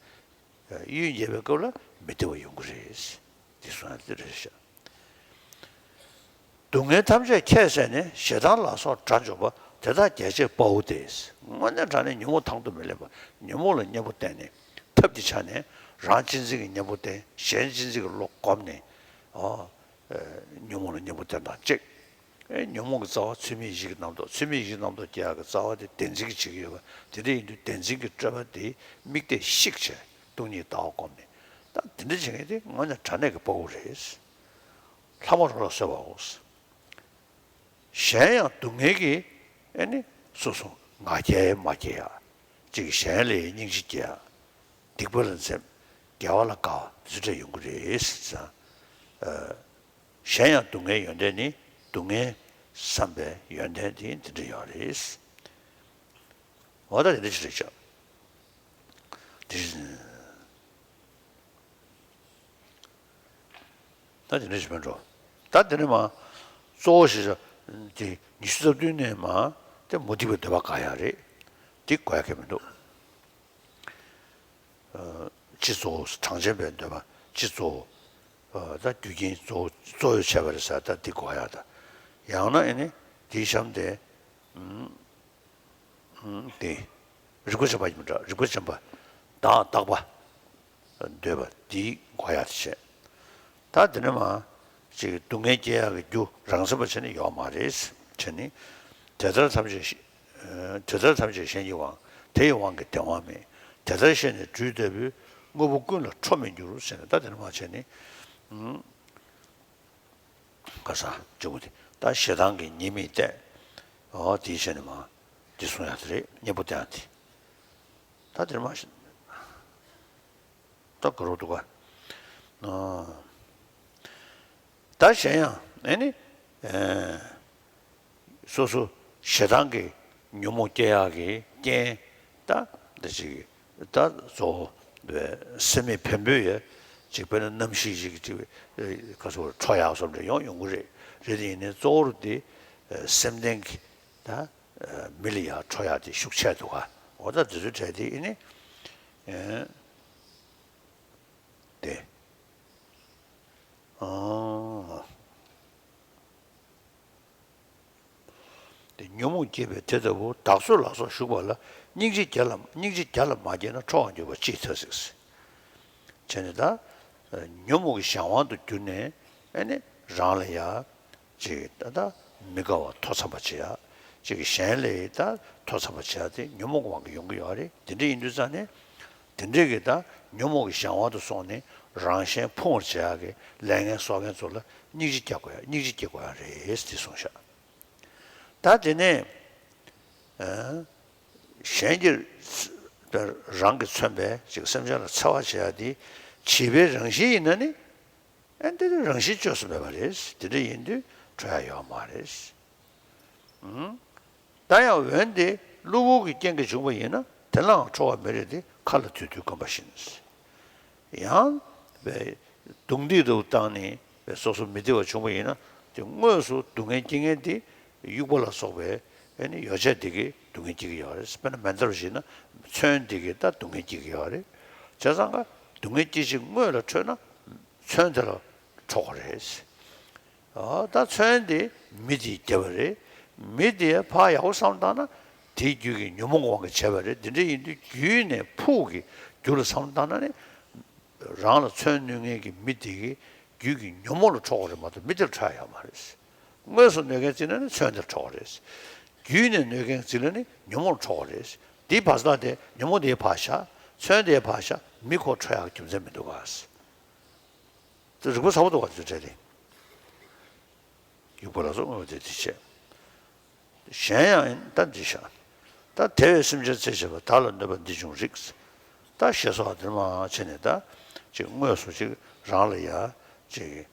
གཡོ་སྒྱུ་བའི་སྐབས་ལ་མི་བདེ་བ་ཡོང་གི་རེད། དེ་གསུངས་ཡག་དེ་རེད་ཤག། སྡུག་བསྔལ་ཐམས་ཅད་ཁྱད་བསད་ནས། ཞེ་སྡང་ལ་སོགས་དགྲ་འཇོམས་པ། དེ་དག་རྒྱལ་བྱེད་དཔའ་བོ་སྟེ། དངོས་གནས་དྲང་གནས་ཉོན་མོངས་དང་དུ་མི་ལེན་པ། ཉོན་མོངས་ལ་གཉེན་པོ་བསྟེན་ནས་ཐབས་ཀྱི་ཆ་ནས་རང་གཅེས་འཛིན་གྱི་གཉེན་པོ་བསྟེན། གཞན་གཅེས་འཛིན་གྱི་བློ་བསྒོམས་ནས་ཨོ་ཉོན་མོངས་ལ་གཉེན་པོ་བསྟེན་དང་གཅིག། ཨེ་ཉོན་མོངས་ཀྱི་རྩ་བ་ཚུལ་མིན་ཡིད་ཀྱི་རྣམ་རྟོག། ཚུལ་མིན་ཡིད་ཀྱི་རྣམ་རྟོག་སྐྱེ་ཡག་གི་རྩ་བ་དེ་བདེན་འཛིན་གྱིས་བྱེད་ཀྱི་ཡོད་པ། དེ་འདྲ་ཡིན་དུས་བདེན་འཛིན་གྱི་སྤྲོས་པ་དེ་དམིགས་གཏད་བཤིག་བྱས་སྟོང་ཉིད་ལྟ་བ་བསྒོམས་ནས་ད་དེ་འདྲ་བྱེད་མཁན་དེ་དངོས་གནས་དྲང་གནས་ཀྱི་དཔའ་བོ་རེད། ལྷ་མོ་རོ་ལ་གསོལ་བའོ། གཞན་ཡང་སྡུག་བསྔལ་གྱིས་ཨེ་ནི་སོ་སོ་ང་རྒྱལ་མ་སྐྱེ་ཡག། ཅིག་གཞན་ལ་སྙིང་རྗེ་སྐྱེ་ཡག། སྡིག་པ་ལ་འཛེམ། དགེ་བ་ལ་དགའ་བ་དེ་ཚོ་འདྲ་ཡོང་གི་རེད་ཟེར། གཞན་ཡང་སྡུག་བསྔལ་ཡོན་ཏན་ནི། སྡུག་བསྔལ་བསམ་པའི་ཡོན་ཏན་དེ་འདི་འདྲ་ཡོད་རེད། འོ་ད་དེ་འདྲ་ཞིག་རེད་ཤག་དེ་ད་དེ་འདྲ་ཞིག་མིན་འགྲོ། ད་དེ་ནས་མ་གཙོ་བོ་ཞིག་དེ་ཉི་ཤུ་རྩ་བདུན་ནས་མ་དེ་མུ་སྟེགས་པའི་འདོད་པ་དགག་ཡག་རེད། དེ་དགོས་ཡག་གི་མི་འདུག་སྤྱི་གཙོ་བོ་གྲངས་ཅན་པའི་འདོད་པ་སྤྱི་གཙོ་བོ། ད་རྒྱུ་རྐྱེན་གཙོ་བོ་གཙོ་བོ་བྱས་པ་རེད་ཟེར། ད་འདི་དགོས་ཡག་ད་ཡང་ན་ཨེ་ནི་དེའི་གཤམ་དེ། དེ། རིག་པ་འཆང་བ་ཡིན་པ་འདྲ། རིག་པ་འཆང་བ་བདག་བདག་པ། འདོད་པ་འདིའི་དགོས་ཡག་དེ་བྱས། ད་དེ་ནས་མ་ཅིག་སྡུག་བསྔལ་སྐྱེ་ཡག་གི་རྒྱུ་རང་མཚན་པ་བྱས་ནས་ཡོད་མ་རེད། བྱས་ནས་དེ་ལྟར་ཐམས་ཅད་དེ་ལྟར་ཐམས་ཅད་གཞན་གྱི་དབང་། དེ་ཡི་དབང་གིས་བདེ་བ་མེད། དེ་ལྟར་ཤེས་ནས་སྦྲུལ་ལྟ་བུའི། དངོས་པོ་ཀུན་ལ་ཁྲོ་མི་འགྱུར་ཟེར་ནས། ད་དེ་ནས་མ་བྱས་ནས། ཁ་སང་གཅིག་པུ་དེ་ད་ཞེ་སྡང་གི་ཉེས་དམིགས་བལྟས། འོ་དེའི་ཆ་ནས་མ་འདི་གསུང་ཡག་དེ་རེད། གཉེན་པོ་བསྟེན་ཡག་དེ། ད་དེར་མ་ད་དགའ་རོགས་འདུག་ག་ད་གཞན་ཡང་ཨེ་ནི། སོ་སོ་ཞེ་སྡང་གི་ཉོན་མོངས་སྐྱེ་ཡག་གི་རྐྱེན། ད་འདི་ཅིག་ད་གཙོ་བོ་སེམས་མེད་བེམ་པོའི་ཡ་ཅིག་དཔེར་ན་གནམ་གཤིས་ཅིག་ཅིག་ག་ཚོད་འཕྲོ་ཡག་སོགས་འདྲ་ཡོང་ཡོང་གི་རེད། རེད་དེ་ཡིན་ནའི་གཙོ་བོར་དེ་སེམས་ལྡན་གྱི་ད་མི་ལ་ཡ་འཕྲོ་ཡག་དེ་ཤུགས་ཆེ་འདུག་ག་འོ་ད་དེ་ཚོའི་གྲས་དེ་ཨེ་ནི་དེ། དེ་ཉོན་མོངས་སྐྱེས་པས་དེ་ལྟ་བུ། བདག་གསོད་ལ་སོགས་ཞུགས་པ་ལ། སྙིང་རྗེ་བརྒྱ་ལ་སྙིང་རྗེ་བརྒྱ་ལ་མ་སྐྱེས་ན། ཁྲོ་བར་འགྱུར་བ་ཅི་ཡིས་ཐར་ཟེར། བྱས་ནས་ད་ཉོན་མོངས་ཀྱི་གཞན་དབང་དུ་གྱུར་ནས་ཨེ་ནི་རང་ལ་ཡ་ཅིག་ད་ལྟ་མི་དགའ་བ་མཐོ་འཚམ་པ་བྱེད་ཡ། ཅིག་གཞན་ལས་ད་མཐོ་འཚམ་པ་བྱེད་ཡ་དེ་ཉོན་མོངས་ཀྱི་དབང་གིས་ཡོང་གི་ཡོད་རེད། དེ་འདྲ་ཡིན་དུས་ཙང་ནས། དེ་འདྲའི་གི་ད་ཉོན་མོངས་ཀྱི་གཞན་དབང་དུ་སོང་ནས་རང་གཞན་ཕུང་བར་བྱེད་ཡག་གི་ལས་ངན་གསོག་མཁན་ཚོ་ལ་སྙིང་རྗེ་རྒྱག་དགོས་ཡ། སྙིང་རྗེ་སྐྱེ་དགོས་ཡ་རེད་ཟེར་གསུངས་ཤག་ད་དེ་ནས་གཞན་གྱི་རང་གིས་མཚོན་པའི་ཅིག་སེམས་ཅན་ལ་འཚེ་བ་བྱེད་ཡ་དེ་བྱིས་པའི་རང་བཞིན་ཡིན་ན་ནི། ཨ་འདི་ནི་རང་བཞིན་བཅོས་སུ་མེད་པ་རེད། དེ་འདྲ་ཡིན་དུས་འཕྲོ་ཡ་ཡོད་མ་རེད། ཨང་། ད་ཡང་འོན་ཏེ་གློ་བུར་གྱི་རྐྱེན་གྱིས་བྱུང་བ་ཡིན་ན། དེ་ལའང་ཁྲོ་བ་མི་རིགས་ཏེ། མཁའ་ལ་དུད་འཐུལ་བསྐམ་པ་བཞིན། ཡང་བའི་རྡུང་རྡེག་ཏུ་བཏང་ནས་བའི་སོ་སོ་མི་བདེ་བ་བྱུང་བ་ཡིན་ན། དེ་དངོས་སུ་སྡུག་བསྔལ་སྐྱེ་མཁན་དེ་དབྱུག་པ་ལ་སོགས་པའི་ཨ་ནི་ཡོ་བྱད་དེ་གིས་སྡུག་བསྔལ་སྐྱེ་གི་ཡོད་རེད། དཔེར་ན་མེ་མདའ་རུ་བཞག་ན་མཚོན་དེ་གིས་ད་སྡུག་བསྔལ་སྐྱེ་གི་ཡོད་རེད། བྱས་ཙང་ཀ་སྡུག་བསྔལ་སྐྱེད་བྱེད་དངོས་ལ་འཕྲོད་ན། མཚོན་དེ་ལ་འཕྲོག་གི་རེད། ཨ་ད་མཚོན་དེ་མི་དེས་བརྒྱབ་པ་རེད། མི་དེ་ཕར་ཡག་པོ་བསམ་བཏང་ན་དེའི་རྒྱུད་ཀྱི་ཉོན་མོངས་ཀྱི་དབང་གིས་བྱས་པ་རེད། དེ་འདྲ་ཡིན་དུས་རྒྱུད་ནས་ཕུགས་ཀྱི་རྒྱུ་ལ་བསམ་བཏང་ན་ནི་རང་ལ་མཚོན་གནོད་མཁན་གྱི་མི་དེ་གི་རྒྱུད་ཀྱི་ཉོན་མོངས་ལ་འཕྲོག་གི་རེད་མ་གཏོགས་མི་དེར་འཕྲོག་ཡ་ཡོད་མ་རེད། དངོས་སུ་གནོད་མཁན་བརྩིས་ན་ནི་མཚོན་དེར་འཕྲོག་གི་རེད། རྒྱུད་ནས་གནོད་མཁན་བརྩིས་ན་ནི་ཉོན་མོངས་ལ་འཕྲོག་གི་རེད། དེའི་བར་སྟག་དེ་ཉོན་མོངས་དེའི་ཕར་བཞག་མཚོན་དེའི་ཕར་བཞག་མི་ཁོ་འཕྲོག་ཡག་རྒྱུ་མཚན་མི་འདུག་ག་དེ་རིག་པ་ཚ་པོ་འདུག་ག་དེ་འདྲ་རེད། དབྱུག་པ་ལ་སོགས་དངོས་པོ་དེ་དེ་བྱས། གཞན་ཡང་ཡིན་ད་འདི་བཞག་ད་དེ་བས་སེམས་ཅན་འཚེ་བྱེད་པ། བདག་ལ་གནོད་པ་འདི་འབྱུང་རིགས། ད་ཞེས་སོགས་དེ་མ་བྱས་ནས་ད་ཅིག་དངོས་སུ་ཅིག་རང་ལ་ཡ་ཅིག་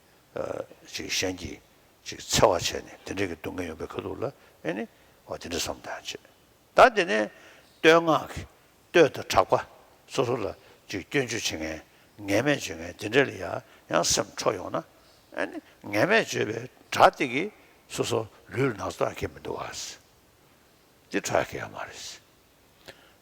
ཅིག་གཞན་གྱིས་ཅིག་འཚེ་བ་བྱས་ནས་དེ་འདྲ་གི་སྡུག་བསྔལ་ཡོང་པའི་ཁ་ཐུག་ལ་ཨེ་ནི་འོ་དེ་འདྲ་བསམ་བཏང་བྱས། ད་དེ་ནས་བསྟོད་བསྔགས་ཀྱི་བསྟོད་དང་གྲགས་པ། སོ་སོ་ལ་ཅིག་སྐྱོན་བརྗོད་བྱེད་མཁན། ངན་སྨད་བརྗོད་མཁན་དེ་འདྲ་ལ་ཡང་ཡང་སེམས་འཕྲོག་ཡོང་ན། ཨ་ནི་ངན་སྨད་བརྗོད་པའི་སྒྲ་དེ་གིས་སོ་སོ་ལུས་ལ་ན་ཚ་གཏོང་མཁན་མི་འདུག་ག་དེ་འཕྲོག་ཡ་གི་ཡོད་མ་རེད།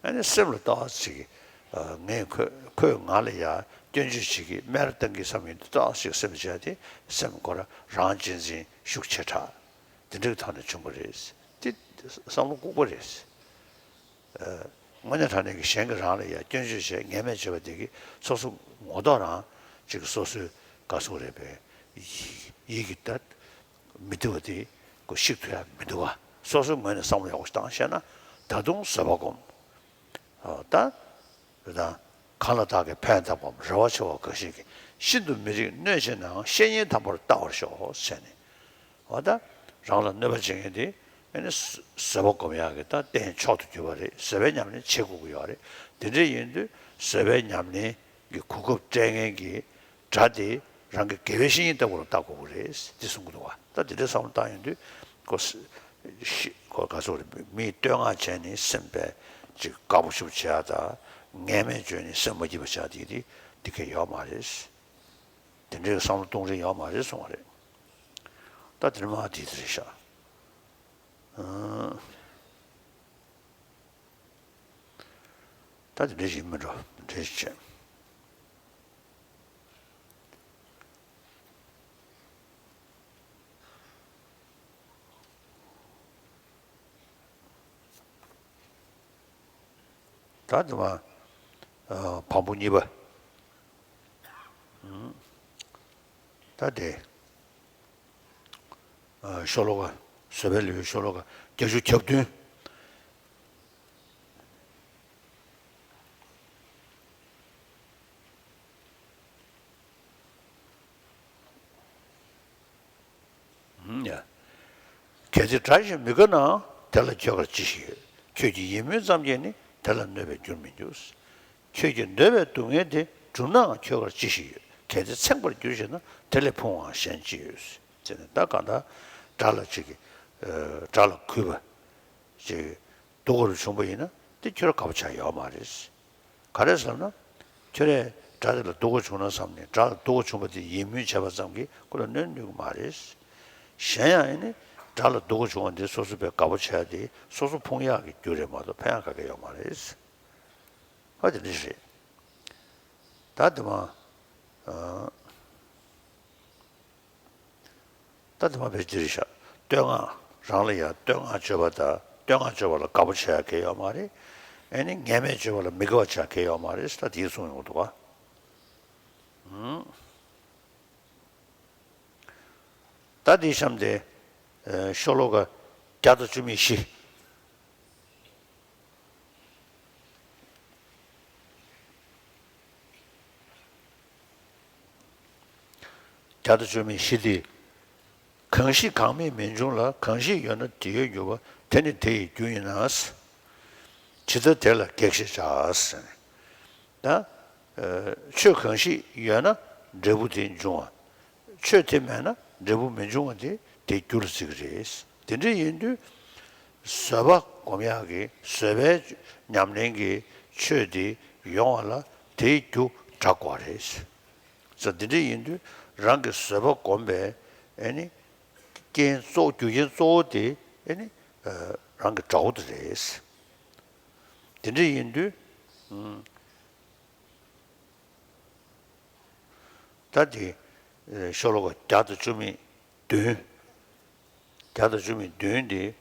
ཨ་ནི་སེམས་ལ་ལྟ་བ་ཅིག་ངས་ཁོས་ཁོས་ང་ལ་ཡང་སྐྱོན་བརྗོད་བྱེད་ཀྱི་སྨད་ར་གཏོང་གི་བསམ་ཡོང་དུས་ཏོག་ཙམ་སེམས་བྱས་ཏེ་སེམས་ཁོ་རང་རང་གཅེས་འཛིན་ཤུགས་ཆེ་དྲགས། དེ་འདྲ་གི་ཐོག་ནས་བྱུང་བ་རེད། དེ་བསམ་བློ་ལྐུགས་པ་རེད། དངོས་གནས་དྲང་གནས་ཀྱི་གཞན་གྱིས་རང་ལ་ཡང་སྐྱོན་བརྗོད་བྱས་ངན་སྨད་བརྗོད་པ་དེ་གིས་སོ་སོ་ངོ་ཐོག་རང་ཅིག་སོ་སོའི་དགའ་ཚོར་རེད་པས། ཡིད་ཀྱི་ད་མི་བདེ་བ་དེ་ཁོ་བཤིག་ཐུབ་ཡ་མི་འདུག་ག་སོ་སོའི་ངོས་ནས་བསམ་བློ་ཡག་པོ་ཞིག་བཏང་ཤེས་ན། ད་དུང་བཟོད་པ་སྒོམ། ད་རེད་དང་། གང་ལ་བདག་གིས་ཕན་བཏགས་པའམ། རེ་བ་ཆེ་བ་འགའ་ཞིག་གིས། ཤིན་ཏུ་མི་རིགས་གནོད་བྱེད་ནའང་། བཤེས་གཉེན་དམ་པར་བལྟ་བར་ཤོག་ཟེར་ནས། འོ་ད་རང་ལ་གནོད་པ་བྱེད་མཁན་དེ་ ཨ་ནི་བཟོད་པ་སྒོམ་ཡག་གི་ད་རྟེན་མཆོག་ཏུ་གྱུར་པ་རེད། བཟོད་པའི་ཉམས་ལེན་བྱེད་དགོས་ཀྱི་ཡོད་རེད། དེ་འདྲ་ཡིན་དུས་བཟོད་པའི་ཉམས་ལེན་གྱི་གོ་སྐབས་སྤྲད་མཁན་གྱི་དགྲ་དེ་རང་གི་དགེ་བའི་བཤེས་གཉེན་ལྟ་བུ་ལ་བལྟ་དགོས་ཀྱི་རེད་དེ་གསུང་གི་འདུག་བ། ད་དེ་འདྲའི་བསམ་བློ་བཏང་ཡོང་དུས་ཁོ་ཤི་ཁོ་ག་ཚོད་རེད། མིས་བསྟོད་བསྔགས་བྱས་ནས་སེམས་པས་ཅིག་དགའ་པོ་ཞིག་བྱེད་ཡག་དང་ངན་སྨྲས་བརྗོད་ནས་སེམས་མ་སྐྱིད་པ་བྱེད་ཡག་དེ་དེ་དེ་གས་ཡོད་མ་རེད། དེ་འདྲའི་བསམ་བློ་གཏོང་རིན་ཡོད་མ་རེད་གསུང་བ་རེད། ད་དེ་མ་དེ་དེ་རེད་ཤག་ད་དེ་འདྲ་ཞིག་མི་འགྲོ་འདྲ་ཞིག་བྱས། ད་དེ་མ་བམ་པོ་གཉིས་པ། ད་དེ། ཤོ་ལོ་ཀ། བཟོད་པའི་ལེའུའི་ཤོ་ལོ་ཀ་བརྒྱད་ཅུ་གྱ་བདུན། གལ་ཏེ་དགྲ་གཞན་མི་དགའ་ནའང་། དེ་ལ་ཁྱོད་དགར་ཅི་ཞིག་ཡོད། ཁྱོད་ཀྱི་ཡིད་སྨོན་ཙམ་གྱིས་ནི། དེ་ལ་གནོད་པའི་རྒྱུར་མི་འགྱུར། ཁྱོད་ཀྱིས་འདོད་པའི་སྡུག་བསྔལ་དེ། བསྒྲུབས་ནའང་ཁྱོད་དགར་ཅི་ཞིག་ཡོད། གལ་ཏེ་ཚིམ་པར་གྱུར་ཞེ་ན། དེ་ལས་ཕུང་བའང་གཞན་ཅི་ཡོད། ཟེར་ནས་ད་གང་ལྟར་དགྲ་ལ་ཅིག་གི་དགྲ་ལ་གུས་པ་ཅིག་སྡུག་ག་རུ་བྱུང་བ་ཡིན་ན་དེ་ཁྱོད་དགའ་པོ་ཆགས་ཡོད་མ་རེད། ག་རེ་ཟེར་ན། ཁྱོད་རས་དགྲ་དེ་ལ་སྡུག་ག་བྱུང་ན་བསམ་ནས་དགྲ་ལ་སྡུག་ག་བྱུང་བ་དེ་ཡིད་སྨོན་བྱས་པ་ཙམ་གྱིས་ཁོ་ལ་གནོད་ནུས་ཀྱི་མ་རེད། གཞན་ཡང་ཨེ་ནི་དགྲ་ལ་སྡུག་ག་བྱུང་བ་འདི་སོ་སོ་པས་དགའ་པོ་བྱས་ཏེ་སོ་སོ་ཕུང་ཡག་གི་རྒྱུ་རེད་མ་གཏོགས་ཕན་ཡག་ག་གེ་ཡོད་མ་རེད། ཨ་དེ་འདྲ་རེད། ད་དེ་མ། ཨ། ད་དེ་མ་བེད་སྤྱིར་བཞག་བསྟོད་བསྔགས་རང་ལ་ཡང་བསྟོད་བསྔགས་བརྗོད་པ་དང་བསྟོད་བསྔགས་བརྗོད་པ་ལ་དགའ་པོ་བྱེད་ཡག་གི་ཡོད་མ་རེད། ཨེ་ནི་ངན་སྨྲས་བརྗོད་པ་ལ་མི་དགའ་བ་བྱེད་ཡག་གི་ཡོད་མ་རེད་ད་དེའི་གསུང་ཡོང་འདུག་ག་ད་དེའི་གཤམ་དེ། ཤོ་ལོ་ཀ་བརྒྱ་དང་བཅུ་མེད་བཞི། བརྒྱ་དང་བཅུ་མེད་བཞི་སྟེ། གང་ཞིག་གང་མེད་མི་འབྱུང་ལ། གང་ཞིག་ཡོད་ན་དེ་ཡོད་འགྱུར་བ། དེ་ནི་དེ་ཡི་རྒྱུ་ཡིན་ན། ཇི་ལྟར་དེ་ལ་གེགས་ཞེས་བྱ། ཟེར་ནས། ད། ཆོས་གང་ཞིག་ཡོད་ན་འབྲས་བུ་དེ་འབྱུང་བ། ཆོས་དེ་མེད་ན་འབྲས་བུ་མི་འབྱུང་བ་དེ་དེ་རྒྱུ་ལ་བརྩི་གི་རེད། དེ་འདྲ་ཡིན་དུས། བཟོད་པ་སྒོམ་ཡག་གི་བཟོད་པའི་ཉམས་ལེན་གྱི་ཆོས་དེ་ཡོང་བ་ལ་དེའི་རྒྱུ་དགྲ་དགོས་རེད། ཙང་དེ་འདྲ་ཡིན་དུས་རང་གི་བཟོད་པ་སྒོམ་པའི་ཨེ་ནི་རྐྱེན་གཙོ་རྒྱུ་རྐྱེན་གཙོ་བོ་དེ་ཨེ་ནི་རང་གི་དགྲ་བོ་དེ་རེད། དེ་འདྲ་ཡིན་དུས། ད་དེ། ཤོ་ལོ་ཀ་བརྒྱ་དང་བཅུ་མེད་བདུན། བརྒྱ་དང་བཅུ་མེད་བདུན་དེ། དེ་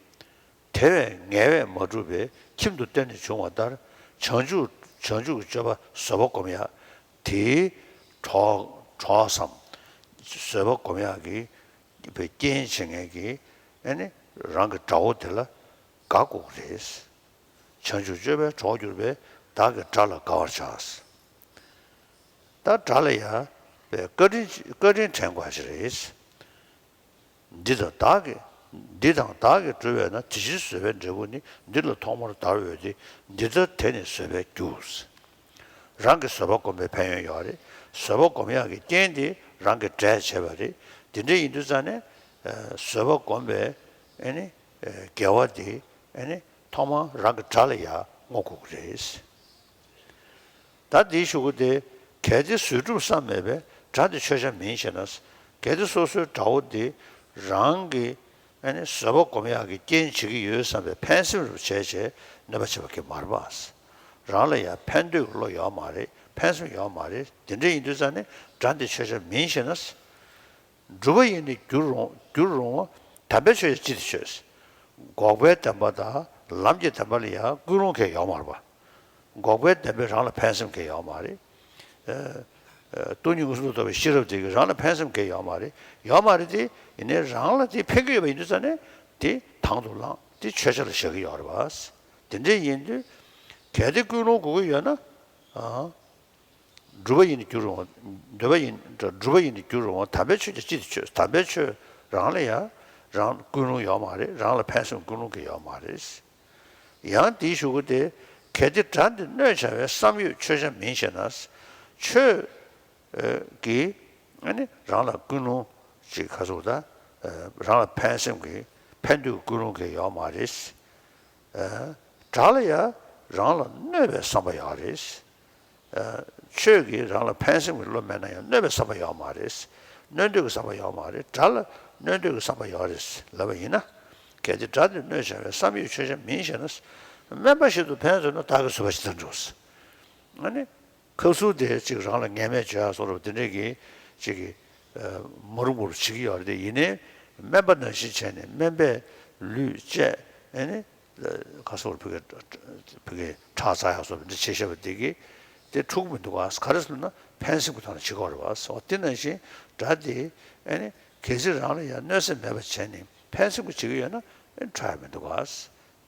བས་ངལ་བས་མ་གྲུབ་པའི་ཁྱིམ་དུ་བརྟེན་ནས་བྱུང་བ་ལྟར། བྱང་ཆུབ་བྱང་ཆུབ་ཀྱི་སྤྱོད་པ་བཟོད་པ་སྒོམ་ཡག་དེའི་གྲོགས་གྲོགས་སམ། བཟོད་པ་སྒོམ་ཡག་གི་རྐྱེན་བྱེད་མཁན་གྱི་ཨེ་ནི་རང་གི་དགྲ་བོ་དེ་ལ་དགའ་དགོས་ཀྱི་རེད། བྱང་ཆུབ་སྤྱོད་པའི་གྲོགས་གྱུར་པས། བདག་གི་དགྲ་ལ་དགའ་བར་བྱ། ད་དགྲ་ལ་ཡང་བཀའ་དྲིན་བཀའ་དྲིན་དྲན་དགོས་ཞིག་རེད། འདི་དང་བདག་གིས། འདི་དང་བདག་གིས་བསྒྲུབས་པས་ན། དེ་ཕྱིར་བཟོད་པའི་འབྲས་བུ་ནི། འདི་ལ་ཐོག་མར་བདར་འོས་ཏེ། འདི་ལྟར་དེ་ནི་བཟོད་པའི་རྒྱུ། རང་གི་བཟོད་པ་སྒོམ་པའི་ཕན་ཡོན་ཡོད་རེད། བཟོད་པ་སྒོམ་ཡག་གི་རྐྱེན་དེ་རང་གི་དགྲས་བྱས་པ་རེད། དེ་འདྲ་ཡིན་དུས་ཙང་ནས། བཟོད་པ་སྒོམ་པའི་ཨེ་ནི་དགེ་བ་དེ་ཨེ་ནི་ཐོག་མར་རང་གི་དགྲ་ལ་ཡང་བསྔོ་དགོས་ཀྱི་རེད། ད་འདིའི་གཞུག་གུ་དེ། གལ་ཏེ་བཟོད་སྒྲུབ་བསམ་མེད་པས། དགྲ་དེ་ཆོས་ཅན་མིན་ཞེ་ན། གལ་ཏེ་སོ་སོའི་དགྲ་བོ་དེ་རང་གི་ཨ་ནི་བཟོད་པ་སྒོམ་ཡག་གི་རྐྱེན་བྱེད་ཀྱི་ཡོད་བསམ་པའི་ཕན་སེམས་རུ་བྱས་བྱས་གནོད་པ་བྱེད་པ་གི་མ་རེད་པ། རང་ལ་ཡང་ཕན་འདོད་ཀྱི་བློ་ཡོད་མ་རེད། ཕན་སེམས་ཡོད་མ་རེད། དེ་འདྲ་ཡིན་དུས་ཙང་ནས་དགྲ་འདི་ཆོས་ཅན་མིན་ཞེ་ན། སྒྲུབ་པ་ཡིས་ནི་འགྱུར་རུང་འགྱུར་རུང་བ། དམ་པའི་ཆོས་ཀྱང་ཅི་སྟེ་ཆོས། འགོག་པའི་བདེན་པ་དང་ལམ་གྱི་བདེན་པ་ལ་ཡང་ཀུན་སློང་གང་ཡང་ཡོད་མ་རེད་པ། འགོག་པའི་བདེན་པས་རང་ལ་ཕན་སེམས་གང་ཡང་ཡོད་མ་རེད། ཨ། སྟོང་ཉིད་མངོན་སུམ་རྟོགས་པའི་ཤེས་རབ་དེ་གིས་རང་ལ་ཕན་སེམས་གང་ཡང་ཡོད་མ་རེད། ཡོད་མ་རེད་དེ། ཡིན་ནའི་རང་ལ་དེ་ཕན་གྱི་ཡོད་པ་ཡིན་དུས་ཙང་ནས་དེ་དང་དུ་བླངས་དེ་ཆོས་ཅན་ལ་བཞག་གི་ཡོད་རེད་པ། དེ་འདྲ་ཡིན་དུས་གལ་ཏེ་ཀུན་སློང་དགོས་ཀྱི་ཡོད་ན། ཨ། སྒྲུབ་པ་ཡིས་ནི་འགྱུར་རུང་བ། འདོད་པ་ཡིས། སྒྲུབ་པ་ཡིས་ནི་འགྱུར་རུང་བ། དམ་པའི་ཆོས་ཀྱང་ཅི་སྟེ་ཆོས། དམ་པའི་ཆོས་རང་ལ་ཡང་ རང་ཀུན་སློང་ཡོད་མ་རེད། རང་ལ་ཕན་སེམས་ཀུན་སློང་གི་ཡོད་མ་རེད། ཡང་དེའི་གཞུག་གུ་དེ། གལ་ཏེ་དགྲ་འདི་གནོད་བྱ་བའི། བསམ་ཡོད་ཆོས་ཅན་མིན་ཞེ་ན། ཆོས་ཀྱི་ཨ་ནི་རང་ལ་ཀུན་སློང་ཅིག་ག་ཟེར་ད། རང་ལ་ཕན་སེམས་ཀྱི་ཕན་འདོད་ཀྱི་ཀུན་སློང་གི་ཡོད་མ་རེད། དགྲ་ལ་ཡང་རང་ལ་གནོད་པའི་བསམ་པ་ཡོད་རེད། ཆོས་ཀྱིས་རང་ལ་ཕན་སེམས་ཀྱི་བློ་མེད་ན་ཡང་གནོད་པའི་བསམ་པ་ཡོད་མ་རེད། གནོད་འདོད་ཀྱི་བསམ་པ་ཡོད་མ་རེད། དགྲ་ལ་གནོད་འདོད་ཀྱི་བསམ་པ་ཡོད་རེད་ལབ་པ་ཡིན་ན། གལ་ཏེ་དགྲ་འདི་གནོད་བྱ་བའི། བསམ་ཡོད་ཆོས་ཅན་མིན་ཞེ་ན། དམན་པ་ཞིག་ཏུ་ཕན་བཟོད་ན། བདག་གིས་བཟོད་པ་ཇི་ལྟར་འགྲུབ། ཨ་ནི། ཁ་ཟུར་དེ་གཅིག་རང་ལ་ངན་སྨྲས་བརྗོད་ཡ་སོགས་དེ་འདྲས་ཀྱི་གཅིག་གི་མ་རུང་བ་བྱེད་ཀྱི་ཡོད་རེད་དེ། ཡིན་ནའི་དམན་པ་ནང་བཞིན་བྱས་ནས་དམན་པའི་ལུས་བཅད། ཨ་ནི། ཁ་ཟུར་ཕ་གི་ཕ་གི་ཁྲག་འཛག་ཡ་སོགས་དེ་འདྲ་བྱེད་ཤེས་པ་དེ་གིས་དེ་འཁྲུག་མི་འདུག་ག་ག་རེ་ཟེར་ན་ཕན་སེམས་ཀྱི་ཐོག་ནས་བྱེད་ཀྱི་ཡོད་རེད་པ། འོ་དེ་ནང་བཞིན་དགྲ་དེ་ཨ་ནི་གལ་སྲིད་རང་ལ་ཡང་གནོད་སེམས་མེད་པ་བྱས་ནས་ཕན་སེམས་ཀྱི་བྱེད་ཀྱི་ཡོད་ན་ཨ་ནི་འཕྲོག་ཡ་མི་འདུག་ག་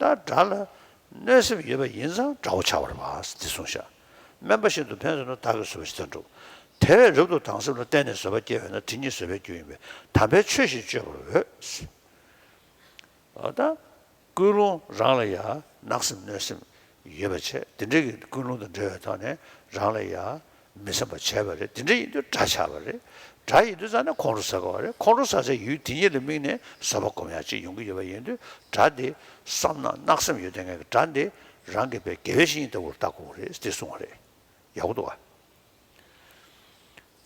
ད་དགྲ་ལ་གནོད་སེམས་ཡོད་པ་ཡིན་ཙང་དགྲ་བོ་ཆགས་པ་རེད་པ། འདི་གསུངས་ཤག་དམན་པ་ཞིག་ཏུ་ཕན་བཟོད་ན། བདག་གིས་བཟོད་པ་ཇི་ལྟར་འགྲུབ། དེ་བས་རབ་ཏུ་སྡང་སེམས་ལ། བརྟེན་ནས་བཟོད་པ་སྐྱེ་བས་ན། དེ་ཉིད་བཟོད་པའི་རྒྱུ་ཡིན་པས། དམ་པའི་ཆོས་བཞིན་སྤྱོད་པར་འོས། ཨ་ད། ཀུན་སློང་རང་ལ་ཡ་གནག་སེམས་གནོད་སེམས་ཡོད་པ་བྱས། དེ་འདྲའི་གི་ཀུན་སློང་དང་འབྲེལ་བའི་ཐོག་ནས་རང་ལ་ཡ་མི་སེམས་པ་བྱས་པ་རེད། དེ་འདྲ་ཡིན་དུས་དགྲ་ཆགས་པ་རེད། དགྲ་ཡིན་དུས་ཙང་ནས་ཁོང་ཁྲོ་ཟ་དགོས་པ་རེད། ཁོང་ཁྲོ་ཟ་སའི་ཡུལ་དེ་ཉིད་ལ་དམིགས་ནས་བཟོད་པ་སྒོམ་ཡག་ཅིག་ཡོང་གི་ཡོད་པ་ཡིན་དུས། དགྲ་དེ་བསམ་ན་གནག་སེམས་ཡོད་བསྡད་མཁན་གྱི་དགྲ་འདི་རང་གི་དཔེ་དགེ་བའི་བཤེས་གཉེན་ལྟ་བུར་བལྟ་དགོས་རེད་ཟེར་གསུངས་པ་རེད། ཡག་པོ་འདུག་ག་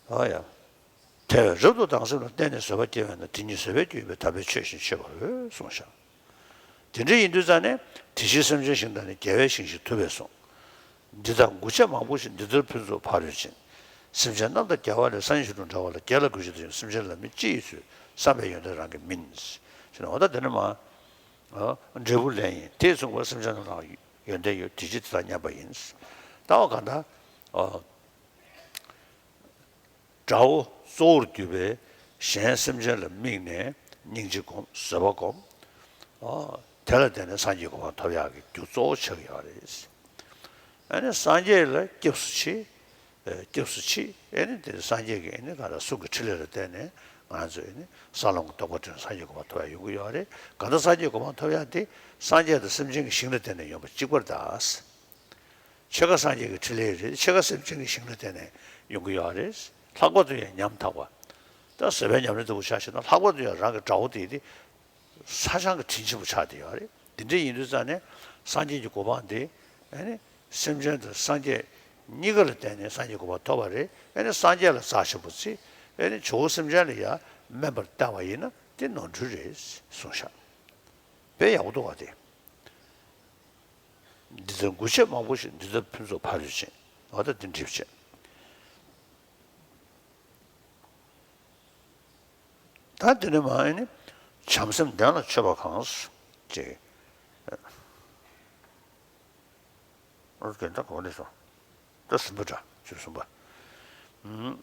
ཨ་ཡ། དེ་བས་རབ་ཏུ་སྡང་སེམས་ལ། བརྟེན་ནས་བཟོད་པ་སྐྱེ་བས་ན། དེ་ཉིད་བཟོད་པའི་རྒྱུ་ཡིན་པས། དམ་པའི་ཆོས་བཞིན་སྤྱོད་པར་འོས་གསུངས་ཤག་དེ་འདྲ་ཡིན་དུས་ཙང་ནས་དེ་བཞིན་སེམས་ཅན་ཞིང་དང་ནི། རྒྱལ་བའི་ཞིང་བཞིན་ཐུབ་པས་གསུངས། འདི་དག་མགུ་བྱས་མང་པོ་ཞིག་འདི་ལྟར་ཕུན་ཚོགས་ཕ་རོལ་ཕྱིན། སེམས་ཅན་རྣམས་དང་རྒྱལ་བ་ལས། སངས་རྒྱས་ཞིང་དུ་འདྲ་བ་ལ། རྒྱལ་ལ་གུས་ཕྱིར་དུ་ཡོང་། སེམས་ཅན་ལ་མི་ཅི་ཡིས་བཟོད། བསམ་པའི་ཡོན་ཏན་རང་གིས་མིན། ཞེ་ན། འོ་ད་དེ་ནི་མ། འབྲས་བུ་ལེན་ཡིན། དེས་མཚུངས་པར་སེམས་ཅན་རྣམས་ལའང་ཡོན་ཏན་ཡོད། དེ་ཕྱིར་དེ་དག་མཉམ་པ་ཡིན། ད་འོ་ག་ད། དགྲ་བོ་གཙོ་བོར་གྱུར་པའི་གཞན་སེམས་ཅན་ལ་དམིགས་ནས་སྙིང་རྗེ་སྒོམ། བཟོད་པ་སྒོམ། ཨ། དེ་ལ་བརྟེན་ནས་སངས་རྒྱས་གོ་འཕང་ཐོབ་ཡག་གི་རྒྱུ་གཙོ་བོ་ཆགས་ཀྱི་ཡོད་རེད། ཨ་ནི་སངས་རྒྱས་ལ་སྐྱབས་སུ་མཆི། ཨ། སྐྱབས་སུ་མཆི། ཨ་ནི་དེ་སངས་རྒྱས་ཀྱི་ཨ་ནི་ག་ལ་གསུང་གི་ཕྲིན་ལས་ལ་བརྟེན་ནས་ང་ཚོས་ཨ་ནི་ས་ལམ་གྱི་རྟོགས་པ་ཐོན། སངས་རྒྱས་གོ་འཕང་ཐོབ་ཡག་ཡོང་གི་ཡོད་རེད། གང་ལྟར་སངས་རྒྱས་གོ་འཕང་ཐོབ་ཡག་དེ་སངས་རྒྱས་དང་སེམས་ཅན་གྱི་ཞིང་ལ་བརྟེན་ནས་ཡོང་བ་གཅིག་པ་རེད་ད། ཕྱེད་ཀ་སངས་རྒྱས་ཀྱི་ཕྲིན་ལས་རེད། ཕྱེད་ཀ་སེམས་ཅན་གྱི་ཞིང་ལ་བརྟེན་ནས་ཡོང་གི་ཡོད་རེད། ལྷག་པར་དུ་ཡང་ཉམ་ཐག་པ། ད་བཟོད་པའི་ཉམས་ལེན་ལྟ་བུ་ཆ་བཞག་ན། ལྷག་པར་དུ་ཡང་རང་གི་དགྲ་བོ་དེ་དེ་ཧ་ཅང་གི་དྲིན་ཆེན་པོ་ཆགས་བསྡད་ཡོད་རེད། དེ་འདྲ་ཡིན་དུས་ཙང་ནས་སངས་རྒྱས་ཀྱི་གོ་འཕང་དེ་ཨ་ནི་སེམས་ཅན་དང་སངས་རྒྱས་གཉིས་ཀ་ལ་བརྟེན་ནས་སངས་རྒྱས་གོ་འཕང་ཐོབ་པ་རེད། ཨ་ནི་སངས་རྒྱས་ལ་རྩ་ཆེན་པོ་བརྩི། ཨ་ནི་ཇོ་བོ་སེམས་ཅན་ལ་ཡང་དམན་པར་བལྟས་པ་ཡིན་ན་དེ་ནོར་འཁྲུལ་རེད་གསུངས་ཤག་དཔེ་ཡག་པོ་འདུག་ག་དེ། འདི་ལྟར་མགུ་བྱས་མང་པོ་ཞིག་འདི་ལྟར་ཕུན་ཚོགས་ཕ་རོལ་ཕྱིན། འོ་ད་འདི་འགྲིག་བྱས། ད་འདི་ནས་མ་ཨ་ནི་བྱམས་སེམས་ལྡན་ལ་མཆོད་པ་གང་། ཅེས། ཨོ་དེ་འདྲ་གོ་ནས་སོང་། ད་གསུམ་པ་འདྲ་བཅུ་གསུམ་པ། ཨུམ།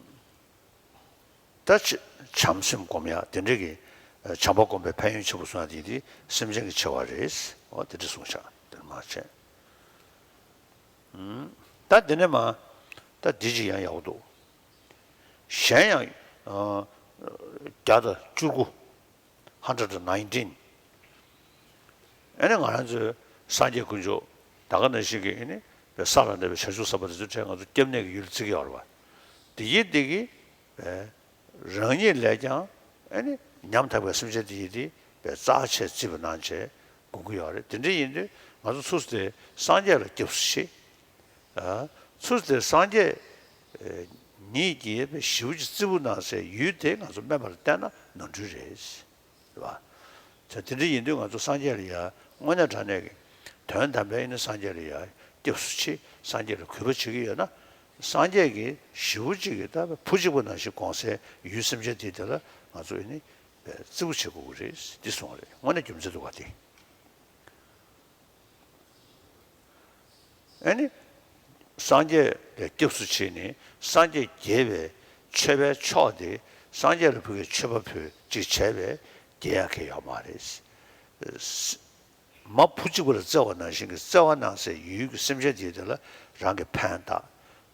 ད་ཅི་བྱམས་སེམས་སྒོམ་ཡ་དེ་འདྲ་གི་བྱམས་པ་སྒོམ་པའི་ཕན་ཡོན་ཆེན་པོ་གསུང་ཡ་དེ་དེ་སེམས་ཅན་གྱི་ཆེ་བ་རེད། ཨོ་དེ་འདྲ་གསུངས་ཤག་དེ་མ་བྱས། ཨུམ། ད་དེ་ནས་མ། ད་འདི་ཅིག་ཡང་ཡག་པོ་འདུག་གཞན་ཡང་། ཨ། བརྒྱ་དང་བཅུ་དགུ། Hundred and nineteen། ཨ་ནི་ང་རང་ཚོའི་སངས་རྒྱས་དཀོན་མཆོག་ད་ག་ནང་བཞིན་གྱི་ཨ་ནི་ས་ལ་གནས་པའི་བྱང་ཆུབ་སེམས་དཔའ་དེ་ཚོའི་གྲས་ང་ཚོ་སྐྱབས་གནས་ཀྱི་ཡུལ་བརྩི་གི་ཡོད་རེད་པ། དེ་ཡིན་དེ་གི་རང་ཉིད་ལས་ཀྱང་ཨ་ནི་ཉམ་ཐག་པའི་སེམས་ཅན་དེ་ཡིན་དེ་རྩ་ཆེ་བརྩི་བ་གནང་བྱས་སྒོམ་གྱི་ཡོད་རེད། དེ་འདྲ་ཡིན་དུས་ང་ཚོ་ཚུར་དེ་སངས་རྒྱས་ལ་སྐྱབས་སུ་མཆི། ཚུར་དེ་སངས་རྒྱས་ཉིད་ཀྱིས་ཞེ་པོ་ཅིག་བརྩི་བཀུར་གནང་སའི་ཡུལ་དེ་ང་ཚོ་དམན་པར་བལྟས་ན་ནོར་འཁྲུལ་རེད། རེད་པ། ད་དེ་འདྲ་ཡིན་དུས་ང་ཚོ་སངས་རྒྱས་ལ་ཡ་དངོས་གནས་དྲང་གནས་ཀྱི་དོན་དམ་པའི་ནི་སངས་རྒྱས་ལ་ཡ་སྐྱབས་སུ་མཆི། སངས་རྒྱས་ལ་གུས་པ་བྱེད་ཀྱི་ཡོད་ན། སངས་རྒྱས་ཀྱིས་ཞེ་པོ་ཅིག་གི་ད་བུ་གཅིག་པ་ནང་བཞིན་དགོངས་སའི་ཡུལ་སེམས་ཅན་དེ་དེ་ལ་ང་ཚོ་ནི་བརྩི་བཀུར་བྱེད་དགོས་ཀྱི་རེད། འདི་གསུངས་པ་རེད། དངོས་གནས་རྒྱུ་མཚན་འདུག་ག་དེ། ཨ་ནི། སངས་རྒྱས་ལ་སྐྱབས་སུ་མཆི་ནས་སངས་རྒྱས་དགྱེས་པའི་མཆོད་པའི་མཆོག་དེ་སངས་རྒྱས་ལ་ཕུལ་བའི་མཆོད་པ་ཕུལ་ཅིག་བྱས་པས་དགྱེས་ཡག་གི་ཡོད་མ་རེད། མ་བུ་གཅིག་པ་ལ་བརྩེ་བ་ནང་བཞིན་གྱི་བརྩེ་བ་གནང་སའི་ཡུལ་གྱི་སེམས་ཅན་དེ་དེ་ལ་རང་གི་ཕན་བཏགས།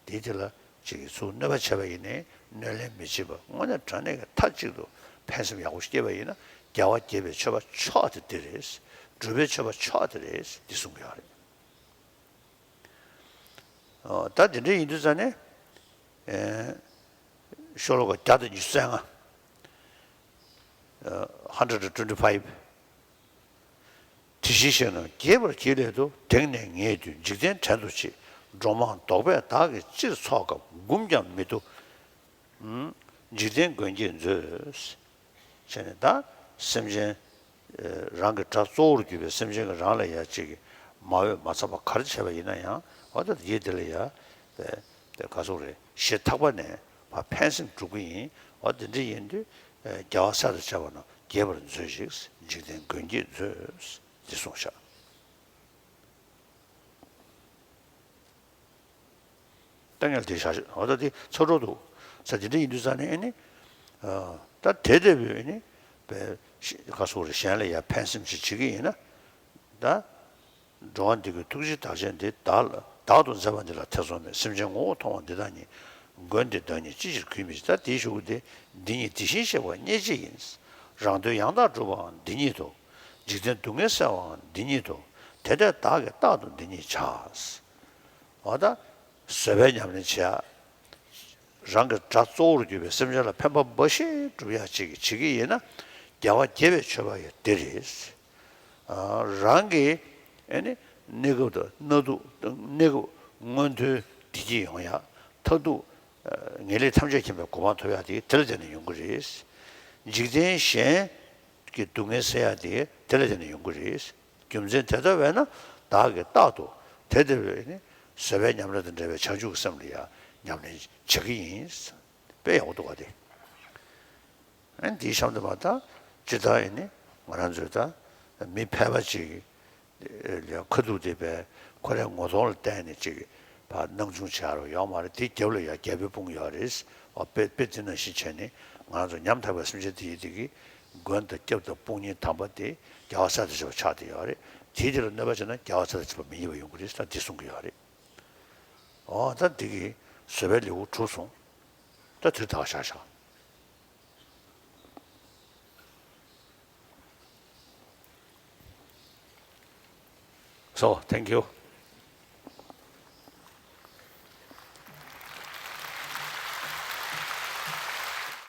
དེ་དེ་ལ་ཅིག་གིས་ཚུར་གནོད་པ་བྱས་པ་ཡིན་ནའི་གནོད་ལན་མི་བྱེད་པ། དངོས་གནས་དྲང་གནས་ཀྱི་མཐའ་གཅིག་ཏུ་ཕན་སེམས་ཡག་པོ་ཞིག་སྐྱེས་པ་ཡིན་ན་ རྒྱལ་བ་དགྱེས་པའི་མཆོད་པ་མཆོག་དེ་འདི་རེད། སྒྲུབ་པའི་མཆོད་པ་མཆོག་དེ་རེད། འདི་གསུང་གི་ཡོད་རེད། ཨོ། ད་འདི་འདྲ་ཡིན་དུས་ཙང་ནས། ཨེ། ཤོ་ལོ་ཀ་བརྒྱ་དང་ཉི་ཤུ་རྩ་ལྔ། ཨ། hundred twenty five། དེ་བཞིན་གཤེགས་རྣམས་དགྱེས་པར་གྱིས་སླད་དུ། དེང་ནས་ངེས་དུས་འཇིག་རྟེན་བྲན་དུ་ཆེ། འགྲོ་མང་བཟློག་པས་བདག་གིས་ཅིར་ཚོགས་བསྐབ། འགུམ་ཀྱང་མི་བཏུབ། ཨུམ། འཇིག་རྟེན་མགོན་གྱིས་མཛོད། བྱས་ནས་ད་སེམས་ཅན། ཨེ། རང་གི་དགྲ་གཙོ་བོར་གྱུར་པའི་སེམས་ཅན་གྱིས་རང་ལ་ཡ་གཅིག་གི་མ་འོས་མ་འཚམས་པ་ག་རེ་བྱས་པ་ཡིན་ན་ཡང་། འོ་ད་ཡིད་དེ་ལ་ཡ། ཨེ། དེ་ག་སོགས་རེད། ཞེ་ཐག་པ་ནས་ཕར་ཕན་སེམས་སྒྲུབ་ཀྱི་ཡིན། འོ་དེ་འདྲ་ཡིན་དུས། ཨེ། རྒྱལ་བ་སྲས་དང་བཅས་པ་རྣམས་དགྱེས་པར་མཛོད་ཅིག། འཇིག་རྟེན་མགོན་གྱིས་མཛོད། འདི་གསུངས་ཤག། ད་ངས་དེ་བཞག་བཞག། འོ་ད་དེ་ཚ་དྲོ་འདུག་ས། དེ་འདྲ་ཡིན་དུས་ཙང་ནས་ཨེ་ནི། ཨ། ད་དེ་ལྟ་བུའི་ཨེ་ནི། པའི་ཤ་ག་སོགས་རེ་གཞན་ལ་ཡང་ཕན་སེམས་ཤིག་བྱེད་ཀྱི་ཡིན་ན། ད་འགྲོ་བ་འདི་ཀའི་ཐུགས་རྗེའི་བདག་ཅན་འདི་བདག་ལ་བདག་ཏུ་མཛད་པ་འདི་ལ་ཐེ་ཚོམ་མེད། སེམས་ཅན་ངོ་བོ་མཐོང་བ་འདི་དག་ཉིད། མགོན་དེ་བདག་ཉིད་ཅི་ཕྱིར་གུས་མི་བྱེད། ད་དེའི་གཞུག་གུ་དེ། འདི་ཉིད་དེ་བཞིན་གཤེགས་པ་སྙེད་ཅི་ཡིན། རང་དོན་ཡང་དག་སྒྲུབ་པའང་འདི་ཉིད་དོ། འཇིག་རྟེན་སྡུག་བསྔལ་སེལ་བའང་འདི་ཉིད་དོ། དེ་འདྲའི་བདག་གིས་རྟག་ཏུ་འདི་ཉིད་བྱ། འོ་ད། བཟོད་པའི་ཉམས་ལེན་བྱེད་ཡ། རང་གི་དགྲ་གཙོ་བོར་གྱུར་པའི་སེམས་ཅན་ལ་ཕན་པ་འབའ་ཞིག་སྒྲུབ་ཡ་ཅིག་བྱེད་ཀྱི་ཡིན་ན། རྒྱལ་བ་དགྱེས་པའི་མཆོད་པ་ཡང་འདི་རེད། ཨ། རང་གི་ཨེ་ནི་གནས་སྐབས་དང་གནའ་སྡུག་གནས་སྐབས་མངོན་མཐོའི་བདེ་སྐྱིད་ཡོང་ཡ། མཐར་ཐུག་ངེས་ལེགས་ཐམས་ཅད་མཁྱེན་པའི་གོ་འཕང་ཐོབ་ཡ་དེ་དེ་ལ་བརྟེན་ནས་ཡོང་གི་རེད། འཇིག་རྟེན་གཞན་གྱི་སྡུག་བསྔལ་སེལ་ཡ་དེ་དེ་ལ་བརྟེན་ནས་ཡོང་གི་རེད། རྒྱུ་མཚན་དེ་ལྟ་བས་ན་བདག་གིས་རྟག་ཏུ་དེ་ལྟ་བུའི་ནི་བཟོད་པའི་ཉམས་ལེན་དང་འབྲེལ་བའི་བྱང་ཆུབ་ཀྱི་སེམས་ལ་ཡང་ཉམས་ལེན་བྱེད་ཀྱི་ཡིན། དཔེ་ཡག་པོ་འདུག་ག་དེ། ཨ་ནི་འདིའི་གཤམ་དུ་མ་ད་ཇི་ལྟར་ཡིན་ནི་ང་རང་ཚོས་ད་མི་ཕལ་པ་ཅིག་ལ་ཁ་ཐུག་དེ་བས་ཁོ་རའི་ངོ་གདོང་ལ་བལྟས་ནས་ཅིག་ཕར་སྣང་ཆུང་བྱ་རོགས་ཡོང་མ་རེད། དེ་རྒྱབ་ལ་ཡང་རྒྱལ་པོའི་དཔུང་ཡོད་རེད། འོ་དཔེ་དཔེ་དེ་ནང་བཞིན་བྱས་ནས་ང་རང་ཚོ་ཉམ་ཐག་པའི་སེམས་ཅན་དེ་ཡི་དེ་གི་མགོན་དང་སྐྱབས་དང་དཔུང་གཉེན་དམ་པ་དེ་རྒྱལ་བ་སྲས་དང་བཅས་པ་ཆགས་བསྡད་ཡོད་རེད། དེའི་དེ་ལ་གནོད་པ་བྱས་ན་རྒྱལ་བ་སྲས་དང་བཅས་པ་མི་ཡིན་པ་ཡོང་གི་རེད་ཟེར་འདི་གསུང་གི་ཡོད་རེད། འོ་ད་འདི་གི་བཟོད་པའི་ལེའུ་གྲུབ་སོང་། ད་དེ་དག་བཞག་བཞག། So, thank you.